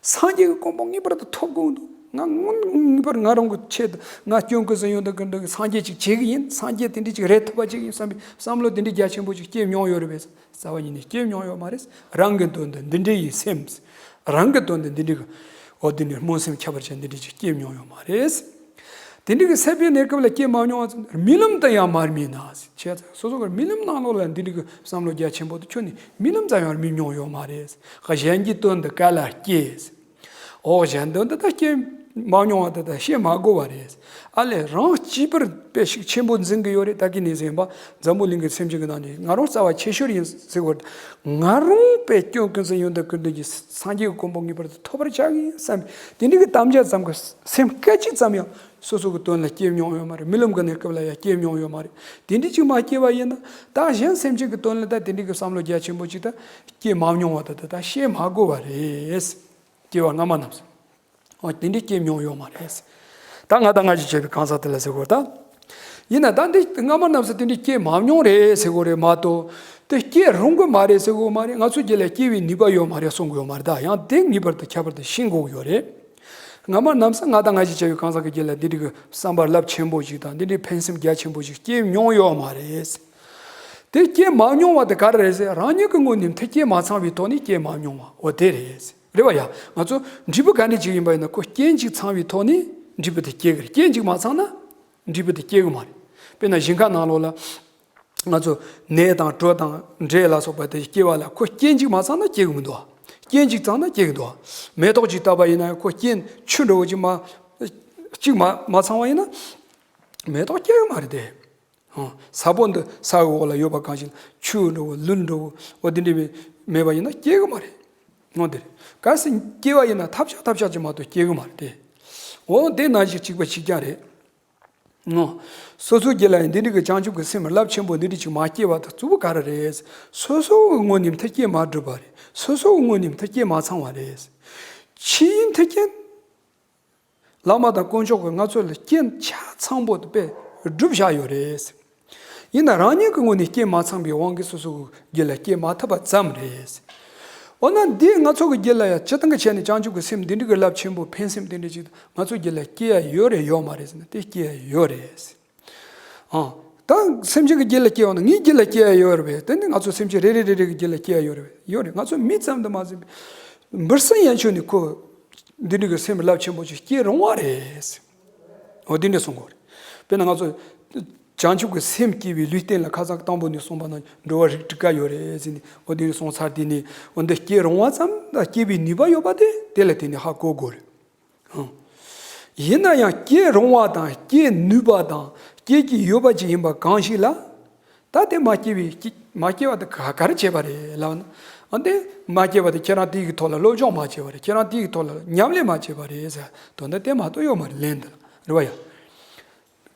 སངས་རྒྱས་ཀྱི་གོ་འཕང་ངེས་པར་དུ་ཐོབ་དགོས་འདུག་ང་ངོ་ངེས་པར་ང་རང་གི་ཆེད་དུ་ང་སྐྱོན་ཀུན་ཟད་ཡོན་ཏན་ཀུན་ལྡན་གྱི་སངས་རྒྱས་ཅིག་བྱེད་ཀྱི་ཡིན། སངས་རྒྱས་དེ་འདྲ་ཅིག་རེད་ཐུབ་པ་ཅིག་ཡིན་བསམ་པའི་བསམ་བློ་དེ་འདྲ་རྒྱ་ཆེན་པོ་ཅིག་སྐྱེས་མྱོང་ཡོད་རེད་པས། རྩ་བ་ཉིད་ནས་སྐྱེས་མྱོང་ཡོད་མ་རེད། རང་གི་དོན་དུ་འདི་འདྲ་ཡི་སེམས། རང་གི་དོན་དུ་འདི་འདྲ་གི་འོ་འདི་ནི་སྨོན་སེམས་ཁྱད་པར་ཅན་འདི་འདྲ་ཅིག་སྐྱེས་མྱོང་ཡོད་མ་རེད། དེ་འདྲ་གི་སད་པའི་གནས་སྐབས་ལ་སྐྱེས་མ་མྱོང་བ་ཙམ་རྨི་ལམ་དུ་ཡང་མ་རྨིས་ན། བྱས་ཙང་སོ་སོ་གི་རྨི་ལམ་ནང་ལོགས་ལ་འདི་འདྲ་གི་བསམ་བློ་རྒྱ་ཆེན་པོ་དེ་ཁྱོན་ནས་རྨི་ལམ་ཙམ་ཡང་རྨིས་མྱོང་ཡོད་མ་རེད། གཞན་གྱི་དོན་དུ་ག་ལ་སྐྱེས། འོ་གཞན་དོན་དུ་ད་སྐྱེས་མ་མྱོང་བ་དེ་ད་བཤད་མ་དགོས་པ་རེད། ཨ་ལས་རང་གཅེས་པར་དཔེ་ཤུགས་ཆེན་པོ་འཛིན་གི་ཡོད་རེད། ད་གི་ནས་ཟིན་པ་འཛམ་བུ་གླིང་གི་སེམས་ཅན་གི་ནང་ནས་ང་རང་རྩ་བ་ཆེ་ཤོས་ཡིན་ཟེར་བར་ང་རང་དཔེ་སྐྱོན་ཀུན་ཟད་ཡོན་ཏན་ཀུན་ལྡན་གྱི་སངས་རྒྱས་ཀྱི་གོ་འཕང་ངེས་པར་དུ་ཐོབ་པར་བྱ་གི་ཡིན་བསམ་པའི་དེ་འདྲ་གི་དམ་བཅའ་ཙམ་གྱི་སེམས་སྐད་ཅིག་ཙམ་ཡང་སོ་སོ་གི་དོན་ལ་སྐྱེས་མྱོང་ཡོད་མ་རེད། རྨི་ལམ་གྱི་གནས་སྐབས་ལ་ཡང་སྐྱེས་མྱོང་ཡོད་མ་རེད། དེ་འདྲ་ཅིག་མ་སྐྱེས་པ་ཡིན་ན་ད་གཞན་སེམས་ཅན་གྱི་དོན་ལ་ད་དེ་འདྲ་གི་བསམ་བློ་རྒྱ་ཆེན་པོ་ཅིག་ད་སྐྱེས་མ་མྱོང་བ་ད་ད་ད་བཤད་མ་དགོས་པ་རེད། སྐྱེ་བ་སྔ་མ་རྣམས་སུ། འོ་དེ་འདྲ་སྐྱེས་མྱོང་ཡོད་མ་རེད། ད་ང་དང་ང་ཞིག་བྱས་པའི་གང་ཟག་དེ་ལ་ཟེར་དགོས་ད། ཡིན་ན་ད་འདི་སྔ་མ་རྣམས་སུ་དེ་འདྲ་སྐྱེས་མ་མྱོང་རེད་ཟེར་དགོས་རེད་མ་གཏོགས། དེ་སྐྱེས་རུང་གི་མ་རེད་ཟེར་དགོས་མ་རེད། ང་ཚོ་རྒྱུད་ལ་སྐྱེ་བའི་ནུས་པ་ཡོད་མ་རེད་གསུང་གི་ཡོད་མ་རེད། ད་ཡང་དེ་ངེས་པར་དུ་ཁྱད་པར་དུ་ཤེས་དགོས་ཀྱི་ཡོད་རེད། སྔ་མ་རྣམས་སུ་ང་དང་ང་ཞིག་བྱས་པའི་གང་ཟག་གི་རྒྱུད་ལ་འདི་འདྲ་གི་བསམ་པ་རླབས་ཆེན་པོ་ཞིག་དང་འདི་འདྲའི་ཕན་སེམས་རྒྱ་ཆེན་པོ་ཞིག་སྐྱེས་མྱོང་ཡོད་མ་རེད། དེ་སྐྱེས་མ་མྱོང་བ་དེ་ག་རེ་རེད་ཟེར། རང་ཉིད་ཀྱི་ངོས་ནས་མཐུན་རྐྱེན་མ་ཚང་བའི་ཐོག་ནས་སྐྱེས་མ་མྱོང་བ་འོ་དེ་རེད། རེད་བ་ཡ། ང་ཚོ་འབྲས་བུ་ག་འདྲ་ཅིག་ཡིན་པ་ཡིན་ན་ཁོ་རྐྱེན་ཅིག་ཚང་བའི་ཐོག་ནས་འབྲས་བུ་དེ་སྐྱེ་གི་རེད། རྐྱེན་ཅིག་མ་ཚང་ན་འབྲས་བུ་དེ་སྐྱེ་གི་མ་རེད། དཔེར་ན་ཞིང་ཁ་ནང་ལོགས་ལ་ང་ཚོ་ནས་དང་གྲོ་དང་འབྲས་ལ་སོགས་པ་དེ་སྐྱེ་བ་ལ་ཁོ་རྐྱེན་ཅིག་མ་ཚང་ན་སྐྱེ་གི་མི་འདུག་བ། རྐྱེན་ཅིག་ཚང་ན་སྐྱེ་གི་འདུག་བ། མེ་ཏོག་ཅིག་བཏབ་པ་ཡིན་ན་ཁོ་རྐྱེན་ཆུ་འདྲ་བོ་ཅིག་མ་ཅིག་མ་མ་ཚང་བ་ཡིན་ན་མེ་ཏོག་སྐྱེ་གི་མ་རེད་དེ། ཧང་ས་བོན་འདི་ས་འོག་ལ་ཡོད་པ་གང་ཞིག་ཆུ་འདྲ་བོ་རླུང་འདྲ་བོ་འོ་དེ་འདྲ་མེད་པ་ཡིན་ན་སྐྱེ་གི་མ་རེད། འོ་དེ་རེད། གལ་སྲིད་སྐྱེ་བ་ཡིན་ན་ཐབས་ཆག་ཐབས་ཆག་ཅིག་མ་གཏོགས་སྐྱེ་གི་མ་རེད་དེ། འོ་དེ་ནང་བཞིན་གཅིག་པ་གཅིག་རྐྱང་རེད། ངོ་། སོ་སོའི་རྒྱུད་ལ་ཡང་འདི་འདྲ་གི་བྱང་ཆུབ་ཀྱི་སེམས་རླབས་ཆེན་པོ་འདི་འདྲ་ཅིག་མ་སྐྱེས་པ་དང་གཙོ་བོ་ག་རེ་རེད། སོ་སོ་གི་ངོས་ནས་མཐུན་རྐྱེན་མ་བསྒྲུབས་པ་རེད། སོ་སོ་གི་ངོས་ནས་མཐུན་རྐྱེན་མ་ཚང་བ་རེད། ཕྱིའི་མཐུན་རྐྱེན། བླ་མ་དང་དཀོན་མཆོག་གིས་ང་ཚོ་ལ་རྐྱེན་ཆ་ཚང་པོ་དེ་དཔེ་བསྒྲུབས་བཞག་ཡོད་རེད། ཡིན་ན་རང་ཉིད་ཀྱི་ངོས་ནས་རྐྱེན་མ་ཚང་པའི་དབང་གིས་སོ་སོ་གི་རྒྱུད་ལ་སྐྱེ་མ་ཐུབ་པ་ཙམ་རེད། འོ་ན་འདིས་ང་ཚོ་གི་རྒྱུད་ལ་ཡང་སྤྱིར་བཏང་གི་ཆ་ནས་བྱང་ཆུབ་ཀྱི་སེམས་འདི་འདྲ་གི་རླབས་ཆེན་པོ་ཕན་སེམས་དེ་འདྲ་ཅིག་ང་ཚོ་རྒྱུད་ལ་སྐྱེ་ཡ་ཡོད་རེད་ཡོད་མ་རེད་ཟེར་ན་དེ་སྐྱེ་ཡ་ཡོད་རེད། ཨང་། ད་སེམས་ཅན་གྱི་རྒྱུད་ལ་སྐྱེ་བ་ན་ངའི་རྒྱུད་ལ་སྐྱེ་ཡ་ཡོད་རེད་པས། དེ་ནི་ང་ཚོ་སེམས་ཅན་རེ་རེ་རེ་རེ་གི་རྒྱུད་ལ་སྐྱེ་ཡ་ཡོད་རེད་པས། ཡོད་རེད། ང་ཚོ་མི་ཙམ་དུ་མ་ཟད་པའི་འབུར་སེམས་ཡན་ཆོད་ནི་ཁོ་འདི་འདྲ་གི་སེམས་རླབས་ཆེན་པོ་ཅིག་སྐྱེ་རུང་བ་རེད། འོ་འདི་འདྲ་གསུང་གི་ཡོད་རེད། དཔེར་ན་ང་ཚོ་བྱང་ཆུབ་ཀྱི་སེམས་སྐྱེ་བའི་ལུས་རྟེན་ལ་ཁ་སང་དང་པོ་ནས་གསུངས་པ་ན་འགྲོ་བ་རིགས་དྲུག་ཀ་ཡོད་རེད་ཟེར་ནས། འོ་འདི་འདྲ་གསུངས་ཚར། དེ་ནས་འོ་འདི་སྐྱེ་རུང་བ་ཙམ་དང་སྐྱེ་བའི་ནུས་པ་ཡོད་པ་དེ་དེ་ལ་དེ་ནས་ཧ་གོ་དགོས་རེད། ཨང་། ཡིན་ན་ཡང་སྐྱེ་རུང་བ་དང་སྐྱེ་ནུས་པ་དང་སྐྱེ་རྒྱུ་ཡོད་པ་ཅིག་ཡིན་པ་གང་ཞིག་ལ། ད་དེ་མ་སྐྱེ་བའི་སྐྱེ་མ་སྐྱེ་བ་དེ་ག་ག་རེ་བྱས་པ་རེད་ལབ་ན། ཨ་དེ་མ་སྐྱེ་བ་དེ་ཁྱེད་རང་དེའི་གི་ཐོག་ལ་སློབ་སྦྱོང་མ་བྱས་པ་རེད། ཁྱེད་རང་དེའི་གི་ཐོག་ལ་ཉམས་ལེན་མ་བྱས་པ་རེད་ཟེར། དོན་དག་དེ་མ་གཏོགས་ཡོད་མ་རེད། ལན་དེ་ལ་རེད་བ་ཡ།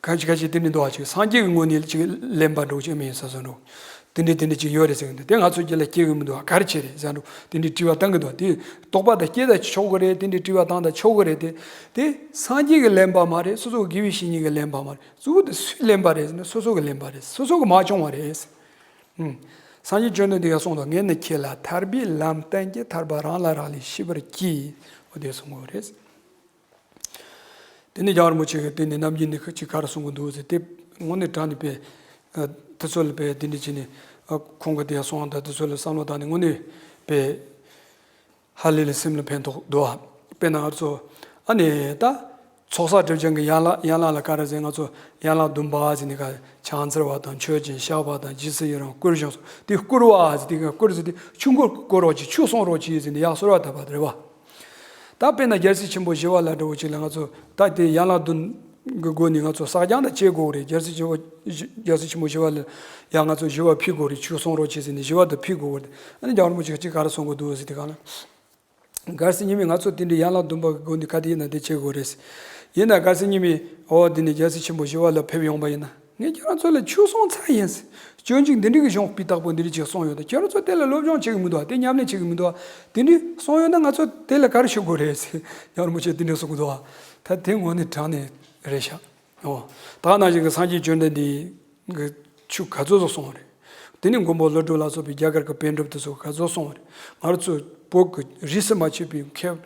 ཁ་ཅིག་ཁ་ཅིག་དེ་འདྲ་འདུག་བ། ཅིག་སངས་རྒྱས་ཀྱི་ངོས་ནས་ཅིག་གླེན་པ་འདྲ་ཅིག་མིན་ས་སོ་འདྲ། དེ་འདྲ་དེ་འདྲ་ཅིག་ཡོད་རེད་ཟེར་གི་འདུག་དེ་ང་ཚོའི་རྒྱུད་ལ་སྐྱེ་གི་མི་འདུག་བ། ག་རེ་བྱས་རེད་ཟེར་འདྲ། དེ་འདྲའི་དྲི་བ་བཏང་གི་འདུག་དེ་རྟོག་པ་དང་སྐྱེ་ད་ཆོག་གི་རེད། དེ་འདྲའི་དྲི་བ་བཏང་ད་ཆོག་གི་རེད། དེ་དེ་སངས་རྒྱས་ཀྱིས་གླེན་པ་མ་རེད། སོ་སོ་དགེ་བའི་བཤེས་གཉེན་གྱིས་གླེན་པ་མ་རེད། གཙོ་བོ་དེ་སུས་གླེན་པ་རེད་ཟེར་ན། སོ་སོ་གིས་གླེན་པ་རེད། སོ་སོ་གིས་མ་བྱུང་བ་རེད། ཨུམ། སངས་རྒྱས་བཅོམ་ལྡན་འདས་ཀྱིས་གསུངས་འདུག་ངས་ནི་ཁྱེད་ལ་ཐར་པའི་ལམ་བསྟན་གྱི། ཐར་པ་རང་ལ་རག་ལས་ཤེས་པར་གྱིས། འོ་དེ་གསུང་གི་རེད། དེ་ནས་རྒྱལ་བ་རིན་པོ་ཆེ་གིས་དེ་ནས་རྣམ་འགྱུར་ནས་ཅིག་ག་རེ་གསུང་གི་འདུག་ཟེར་དེ་དངོས་གནས་དྲང་གནས་པའི་ཨ་དེ་ཚོ་ལ་དཔེ་དེ་འདྲ་བྱས་ནས་ཨ་ཁོང་གིས་དེ་གསུངས་དང་དེ་ཚོ་ལ་བསམ་བློ་བཏང་ནས་དངོས་གནས་དཔེ་ཧ་ལས་ལས་སེམས་ལ་ཕན་ཐོགས་འདུག་དཔེར་ན་ང་ཚོ་ཨ་ནི་ད་ཚོགས་བསགས་སྒྲིབ་སྦྱང་གི་ཡན་ལག་ཡན་ལག་ལ་ག་རེ་ཟེར། ང་ཚོ་ཡན་ལག་བདུན་པ་ཟེར་ནས་ག་ཕྱག་འཚལ་བ་དང་མཆོད་ཅིང་བཤགས་པ་དང་རྗེས་སུ་ཡི་རང་བསྐུལ་ཞིང་གསོལ། དེ་བསྐུལ་བ་ཟེར་དེ་ག་བསྐུལ་ཟེར་དེ་ཆུ་མགོ་བསྐོལ་རོགས་གྱིས། ཆུ་སོང་རོགས་གྱིས་ཟེར་ནས་ཡར་གསོལ་བ་བཏབ་པ་རེད་བ། ད་དཔེར་ན་རྒྱལ་སྲས་ཆེན་པོ་ཞི་བ་ལྷ་འདྲ་བོ་ཅིག་ལ་ང་ཚོ་ད་དེ་ཡན་ལག་བདུན་གྱི་སྒོ་ནས་ང་ཚོ་བསགས་སྦྱང་དང་བྱེད་དགོས་རེད། རྒྱལ་སྲས་ཆེན་པོ་རྒྱལ་སྲས་ཆེན་པོ་ཞི་བ་ལྷ་ཡ་ང་ཚོ་ཞི་བ་ཕུལ་དགོས་རེད། ཆུ་སོང་རོགས་གྱིས་ཟེར་ནས་ཞི་བ་དེ་ཕུལ་དགོས་རེད། ཨ་ནི་རྒྱལ་བ་རིན་པོ་ཆེ་གིས་ཅིག་ག་རེ་གསུང་གི་འདུག་ཟེར་དེ་ག་ལ། གལ་སྲིད་ཉི་མས་ང་ཚོ་དེ་འདྲའི་ཡན་ལག་བདུན་པ་གི་སྒོ་ནས་ག་དེ་ཡིན་ན་དེ་བྱེད་དགོས་རེད། ཡིན་ན་གལ་སྲིད་ཉི་མས་འོ་དེ་ནས་རྒྱལ་སྲས་ཆེན་པོ་ཞི་བ་ལྷ་ཕེབས་ཡོང་པ་ཡིན་ན། ངས་ཁྱེད་རང་ཚོ་ལ་ཆོས་གསུངས་ཚར་ཡིན། སྤྱོད་འཇུག་འདི་འདྲའི་གི་གཞུང་སྤུས་དག་པོ་འདི་འདྲ་ཅིག་གསུངས་ཡོད་དེ། ཁྱེད་རང་ཚོ་དེ་ལ་སློབ་སྦྱོང་བྱེད་གི་མི་འདུག་དེ་ཉམས་ལེན་བྱེད་གི་མི་འདུག་དེ་འདྲ་གསུངས་ཡོད་ན་ང་ཚོ་དེ་ལ་ག་རེ་ཞུ་དགོས་རེད་ཟེར། རྒྱལ་བ་རིན་པོ་ཆེ་དེ་འདྲ་གསུང་གི་འདུག་ད་དེ་དངོས་གནས་དྲང་གནས་རེད་ཤག་འོ། ད་ནང་བཞིན་གི་སངས་རྒྱས་བཅོམ་ལྡན་འདས་ཀྱིས་ཆོས་ག་ཚོད་ཙམ་གསུངས་པ་རེད། དེ་ནས་མགོན་པོ་ཀླུ་སྒྲུབ་ལ་སོགས་པའི་རྒྱ་གར་གྱི་པཎ་གྲུབ་དེ་ཚོ་ག་ཚོད་གསུངས་པ་རེད། ང་རང་ཚོ་བོད་ཀྱི་རིས་སུ་མ་ཆད་པའི་མཁས་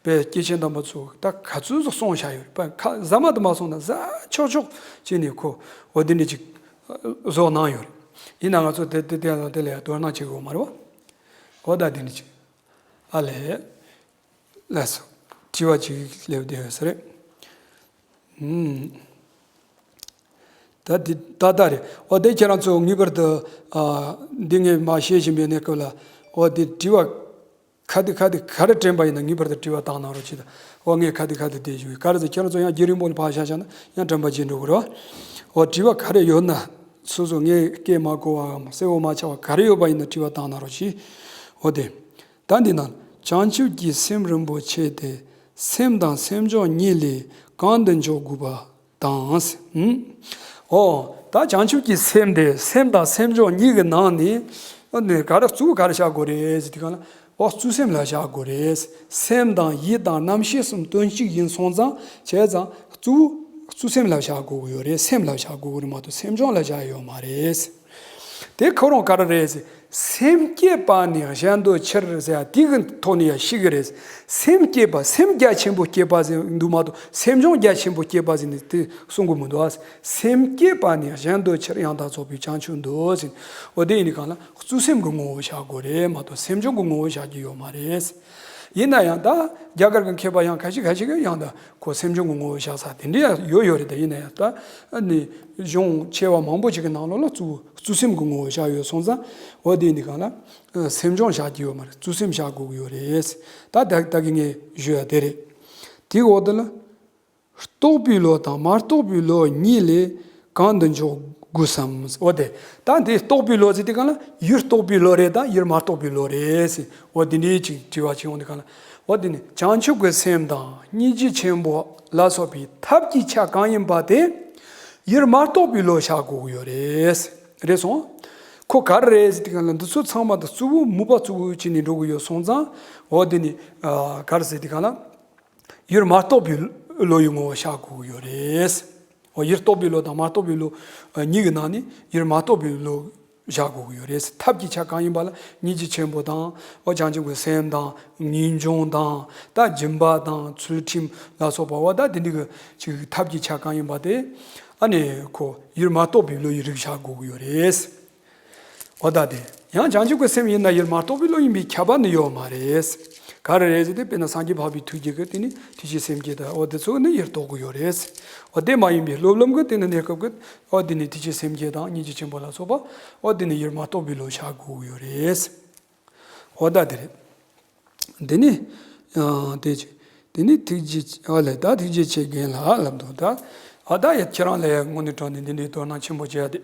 པའི་སྐྱེས་ཆེན་དམ་པ་ཚོ་ད་ག་ཚོད་ཙམ་གསུངས་བཞག་ཡོད་རེད་པ། ཁ་ཟ་མ་དུ་མ་སོང་ན་ཟ་ཆོག་ཆོག་བྱས་ནས་ཁོ་འོ་དེ་འདྲ་ཅིག་བཟོ་གནང་ཡོད་རེད། ཡིན་ན་ང་ཚོ་དེ་དེ་དེ་ལ་དེ་ལ་ཡང་དོ་སྣང་བྱེད་དགོས་མ་རེད་བ། འོ་ད་དེ་འདྲ་ཅིག་ཨ་ལས། ལགས་སོ། དྲི་བ་གཅིག་སླེབས་བསྡད་ཡོད་ས་རེད། ཨུམ། ད་འདི་ཏག་ཏག་རེད། འོ་དེ་ཁྱེད་རང་ཚོ་ངེས་པར་དུ་ཨ་འདི་ངས་མར་བཤད་བཞིན་པའི་གནས་སྐབས་ལ་འོ་དེ་དྲི་བ་ག་དེ་ག་དེ་ག་རེ་དྲན་པ་ཡིན་ན་ངེས་པར་དུ་དྲི་བ་བཏང་གནང་རོགས་བྱེད་དང་། འོ་ངས་ག་དེ་ག་དེ་དེ་ཞུ་གི་ག་རེ་ཟེར། ཁྱེད་རང་ཚོ་ཡང་རྒྱུན་རིང་པོ་ལ་ཕར་བཞག་བཞག་ན་ཡང་དྲན་པ་བརྗེད་འགྲོ་གི་རེད་བ། འོ་དྲི་བ་ག་རེ་ཡོད་ན། སོ་སོ་ངས་སྐད་མ་གོ་བའམ་གསལ་བོ་མ་ཆགས་པ་ག་རེ་ཡོད་པ་ཡིན་ན་དྲི་བ་བཏང་གནང་རོགས་གྱིས། འོ་དེ། ད་འདི་ན་བྱང་ཆུབ་ཀྱི་སེམས་རིན་པོ་ཆེ་སྟེ། སེམས་དང་སེམས་བྱུང་གཉིས་ལས་གང་དུ་འཇོག་དགོས་པ་དང་། ཨུམ། འོ། ད་བྱང་ཆུབ་ཀྱི་སེམས་དེ་སེམས་དང་སེམས་བྱུང་གཉིས་ཀྱི་ནང་ནས་ཨ་ནི་ག་རེ་གཙོ་བོ་ག་རེ་བཞག་དགོས་རེད་ཟེར་དུས་གང་ལ། འོ་གཙོ་སེམས་ལ་བཞག་དགོས་རེད། སེམས་དང་ཡིད་དང་རྣམ་ཤེས་གསུམ་དོན་གཅིག་ཡིན་སོང་ཙང་བྱས་ཙང་གཙོ་བོ་གཙོ་སེམས་ལ་བཞག་དགོས་ཀྱི་ཡོད་རེད། སེམས་ལ་བཞག་དགོས་ཀྱི་རེད་མ་གཏོགས་སེམས་བྱུང་ལ་བཞག་ཡོད་མ་རེད། དེ་ཁོ་རང་ག་རེ་རེད་ཟེར། སེམས་བསྐྱེད་པ་ནི་གཞན་དོན་ཕྱིར་ཟེར་ཡ་དེ་གི་ཐོག་ནས་ཡ་ཤེས་ཀྱི་རེད། སེམས་བསྐྱེད་པ་སེམས་རྒྱ་ཆེན་པོ་བསྐྱེད་པ་ཟེར་འདུག་མ་གཏོགས་སེམས་བྱུང་རྒྱ་ཆེན་པོ་བསྐྱེད་པ་ཟེར་ནས་དེ་གསུང་གི་མི་འདུག་ཨ། སེམས་བསྐྱེད་པ་ནི་གཞན་དོན་ཕྱིར་ཡང་དག་རྫོགས་པའི་བྱང་ཆུབ་འདོད་ཟེར། འོ་དེ་ཡིན་ནི་གང་ལ་གཙོ་སེམས་ཀྱི་ངོ་བོ་བཞག་དགོས་རེད་མ་གཏོགས་སེམས་བྱུང་གི་ངོ་བོ་བཞག་རྒྱུ་ཡོད་མ་རེད། ཡིན་ན་ཡང་ད་རྒྱ་གར་གྱི་མཁས་པ་ཡང་ཁ་ཤས་ཁ་ཤས་ཀྱིས་ཡང་ད་ཁོ་སེམས་བྱུང་གི་ངོ་བོ་བཞག་ས་དེ་འདྲ་ཡང་ཡོད་ཡོད་རེད། ད་ཡིན་ན་ཡང་ད་ཨ་ནི་གཞུང་ཆེ་བ་མང་པོ་ཅིག་གི་ནང་ལོགས་ལ་གཙོ་བོ་གཙོ་སེམས་ཀྱི་ངོ་བོ་བཞག་ཡོད་སོང་ཙང་འོ་དེ་ཡིན་ནི་གང་ལ་སེམས་བྱུང་བཞག་རྒྱུ་ཡོད་མ་རེད། གཙོ་སེམས་བཞག་དགོས་ཀྱི་ཡོད་རེད། ད་ད་ད་གི་ངས་ཞུ་ཡ་དེ་རེད། དེའི་འོག་དེ་ལ། རྟོགས་པའི་བློ་དང་མ་རྟོགས་པའི་བློ་གཉིས་ལས་གང་དུ་འཇོག་དགོས་སམ། འོ་དེ། ད་འདི་རྟོགས་པའི་བློ་ཟེར་དུས་གང་ལ་ཡུལ་རྟོགས་པའི་བློ་རེད་དང་ཡུལ་མ་རྟོགས་པའི་བློ་རེད་ཟེར། འོ་དེ་འདྲའི་ཅིག་དྲི་བ་ཅིག་འོང་དུས་གང་ལ། འོ་དེ་ནི་བྱང་ཆུབ་ཀྱི་སེམས་དང་སྙིང་རྗེ་ཆེན་པོ་ལ་སོགས་པའི་ཐབས་ཀྱི་ཆ་གང་ཡིན་པ་དེ་ཡུལ་མ་རྟོགས་པའི་བློ་བཞག་དགོས་ཀྱི་ཡོད་རེད། རེད་སོང་། ཁོ་ག་རེ་རེད་ཟེར་དུས་གང་ལ་འདི་ཚོ་ཚང་མ་དང་གཙོ་བོ་མུ་པ་གཙོ་བོ་བྱས་ནས་འགྲོ་གི་ཡོད་སོང་ཙང་། འོ་དེ་ནི་ཨ་ག་རེ་ཟེར་དུས་གང་ལ། ཡུལ་མ་རྟོགས་པའི་བློ་ཡི་ངོ་བོ་བཞག་དགོས་ཀྱི་ཡོད་རེད། འོ་ཡུལ་རྟོགས་པའི་བློ་དང་མ་རྟོགས་པའི་བློ་གཉིས་ཀྱི་ནང་ནས་ཡུལ་མ་རྟོགས་པའི་བློ་བཞག་དགོས་ཀྱི་ཡོད་རེད། ཐབས་ཀྱི་ཆ་གང་ཡིན་པ་ལ་སྙིང་རྗེ་ཆེན་པོ་དང་འོ་བྱང་ཆུབ་ཀྱི་སེམས་དང་ངེས་འབྱུང་དང་ད་སྦྱིན་པ་དང་ཚུལ་ཁྲིམས་ལ་སོགས་པ་འོ་ད་དེ་འདྲ་གི་ཅིག་ཐབས་ཀྱི་ཆ་གང་ཡིན་པ་དེ་ ཨ་ནི་ཁོ་ཡུལ་མ་རྟོགས་པའི་བློ་ཡི་རིགས་བཞག་དགོས་ཀྱི་ཡོད་རེད། འོ་ད་དེ་ཡང་བྱང་ཆུབ་ཀྱི་སེམས་ཡིན་ན་ཡུལ་མ་རྟོགས་པའི་བློ་ཡིན་པའི་ཁྱབ་པ་ནི་ཡོད་མ་རེད། ག་རེ་རེད་ཟེར་ཏེ། དཔེར་ན་སངས་རྒྱས་འཕགས་པའི་ཐུགས་རྗེ་གི་དེ་ནི་ཐུགས་རྗེ་སེམས་བསྐྱེད་དང་། འོ་དེ་ཚོ་ནི་ཡུལ་རྟོགས་ཀྱི་ཡོད་རེད། འོ་དེ་མ་ཡིན་པའི་སློབ་ལམ་གི་དེ་ནི་གནས་སྐབས་ཀྱི་འོ་དེ་ནི་ཐུགས་རྗེ་སེམས་བསྐྱེད་དང་སྙིང་རྗེ་ཆེན་པོ་ལ་སོགས་པ། འོ་དེ་ནི་ཡུལ་མ་རྟོགས་པའི་བློ་བཞག་དགོས་ཀྱི་ཡོད་རེད། འོ་ད་དེ་རེད། འདི་ནི། ཨ། དེ་ཅི། དེ་ནི་ཐུགས་རྗེ་ཆེ། ཨ་ལས་ད་ཐུགས་རྗེ་ཆེ་རྒན་ལགས་ལབ་འདུག་ད། ཨ་ད་ཡ་ཁྱེད་རང་ལ་ཡ་དངོས་གནས་དྲང་གནས་འདི་འདྲའི་དོ་སྣང་ཆེན་པོ་བྱས་ཏེ།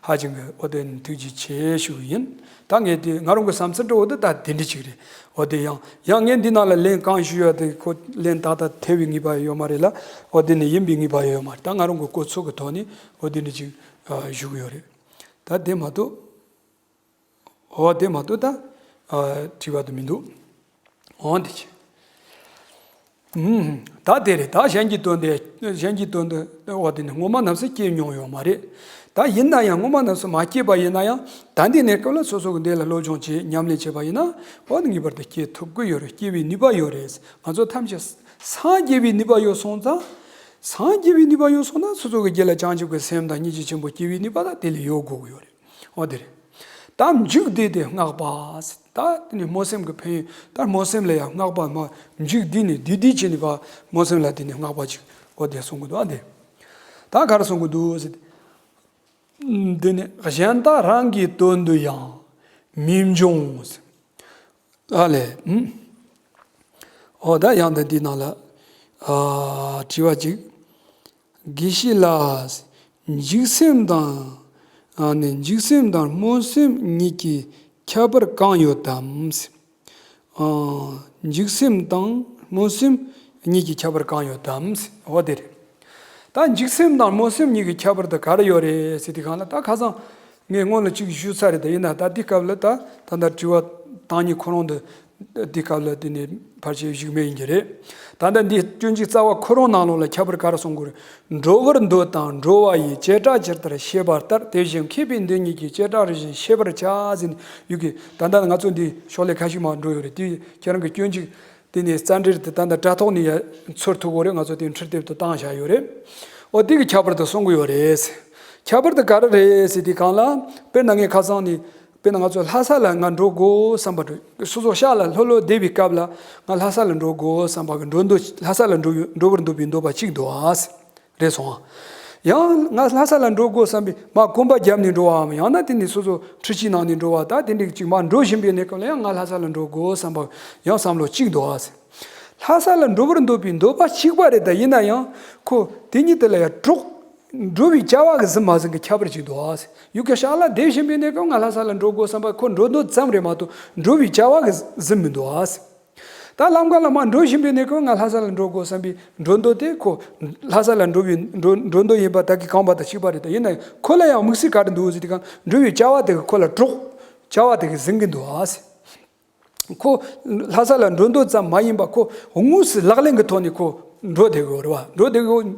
ཧ་ཅང་གི་འོ་དེ་ནི་ཐུགས་རྗེ་ཆེ་ཞུ་གི་ཡིན། ད་ངས་དེ་ང་རང་གི་བསམ་ཚུལ་འདྲ་བོ་དེ་ད་དེ་འདྲ་ཅིག་རེད། འོ་དེ་ཡང་ཡང་ངས་འདི་ནང་ལ་ལན་གང་ཞུ་ཡ་དེ་ཁོ་ལན་ཏག་ཏག་ཐེབས་པའི་ངེས་པ་ཡོད་མ་རེད་ལ། འོ་དེ་ནི་ཡིན་པའི་ངེས་པ་ཡོད་མ་རེད། ད་ང་རང་གི་གོ་ཚོད་ཀྱི་ཐོག་ནས་འོ་དེ་འདྲ་ཅིག་ཨ་ཞུ་གི་ཡོད་རེད། ད་དེ་མ་གཏོགས། འོ་དེ་མ་གཏོགས་ད། ཨ། དྲི་བ་དེ་མི་འདུག་འོ་འདི་ཅི། ཨུམ། ད་དེ་རེད། ད་གཞན་གྱི་དོན་དེ། གཞན་གྱི་དོན་དེ་འོ་དེ་ནི་སྔོན་མ་ནམ་སུ་སྐྱེས་མྱོང་ཡོད་མ་རེད། ད་ཡིན་ན་ཡང་སྔོན་མ་ནམ་སུ་མ་སྐྱེས་པ་ཡིན་ན་ཡང་ད་འདི་གནས་སྐབས་ལ་སོ་སོ་གི་འདི་ལ་སློབ་སྦྱོང་བྱེད། ཉམས་ལེན་བྱེད་པ་ཡིན་ན་འོ་ངེས་པར་དུ་སྐྱེ་ཐུབ་ཀྱི་ཡོད་རེད། སྐྱེ་བའི་ནུས་པ་ཡོད་རེད། ང་ཚོ་ཐམས་ཅད་སངས་རྒྱས་པའི་ནུས་པ་ཡོད་སོང་ཙང་། སངས་རྒྱས་པའི་ནུས་པ་ཡོད་སོང་ན་སོ་སོ་གི་རྒྱུད་ལ་བྱང་ཆུབ་ཀྱི་སེམས་དང་སྙིང་རྗེ་ཆེན་པོ་སྐྱེ་བའི་ནུས་པ་ད་དེ་ལ་ཡོད་དགོས་ཀྱི་ཡོད་རེད། འོ་དེ་རེད། ད་མཇུག་བསྡུས་ཏེ་བསྔགས་པ། ད་དེ་ནི་སྨོན་སེམས་ཀྱི་ཕན་ཡོན། ད་སྨོན་སེམས་ལ་ཡང་བསྔགས་པ་མ་མཇུག་བསྡུས་ནས་བསྡུས་བསྡུས་བྱས་ནས་པ་སྨོན་སེམས་ལ་དེ་ནི་བསྔགས་པ་ཅིག་འོ་དེ་གསུང་གི་འདུག་ཨ་དེ། ད་ག་རེ་གསུང་གི་འདུག་ཟེར་ཏེ། འདི་ནི་གཞན་དག་རང་གི་དོན་དུ་ཡང་མི་འབྱུང་། ཨ་ལས། ཨུམ། འོ་ད་ཡང་ད་འདི་ནང་ལ། ཨ། དྲི་བ་གཅིག་དགེ་བཤེས་ལགས། འཇིགས་སེམས་དང་། ཨ་ནི་འཇིགས་སེམས་དང་སྨོན་སེམས་གཉིས་ཀྱི་ཁྱད་པར་གང་ཡོད་དམ། ཨ། འཇིགས་སེམས་དང་སྨོན་སེམས་གཉིས་ཀྱི་ཁྱད་པར་གང་ཡོད་དམ། འོ་དེ་རེད། ད་འཇིགས་སེམས་དང་སྨོན་སེམས་གཉིས་ཀྱི་ཁྱད་པར་དེ་ག་རེ་ཡོད་རེད་ཟེར་དུས་སྒང་ལ། ད་ཁ་སང་ངས་སྔོན་ལ་གཅིག་ཞུས་ཚར་རེད། ད་ཡིན་ན་ད་འདི་སྐབས་ལ་ད་ད་ལྟ་དྲི་བ་བཏང་མཁན་ཁོ་རང་འདི་འདི་སྐབས་ལ་དེ་ནས་ཕལ་ཆེར་བཞུགས་མེད་ཡིན་གྱི་རེད། ད་ལྟ་འདི་སྐྱོན་གཅིག་རྩ་བ་ཁོ་རང་ནང་ལོགས་ལ་ཁྱད་པར་ག་རེ་གསུང་དགོས་རེད། འགྲོ་བར་འདོད་དང་འགྲོ་བ་ཡི་བྱེ་བྲག་ཇི་ལྟར་ཤེས་པ་ལྟར། དེ་བཞིན་མཁས་པས་འདི་གཉིས་ཀྱི་བྱེ་བྲག་རིམ་བཞིན་ཤེས་པར་བྱ་ཟེར་ནས་ཡོད་ཀི། ད་ལྟ་ང་ཚོ་འདི་ཤོག་ལྷེ་ཁ་ཤས་མར་འགྲོ་ཡོད་རེད། དེ་ཁྱེད་རང་གི་སྐྱོན་གཅིག་དེ་ནས་རྩ་འགྲེལ་དེ་ད་ལྟ་དྲ་ཐོག་ནས་ཡ་འཚོལ་ཐུབ་ཀྱི་རེད། ང་ཚོ་དེ་འཕྲུལ་དེབ་ཏུ་བཏང་བཞག་ཡོད་རེད། འོ་དེ་གི་ཁྱད་པར་དེ་གསུང་གི་ཡོད་རེད། ཁྱད་པར་དེ་ག་རེ་རེད་ཟེར་དུས་སྒང་ལ། དཔེར་ན་ངས་ཁ་སང་ནས། དཔེར་ན་ང་ཚོ་ལྷ་ས་ལ་ང་འགྲོ་དགོས་བསམ་པ་འགྲོ། སོ་སོ་ཤག་ལ་ལྷོད་ལྷོད་བསྡད་པའི་སྐབས་ལ་ང་ལྷ་ས་ལ་འགྲོ་དགོས་བསམ་པ་གི་འགྲོ་འདོད། ལྷ་ས་ལ་འགྲོ་འགྲོ་བར་འདོད་པའི་འདོད་པ་གཅིག་འདུག་ཨ། རེད་སོང་ཨ། ཡང་ང་ལྷ་ས་ལ་འགྲོ་དགོས་བསམ་པའི་མ་གོམ་པ་བརྒྱབ་ནས་འགྲོ་བའམ། ཡང་ན་དེ་ནས་སོ་སོ་འཕྲུལ་ཆས་ནང་ནས་འགྲོ་བ། ད་དེ་འདྲ་ཅིག་མ་འགྲོ་བཞིན་པའི་གནས་སྐབས་ལ་ཡང་ང་ལྷ་ས་ལ་འགྲོ་དགོས་བསམ་པ་ཡང་བསམ་བློ་གཅིག་འདུག་ཨ། ལྷ་ས་ལ་འགྲོ་བར་འདོད་པའི་འདོད་པ་གཅིག་པ་རེད། ད་ཡིན་ན་ཡང་ཁོ་དེ་ཉིད་དེ་ལ་ཡང་གྲོགས། འགྲོ་བའི་བྱ་བ་གི་ཟིན་མ་ཟིན་གི་ཁྱད་པར་ཅིག་འདུག་ཨ། ཡུལ་གྱི་ཤག་ལ་བསྡད་བཞིན་པའི་གནས་སྐབས་ང་ལྷ་ས་ལ་འགྲོ་དགོས་བསམ་པ་ཁོ་འགྲོ་འདོད་ཙམ་རེད་མ་གཏོགས་འགྲོ་བའི་བྱ་བ་གི་ཟིན་མི་འདུག་ཨ། ད་ལམ་ཁ་ལ་མར་འགྲོ་བཞིན་པའི་གནས་སྐབས་ང་ལྷ་ས་ལ་འགྲོ་དགོས་བསམ་པའི་འགྲོ་འདོད་དེ་ཁོ་ལྷ་ས་ལ་འགྲོ་བའི་འགྲོ་འགྲོ་འདོད་ཡིན་པ་ད་གིན་གོམ་པ་དང་གཅིག་པ་རེད། ད་ཡིན་ན་ཡང་ཁོ་ལ་ཡང་དམིགས་བསལ་ག་རེ་འདུག་ཟེར་དུས་སྒང་འགྲོ་བའི་བྱ་བ་དེ་གིས་ཁོ་ལ་གྲོགས། བྱ་བ་དེ་གིས་ཟིན་གི་འདུག་ཨ། ཁོ་ལྷ་ས་ལ་འགྲོ་འདོད་ཙམ་མ་ཡིན་པ་ཁོ་དངོས་སུ་ལག་ལེན་གྱི་ཐོག་ནས་ཁོ་འགྲོ་བསྡད་ཡོད་རེད་བ། འགྲོ་བསྡད་ཡོད།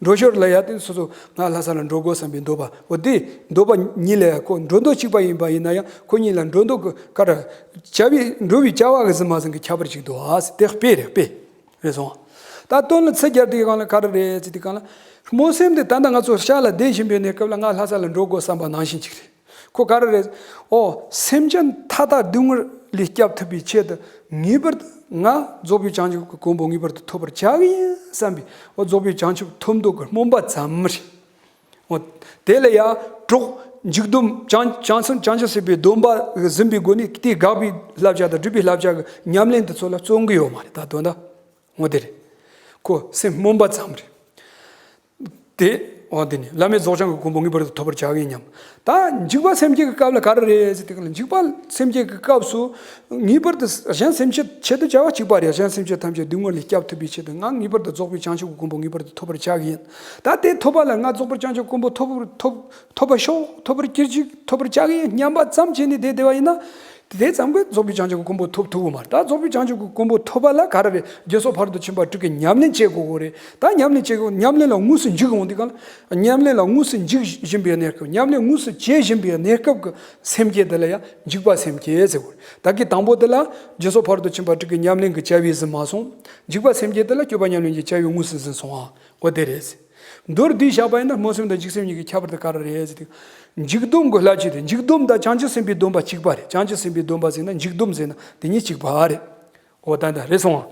འགྲོ་ཞོར་ལ་ཡ་དེ་སོ་སོ་ང་ལྷ་ས་ལ་འགྲོ་དགོས་བསམ་པའི་འདོད་པ། འོ་དེ་འདོད་པ་གཉིས་ལ་ཡ་ཁོ་འགྲོ་འདོད་གཅིག་པ་ཡིན་པ་ཡིན་ན་ཡང་ཁོ་གཉིས་ལ་འགྲོ་འདོད་ཀྱི་ཀ་ར་བྱ་བའི་འགྲོ་བའི་བྱ་བ་གི་ཟིན་མ་ཟིན་གྱི་ཁྱད་པར་ཅིག་འདུག་ཨ། དེ་དཔེ་རེད་དཔེ། རེད་སོང་། ད་དོན་ལ་ཚིག་རྒྱབ་དུས་སྒང་ལ་ག་རེ་རེད་ཟེར་དུས་སྒང་ལ། སྨོན་སེམས་དེ་ད་ལྟ་ང་ཚོ་ཤག་ལ་བསྡད་བཞིན་པའི་གནས་སྐབས་ལ་ང་ལྷ་ས་ལ་འགྲོ་དགོས་བསམ་པ་ནང་བཞིན་ཅིག་རེད། ཁོ་ག་རེ་རེད། ཨོ། སེམས་ཅན་མཐའ་དག་སྡུག་བསྔལ་ལས་སྐྱོབ་ཐུབ་པའི་ཆེད་དུ་ངེས་པར་དུ་ང་རྫོགས་པའི་བྱང་ཆུབ་ཀྱི་གོ་འཕང་ངེས་པར་དུ་ཐོབ་པར་བྱ་གི་ཡིན་བསམ་པའི། ཨོ། རྫོགས་པའི་བྱང་ཆུབ་ཐོབ་འདོད་ཀྱི་སྨོན་པ་ཙམ་རེད། ཨོ། དེ་ལ་ཡ་གྲོགས་འཇུག་སྡོམ་བྱང་བྱང་སེམས་བྱང་ཆུབ་སེམས་དཔའི་སྡོམ་པ་ཟིན་པའི་སྒོ་ནས་དེའི་དགག་པའི་བསླབ་བྱ་དང་སྒྲུབ་པའི་བསླབ་བྱ་གི་ཉམས་ལེན་དེ་ཚོ་ལ་བརྩོན་གི་ཡོད་མ་རེད། ད་དོན་དག་འོ་དེ་རེད། ཁོ་སེམས་སྨོན་པ་ཙམ་རེད། དེ། འོ་དེ་ནི་བླ་མེད་རྫོགས་བྱང་གི་གོ་འཕང་ངེས་པར་དུ་ཐོབ་པར་བྱ་གི་ཡིན་སྙམ། ད་འཇིགས་པ་སེམས་བསྐྱེད་ཀྱི་སྐབས་ལ་ག་རེ་རེད་ཟེར་དུས་སྒང་ལ། འཇིགས་པ་སེམས་བསྐྱེད་ཀྱི་སྐབས་སུ་ངེས་པར་དུ་གཞན་སེམས་ཅན་ཆེད་དུ་བྱ་བ་གཅིག་པ་རེད། གཞན་སེམས་ཅན་ཐམས་ཅད་སྡུག་བསྔལ་ལས་སྐྱོབ་ཐུབ་པའི་ཆེད་དུ་ང་ངེས་པར་དུ་རྫོགས་པའི་བྱང་ཆུབ་ཀྱི་གོ་འཕང་ངེས་པར་དུ་ཐོབ་པར་བྱ་གི་ཡིན། ད་དེ་ཐོབ་པ་ལ་ང་རྫོགས་པའི་བྱང་ཆུབ་གོ་འཕང་ཐོབ་ཐོབ་ཐོབ་པར་ཤོག་ཐོབ་པར་གྱུར་ཅིག་ཐོབ་པར་བྱ་གི་ཡིན་སྙམ་པ་ཙམ་བྱས་ནས་བསྡད་བསྡད་པ་ཡིན་ན། དེ་ཙམ་གྱིས་རྫོགས་པའི་བྱང་ཆུབ་ཀྱི་གོ་འཕང་ཐོབ་ཐུབ་ཀྱི་མ་རེད། ད་རྫོགས་པའི་བྱང་ཆུབ་ཀྱི་གོ་འཕང་ཐོབ་པ་ལ་ག་རེ་རེད། རྗེས་སུ་ཕ་རོལ་ཏུ་ཕྱིན་པ་དྲུག་གི་ཉམས་ལེན་བྱེད་དགོས་ཀྱི་རེད། ད་ཉམས་ལེན་བྱེད་དགོས། ཉམས་ལེན་ལ་དངོས་སུ་འཇུག་འོང་དུས་སྒང་ལ། ཉམས་ལེན་ལ་དངོས་སུ་འཇུག་བཞིན་པའི་གནས་སྐབས། ཉམས་ལེན་དངོས་སུ་བྱེད་བཞིན་པའི་གནས་སྐབས་ཀྱི་སེམས་བསྐྱེད་དེ་ལ་ཡང་འཇིགས་པ་སེམས་བསྐྱེད་ཟེར་དགོས་རེད། ད་གི་དང་པོ་དེ་ལ་རྗེས་སུ་ཕ་རོལ་ཏུ་ཕྱིན་པ་དྲུག་གི་ཉམས་ལེན་གྱི་བྱ་བས་ཟིན་མ་སོང་། འཇིགས་པ་སེམས་བསྐྱེད་དེ་ལ་སྤྱོད་པ་ཉམས་ལེན་གྱི་བྱ་བས་དངོས་སུ་ཟིན་སོང་ཨ། འོ་དེ་རེད། མདོར་བསྡུས་བཞག་པ་ཡིན་ན་སྨོན་སེམས་དང་འཇིགས་སེམས་གཉིས་ཀྱི་ཁྱད་པར་དེ་ག་རེ་རེད་ཟེར་དུས། འཇིགས་སྡོམ་གྱི་བསླབ་བྱ་དེ། འཇིགས་སྡོམ་དང་བྱང་ཆུབ་སེམས་དཔའི་སྡོམ་པ་གཅིག་པ་རེད། བྱང་ཆུབ་སེམས་དཔའི་སྡོམ་པ་ཟེར་ན་འཇིགས་སྡོམ་ཟེར་ན་དེ་གཉིས་གཅིག་པ་རེད། འོ་ད་ད་རེད་སོང་ཨ།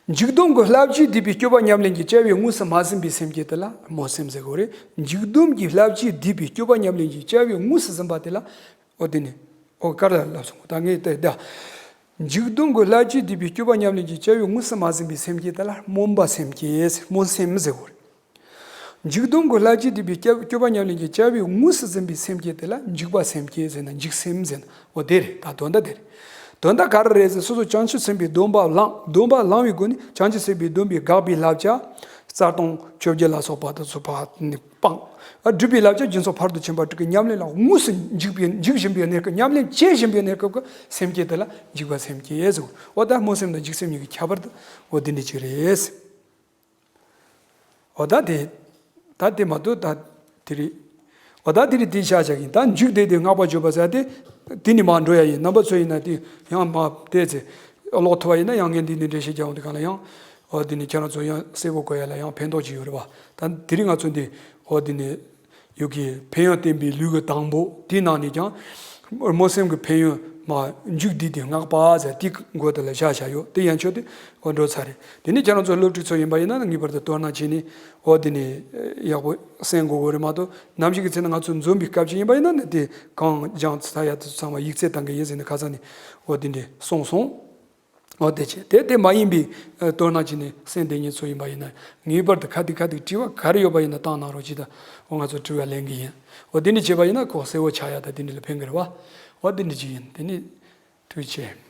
འཇིགས་སྡོམ་གྱི་བསླབ་བྱས་བསྡུས་པའི་སྤྱོད་པ་ཉམས་ལེན་གྱི་བྱ་བས་ངོས་སུ་མ་ཟིན་པའི་སེམས་བསྐྱེད་དེ་ལ་སྨོན་སེམས་ཟེར་གོ་རེད། འཇིགས་སྡོམ་གྱི་བསླབ་བྱས་བསྡུས་པའི་སྤྱོད་པ་ཉམས་ལེན་གྱི་བྱ་བས་ངོས་སུ་ཟིན་པ་དེ་ལ། འོ་དེ་ནི། འོ་ག་རེ་ལབ་སོང་། ད་ངས་དེ་ད། འཇིགས་སྡོམ་གྱི་བསླབ་བྱས་བསྡུས་པའི་སྤྱོད་པ་ཉམས་ལེན་གྱི་བྱ་བས་ངོས་སུ་མ་ཟིན་པའི་སེམས་བསྐྱེད་དེ་ལ་སྨོན་པ་སེམས་བསྐྱེད། སྨོན་སེམས་ཟེར་གོ་རེད། འཇིགས་སྡོམ་གྱི་བསླབ་བྱས་བསྡུས་པའི་སྐྱབས་སྤྱོད་པ་ཉམས་ལེན་གྱི་བྱ་བས་ངོས་སུ་ཟིན་པའི་སེམས་བསྐྱེད་དེ་ལ་འཇིགས་པ་སེམས་བསྐྱེད་ཟེར་ན་འཇིགས་སེམས་ཟེར་ན། འོ་དེ་རེད། ད་དོན་དག་དེ་རེད། དོན་དག་ག་རེ་རེད་ཟེར། སོ་སོ་བྱང་ཆུབ་སེམས་དཔའི་སྡོམ་པ་བླངས། སྡོམ་པ་བླངས་པའི་སྒོ་ནས་བྱང་ཆུབ་སེམས་དཔའི་སྡོམ་པའི་དགག་པའི་བསླབ་བྱ། རྩ་ལྟུང་བཅོ་བརྒྱད་ལ་སོགས་པ་དང་ཚུལ་ཕར་ནི་སྤངས། སྒྲུབ་པའི་བསླབ་བྱ་རྒྱུན་སོགས་ཕ་རོལ་ཏུ་ཕྱིན་པ་དྲུག་གི་ཉམས་ལེན་ལ་དངོས་སུ་འཇིགས་པའི་འཇིགས་བཞིན་པའི་གནས་སྐབས། ཉམས་ལེན་བྱེད་བཞིན་པའི་གནས་སྐབས་ཀྱི་སེམས་བསྐྱེད་དེ་ལ་འཇིགས་པ་སེམས་བསྐྱེད་ཟེར། འོ་ད་སྨོན་སེམས་དང་འཇིགས་སེམས་གཉིས་ཀྱི་ཁྱད་པར་དེ་འོ་འདི་འདྲ་ཅིག་རེད། འོ་ད་དེ། ད་དེ་མ་གཏོགས་ད་དེ་རེད། འོ་ད་དེ་རེད། དེ་བཞག་བཞག་གི་ཡིན། ད་འཇུག་བདེ་སྟེ་བསྔགས་པར་བརྗོད་པ་ཟེར་དེ། དེ་ནི་མར་འགྲོ་ཡ་ཡིན། རྣམ་པ་ཚོ་ཡིན་ན་དེ་ཡང་མ་བལྟས་ཚེ། ཀློག་ཐུབ་པ་ཡིན་ན་ཡང་ངས་འདི་ནས་འགྲེལ་བཤད་རྒྱག་འོང་དུས་སྒང་ལ་ཡང་། འོ་དེ་ནི་ཁྱེད་རང་ཚོ་ཡང་གསལ་པོ་གོ་ཡ་ལ་ཡང་ཕན་ཐོགས་ཅིག་ཡོད་རེད་བ། ད་དེ་རིང་ང་ཚོ་འདི་འོ་དེ་ནི་ཡོད་ཀྱི་ཕན་ཡོན་བསྟན་པའི་ལུས་ཀྱི་དང་པོ་དེའི་ནང་ནས་ཀྱང་། སྨོན་སེམས་ཀྱི་ཕན་ཡོན་མ་འཇུག་བདེ་སྟེ་བསྔགས་པ་ཟེར་དེ་མགོ་དེ་ལ་བཞག་བཞག་ཡོད། དེ་ཡན་ཆོད་དེ་འོ་འགྲོ་ཚར་རེད། དེ་ནས་ཁྱེད་རང་ཚོ་སློབ་ཕྲུག་ཚོ་ཡིན་པ་ཡིན་ན་ངེས་པར་དུ་དོ་སྣང་བྱས་ནས་འོ་དེ་ནས་ཡག་པོ་གསན་དགོས་གོ་རེད་མ་གཏོགས། ནམ་ཞིག་གི་ཚེ་ན་ང་ཚོ་འཛོམས་པའི་སྐབས་ཅིག་ཡིན་པ་ཡིན་ན་ནི་དེ་གང་སྦྱངས་ཚར་ཡ་དེ་ཚོ་ཚང་མ་ཡིག་ཚད་བཏང་གི་ཡིན་ཟེར་ནས་ཁ་སང་ནས་འོ་དེ་འདྲས་གསུངས་སོང་། འོ་དེ་བྱས། དེ་དེ་མ་ཡིན་པའི་ཨ་དོ་སྣང་བྱས་ནས་གསན་བསྡད་མཁན་ཚོ་ཡིན་པ་ཡིན་ན་ངེས་པར་དུ་ཁ་ཐུག་ཁ་ཐུག་དྲི་བ་ག་རེ་ཡོད་པ་ཡིན་ན་བཏང་གནང་རོགས་གྱིས། ད་འོ་ང་ཚོ་དྲི་བ་ལེན་གི་ཡིན། འོ་དེ་འདྲས་བྱས་པ་ཡིན་ན་ཁོག་གསལ་བོ་ཆགས་ཡ་ད་དེ་འདྲས་ལ་ཕན་གི་རེད་བ། འོ་དེ་འདྲས་ཅིག་ཡིན། དེ་ནི་ཐུགས་རྗེ་ཆེ།